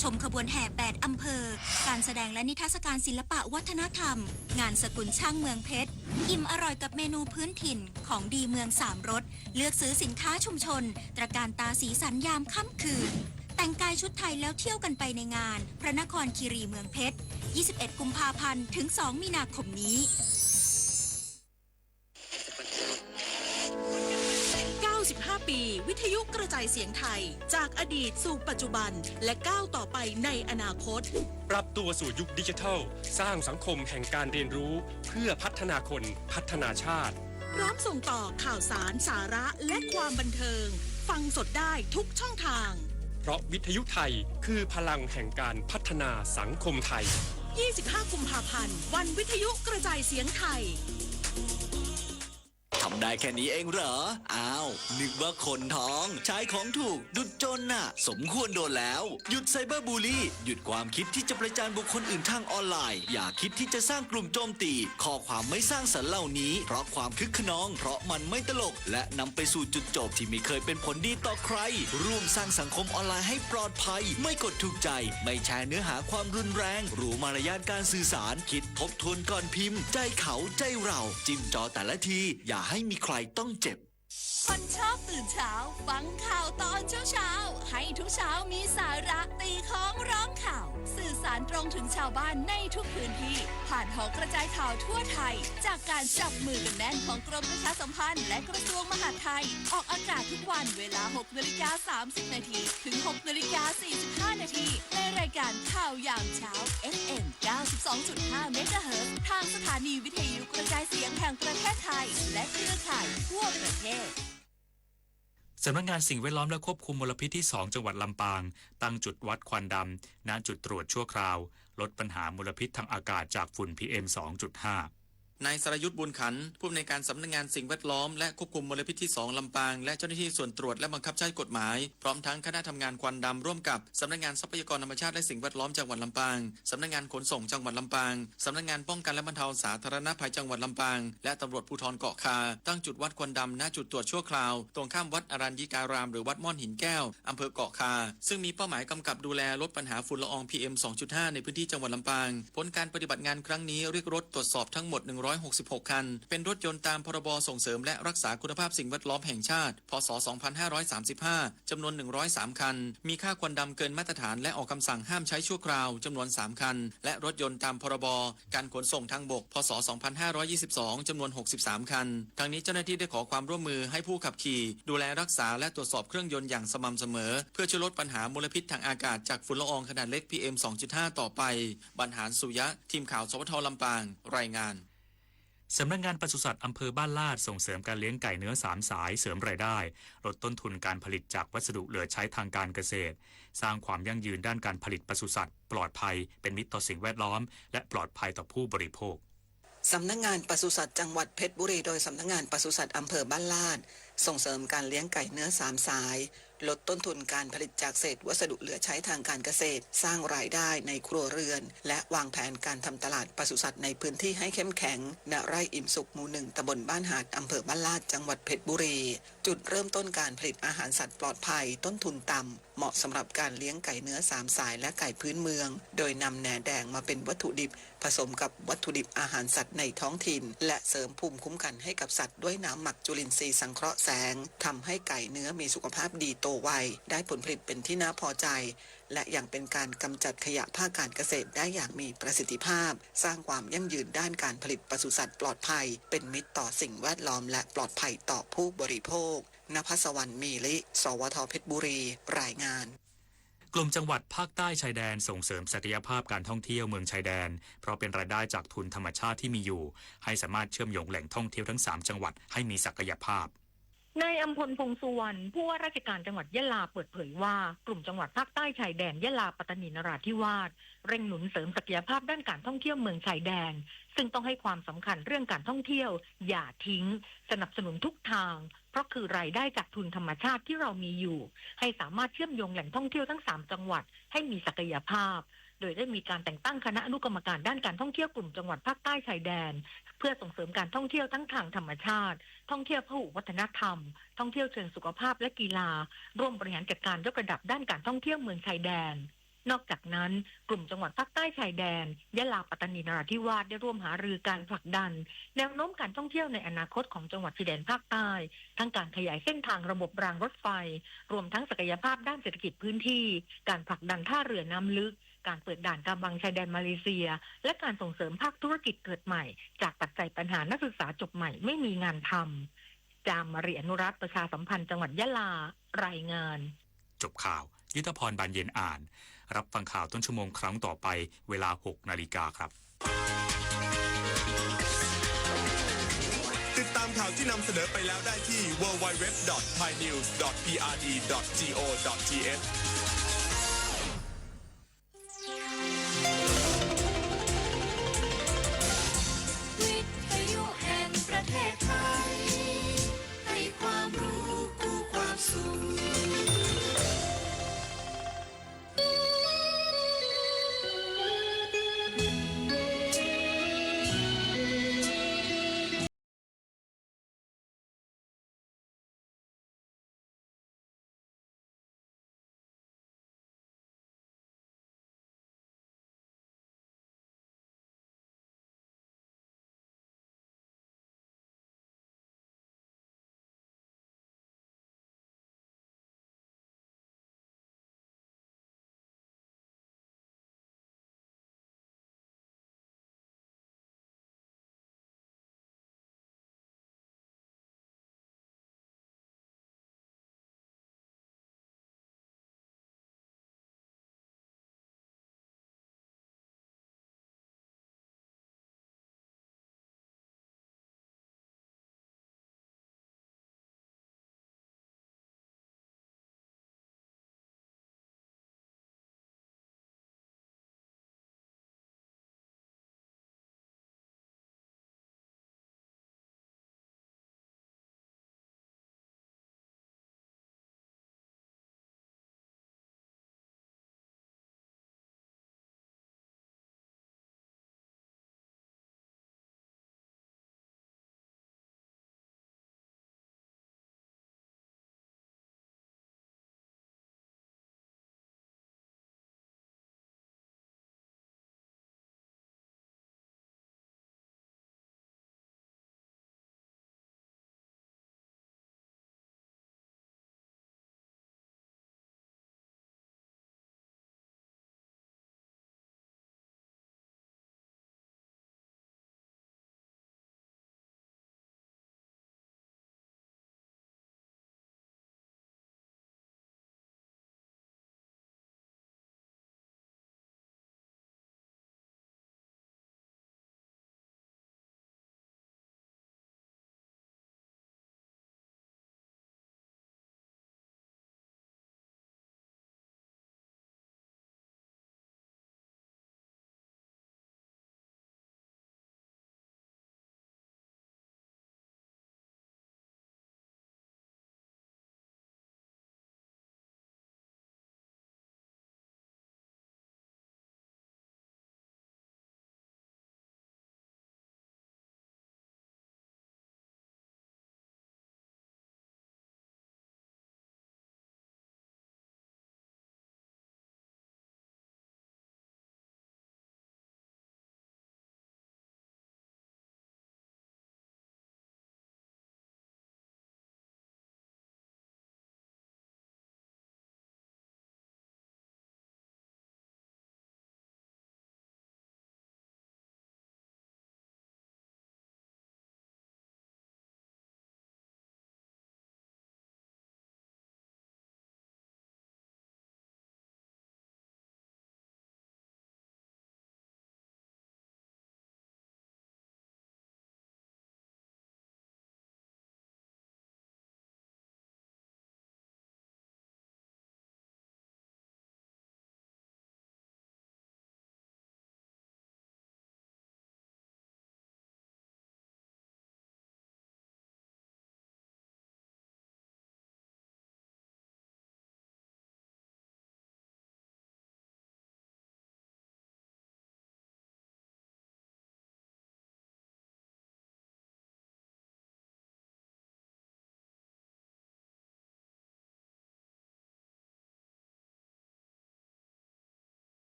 ชมขบวนแห่แปดอำเภอ การแสดงและนิทรรศการศิลปะวัฒนธรรม งานสกุลช่างเมืองเพชร อิ่มอร่อยกับเมนูพื้นถิ่น ของดีเมืองสามรส เลือกซื้อสินค้าชุมชน ตระการตาสีสันยามค่ำคืน แต่งกายชุดไทยแล้วเที่ยวกันไปในงาน พระนครคีรีเมืองเพชร ยี่สิบเอ็ดกุมภาพันธ์ ถึง สองมีนาคมนี้ เก้าสิบห้าปี วิทยุกระจายเสียงไทย จากอดีตสู่ปัจจุบัน และก้าวต่อไปในอนาคต ปรับตัวสู่ยุคดิจิทัล สร้างสังคมแห่งการเรียนรู้ เพื่อพัฒนาคน พัฒนาชาติ พร้อมส่งต่อข่าวสาร สาระ และความบันเทิง ฟังสดได้ทุกช่องทาง เพราะวิทยุไทยคือพลังแห่งการพัฒนาสังคมไทย ยี่สิบห้ากุมภาพันธ์ วันวิทยุกระจายเสียงไทย ทำได้แค่นี้เองเหรอ อ้าว นึกว่าคนท้อง ใช้ของถูก ดุจจนน่ะ สมควรโดนแล้ว หยุดไซเบอร์บูลลี่ หยุดความคิดที่จะประจานบุคคลอื่นทางออนไลน์ อย่าคิดที่จะสร้างกลุ่มโจมตี ข้อความไม่สร้างสรรค์เหล่านี้ เพราะความคึกคะนอง เพราะมันไม่ตลก และนำไปสู่จุดจบที่ไม่เคยเป็นผลดีต่อใคร ร่วมสร้างสังคมออนไลน์ให้ปลอดภัย ไม่กดถูกใจ ไม่แชร์เนื้อหาความรุนแรง รู้มารยาทการสื่อสาร คิดทบทวนก่อนพิมพ์ ใจเขา ใจเรา จิ้มจอแต่ละที อย่าให้มีใครต้องเจ็บ คนชอบตื่นเช้า ฟังข่าวตอนเช้าๆ ให้ทุกเช้ามีสาระ ตีค้องร้องข่าว สื่อสารตรงถึงชาวบ้านในทุกพื้นที่ ผ่านหอกระจายข่าวทั่วไทย จากการจับมือกันแน่นของกรมประชาสัมพันธ์ และกระทรวงมหาดไทย ออกอากาศทุกวันเวลา หกนาฬิกาสามสิบนาที ถึง หกนาฬิกาสี่สิบห้านาที ในรายการข่าวยามเช้า เอฟเอ็ม เก้าสิบสองจุดห้าเมกะเฮิรตซ์ ทางสถานีวิทยุกระจายเสียงแห่งประเทศไทย และเครือข่ายทั่วประเทศ สำนักงานสิ่งแวดล้อมและควบคุมมลพิษที่สอง จังหวัดลำปาง ตั้งจุดวัดควันดำ ณ จุดตรวจชั่วคราว ลดปัญหามลพิษทางอากาศจากฝุ่น พีเอ็ม สองจุดห้า นายสรยุทธ บุญขัน ผู้อำนวยการสำนักงานสิ่งแวดล้อมและควบคุมมลพิษที่สอง ลำปาง และเจ้าหน้าที่ส่วนตรวจและบังคับใช้กฎหมาย พร้อมทั้งคณะทำงานควันดำ ร่วมกับสำนักงานทรัพยากรธรรมชาติและสิ่งแวดล้อมจังหวัดลำปาง สำนักงานขนส่งจังหวัดลำปาง สำนักงานป้องกันและบรรเทาสาธารณภัยจังหวัดลำปาง และตำรวจภูธรเกาะคา ตั้งจุดวัดควันดำ ณ จุดตรวจชั่วคราว ตรงข้ามวัดอรัญญิการาม หรือวัดม่อนหินแก้ว อำเภอเกาะคา ซึ่งมีเป้าหมายกำกับดูแลลดปัญหาฝุ่นละออง พีเอ็ม สองจุดห้า ในพื้นที่จังหวัดลำปาง ผลการปฏิบัติงานครั้งนี้เรียกรถตรวจสอบทั้งหมด หนึ่งร้อยหกสิบหกคัน เป็นรถยนต์ตาม พ.ร.บ. ส่งเสริมและรักษาคุณภาพสิ่งแวดล้อมแห่งชาติ พ.ศ. สองพันห้าร้อยสามสิบห้า จำนวน หนึ่งร้อยสามคัน มีค่าควันดำเกินมาตรฐานและออกคำสั่งห้ามใช้ชั่วคราว จำนวนสามคัน และรถยนต์ตาม พ.ร.บ. การขนส่งทางบก พ.ศ. สองพันห้าร้อยยี่สิบสอง จำนวน หกสิบสามคัน ทั้งนี้เจ้าหน้าที่ได้ขอความร่วมมือให้ผู้ขับขี่ ดูแลรักษาและตรวจสอบเครื่องยนต์อย่างสม่ำเสมอ เพื่อช่วยลดปัญหามลพิษทางอากาศจากฝุ่นละอองขนาดเล็ก พีเอ็ม สองจุดห้า ต่อไป บรรหารสุยะ ทีมข่าว สวท ลำปาง รายงาน สำนักงานปศุสัตว์อำเภอบ้านลาด ส่งเสริมการเลี้ยงไก่เนื้อสามสาย เสริมรายได้ ลดต้นทุนการผลิตจากวัสดุเหลือใช้ทางการเกษตร สร้างความยั่งยืนด้านการผลิตปศุสัตว์ ปลอดภัย เป็นมิตรต่อสิ่งแวดล้อม และปลอดภัยต่อผู้บริโภค สำนักงานปศุสัตว์จังหวัดเพชรบุรี โดยสำนักงานปศุสัตว์อำเภอบ้านลาด ส่งเสริมการเลี้ยงไก่เนื้อสามสาย ลดต้นทุนการผลิตจากเศษวัสดุเหลือใช้ทางการเกษตร สร้างรายได้ในครัวเรือน และวางแผนการทำตลาดปศุสัตว์ในพื้นที่ให้เข้มแข็ง ณ ไร่อิ่มสุข หมู่หนึ่ง ตำบลบ้านหาด อำเภอบ้านลาด จังหวัดเพชรบุรี จุดเริ่มต้นการผลิตอาหารสัตว์ปลอดภัย ต้นทุนต่ำ เหมาะสำหรับการเลี้ยงไก่เนื้อสามสายและไก่พื้นเมือง โดยนำแหนแดงมาเป็นวัตถุดิบ ผสมกับวัตถุดิบอาหารสัตว์ในท้องถิ่น และเสริมภูมิคุ้มกันให้กับสัตว์ด้วยน้ำหมักจุลินทรีย์สังเคราะห์แสง ทำให้ไก่เนื้อมีสุขภาพดีโตไว ได้ผลผลิตเป็นที่น่าพอใจ และยังเป็นการกำจัดขยะภาคการเกษตรได้อย่างมีประสิทธิภาพ สร้างความยั่งยืนด้านการผลิตปศุสัตว์ปลอดภัย เป็นมิตรต่อสิ่งแวดล้อม และปลอดภัยต่อผู้บริโภค นภัสวรรณ มีลิ สวท เพชรบุรี รายงาน กลุ่มจังหวัดภาคใต้ชายแดนส่งเสริมศักยภาพการท่องเที่ยวเมืองชายแดน เพราะเป็นรายได้จากทุนธรรมชาติที่มีอยู่ ให้สามารถเชื่อมโยงแหล่งท่องเที่ยวทั้งสามจังหวัดให้มีศักยภาพ นายอำพล พงษ์สุวรรณ ผู้ว่าราชการจังหวัดยะลาเปิดเผยว่า กลุ่มจังหวัดภาคใต้ชายแดนยะลา ปัตตานี นราธิวาส เร่งหนุนเสริมศักยภาพด้านการท่องเที่ยวเมืองชายแดน ซึ่งต้องให้ความสำคัญเรื่องการท่องเที่ยว อย่าทิ้ง สนับสนุนทุกทาง เพราะคือรายได้จากทุนธรรมชาติที่เรามีอยู่ ให้สามารถเชื่อมโยงแหล่งท่องเที่ยวทั้งสามจังหวัดให้มีศักยภาพ โดยได้มีการแต่งตั้งคณะอนุกรรมการด้านการท่องเที่ยวกลุ่มจังหวัดภาคใต้ชายแดน เพื่อส่งเสริมการท่องเที่ยวทั้งทางธรรมชาติ ท่องเที่ยวพหุวัฒนธรรม ท่องเที่ยวเชิงสุขภาพและกีฬา ร่วมบริหารจัดการยกระดับด้านการท่องเที่ยวเมืองชายแดน นอกจากนั้น กลุ่มจังหวัดภาคใต้ชายแดน ยะลา ปัตตานี นราธิวาส ได้ร่วมหารือการผลักดัน แนวโน้มการท่องเที่ยวในอนาคตของจังหวัดชายแดนภาคใต้ ทั้งการขยายเส้นทางระบบรางรถไฟ รวมทั้งศักยภาพด้านเศรษฐกิจพื้นที่ การผลักดันท่าเรือน้ำลึก การเปิดด่านกำบังชายแดนมาเลเซีย และการส่งเสริมภาคธุรกิจเกิดใหม่ จากปัจจัยปัญหานักศึกษาจบใหม่ไม่มีงานทำ จามมารี อนุรักษ์ ประชาสัมพันธ์จังหวัดยะลา รายงาน จบข่าว ยุทธพร บานเย็นอ่าน รับฟังข่าวต้นชั่วโมงครั้งต่อไป เวลาหกนาฬิกาครับ ติดตามข่าวที่นำเสนอไปแล้วได้ที่ ดับเบิลยู ดับเบิลยู ดับเบิลยู ดอท ไทยนิวส์ ดอท พีอาร์ดี ดอท จี โอ ดอท ที เอช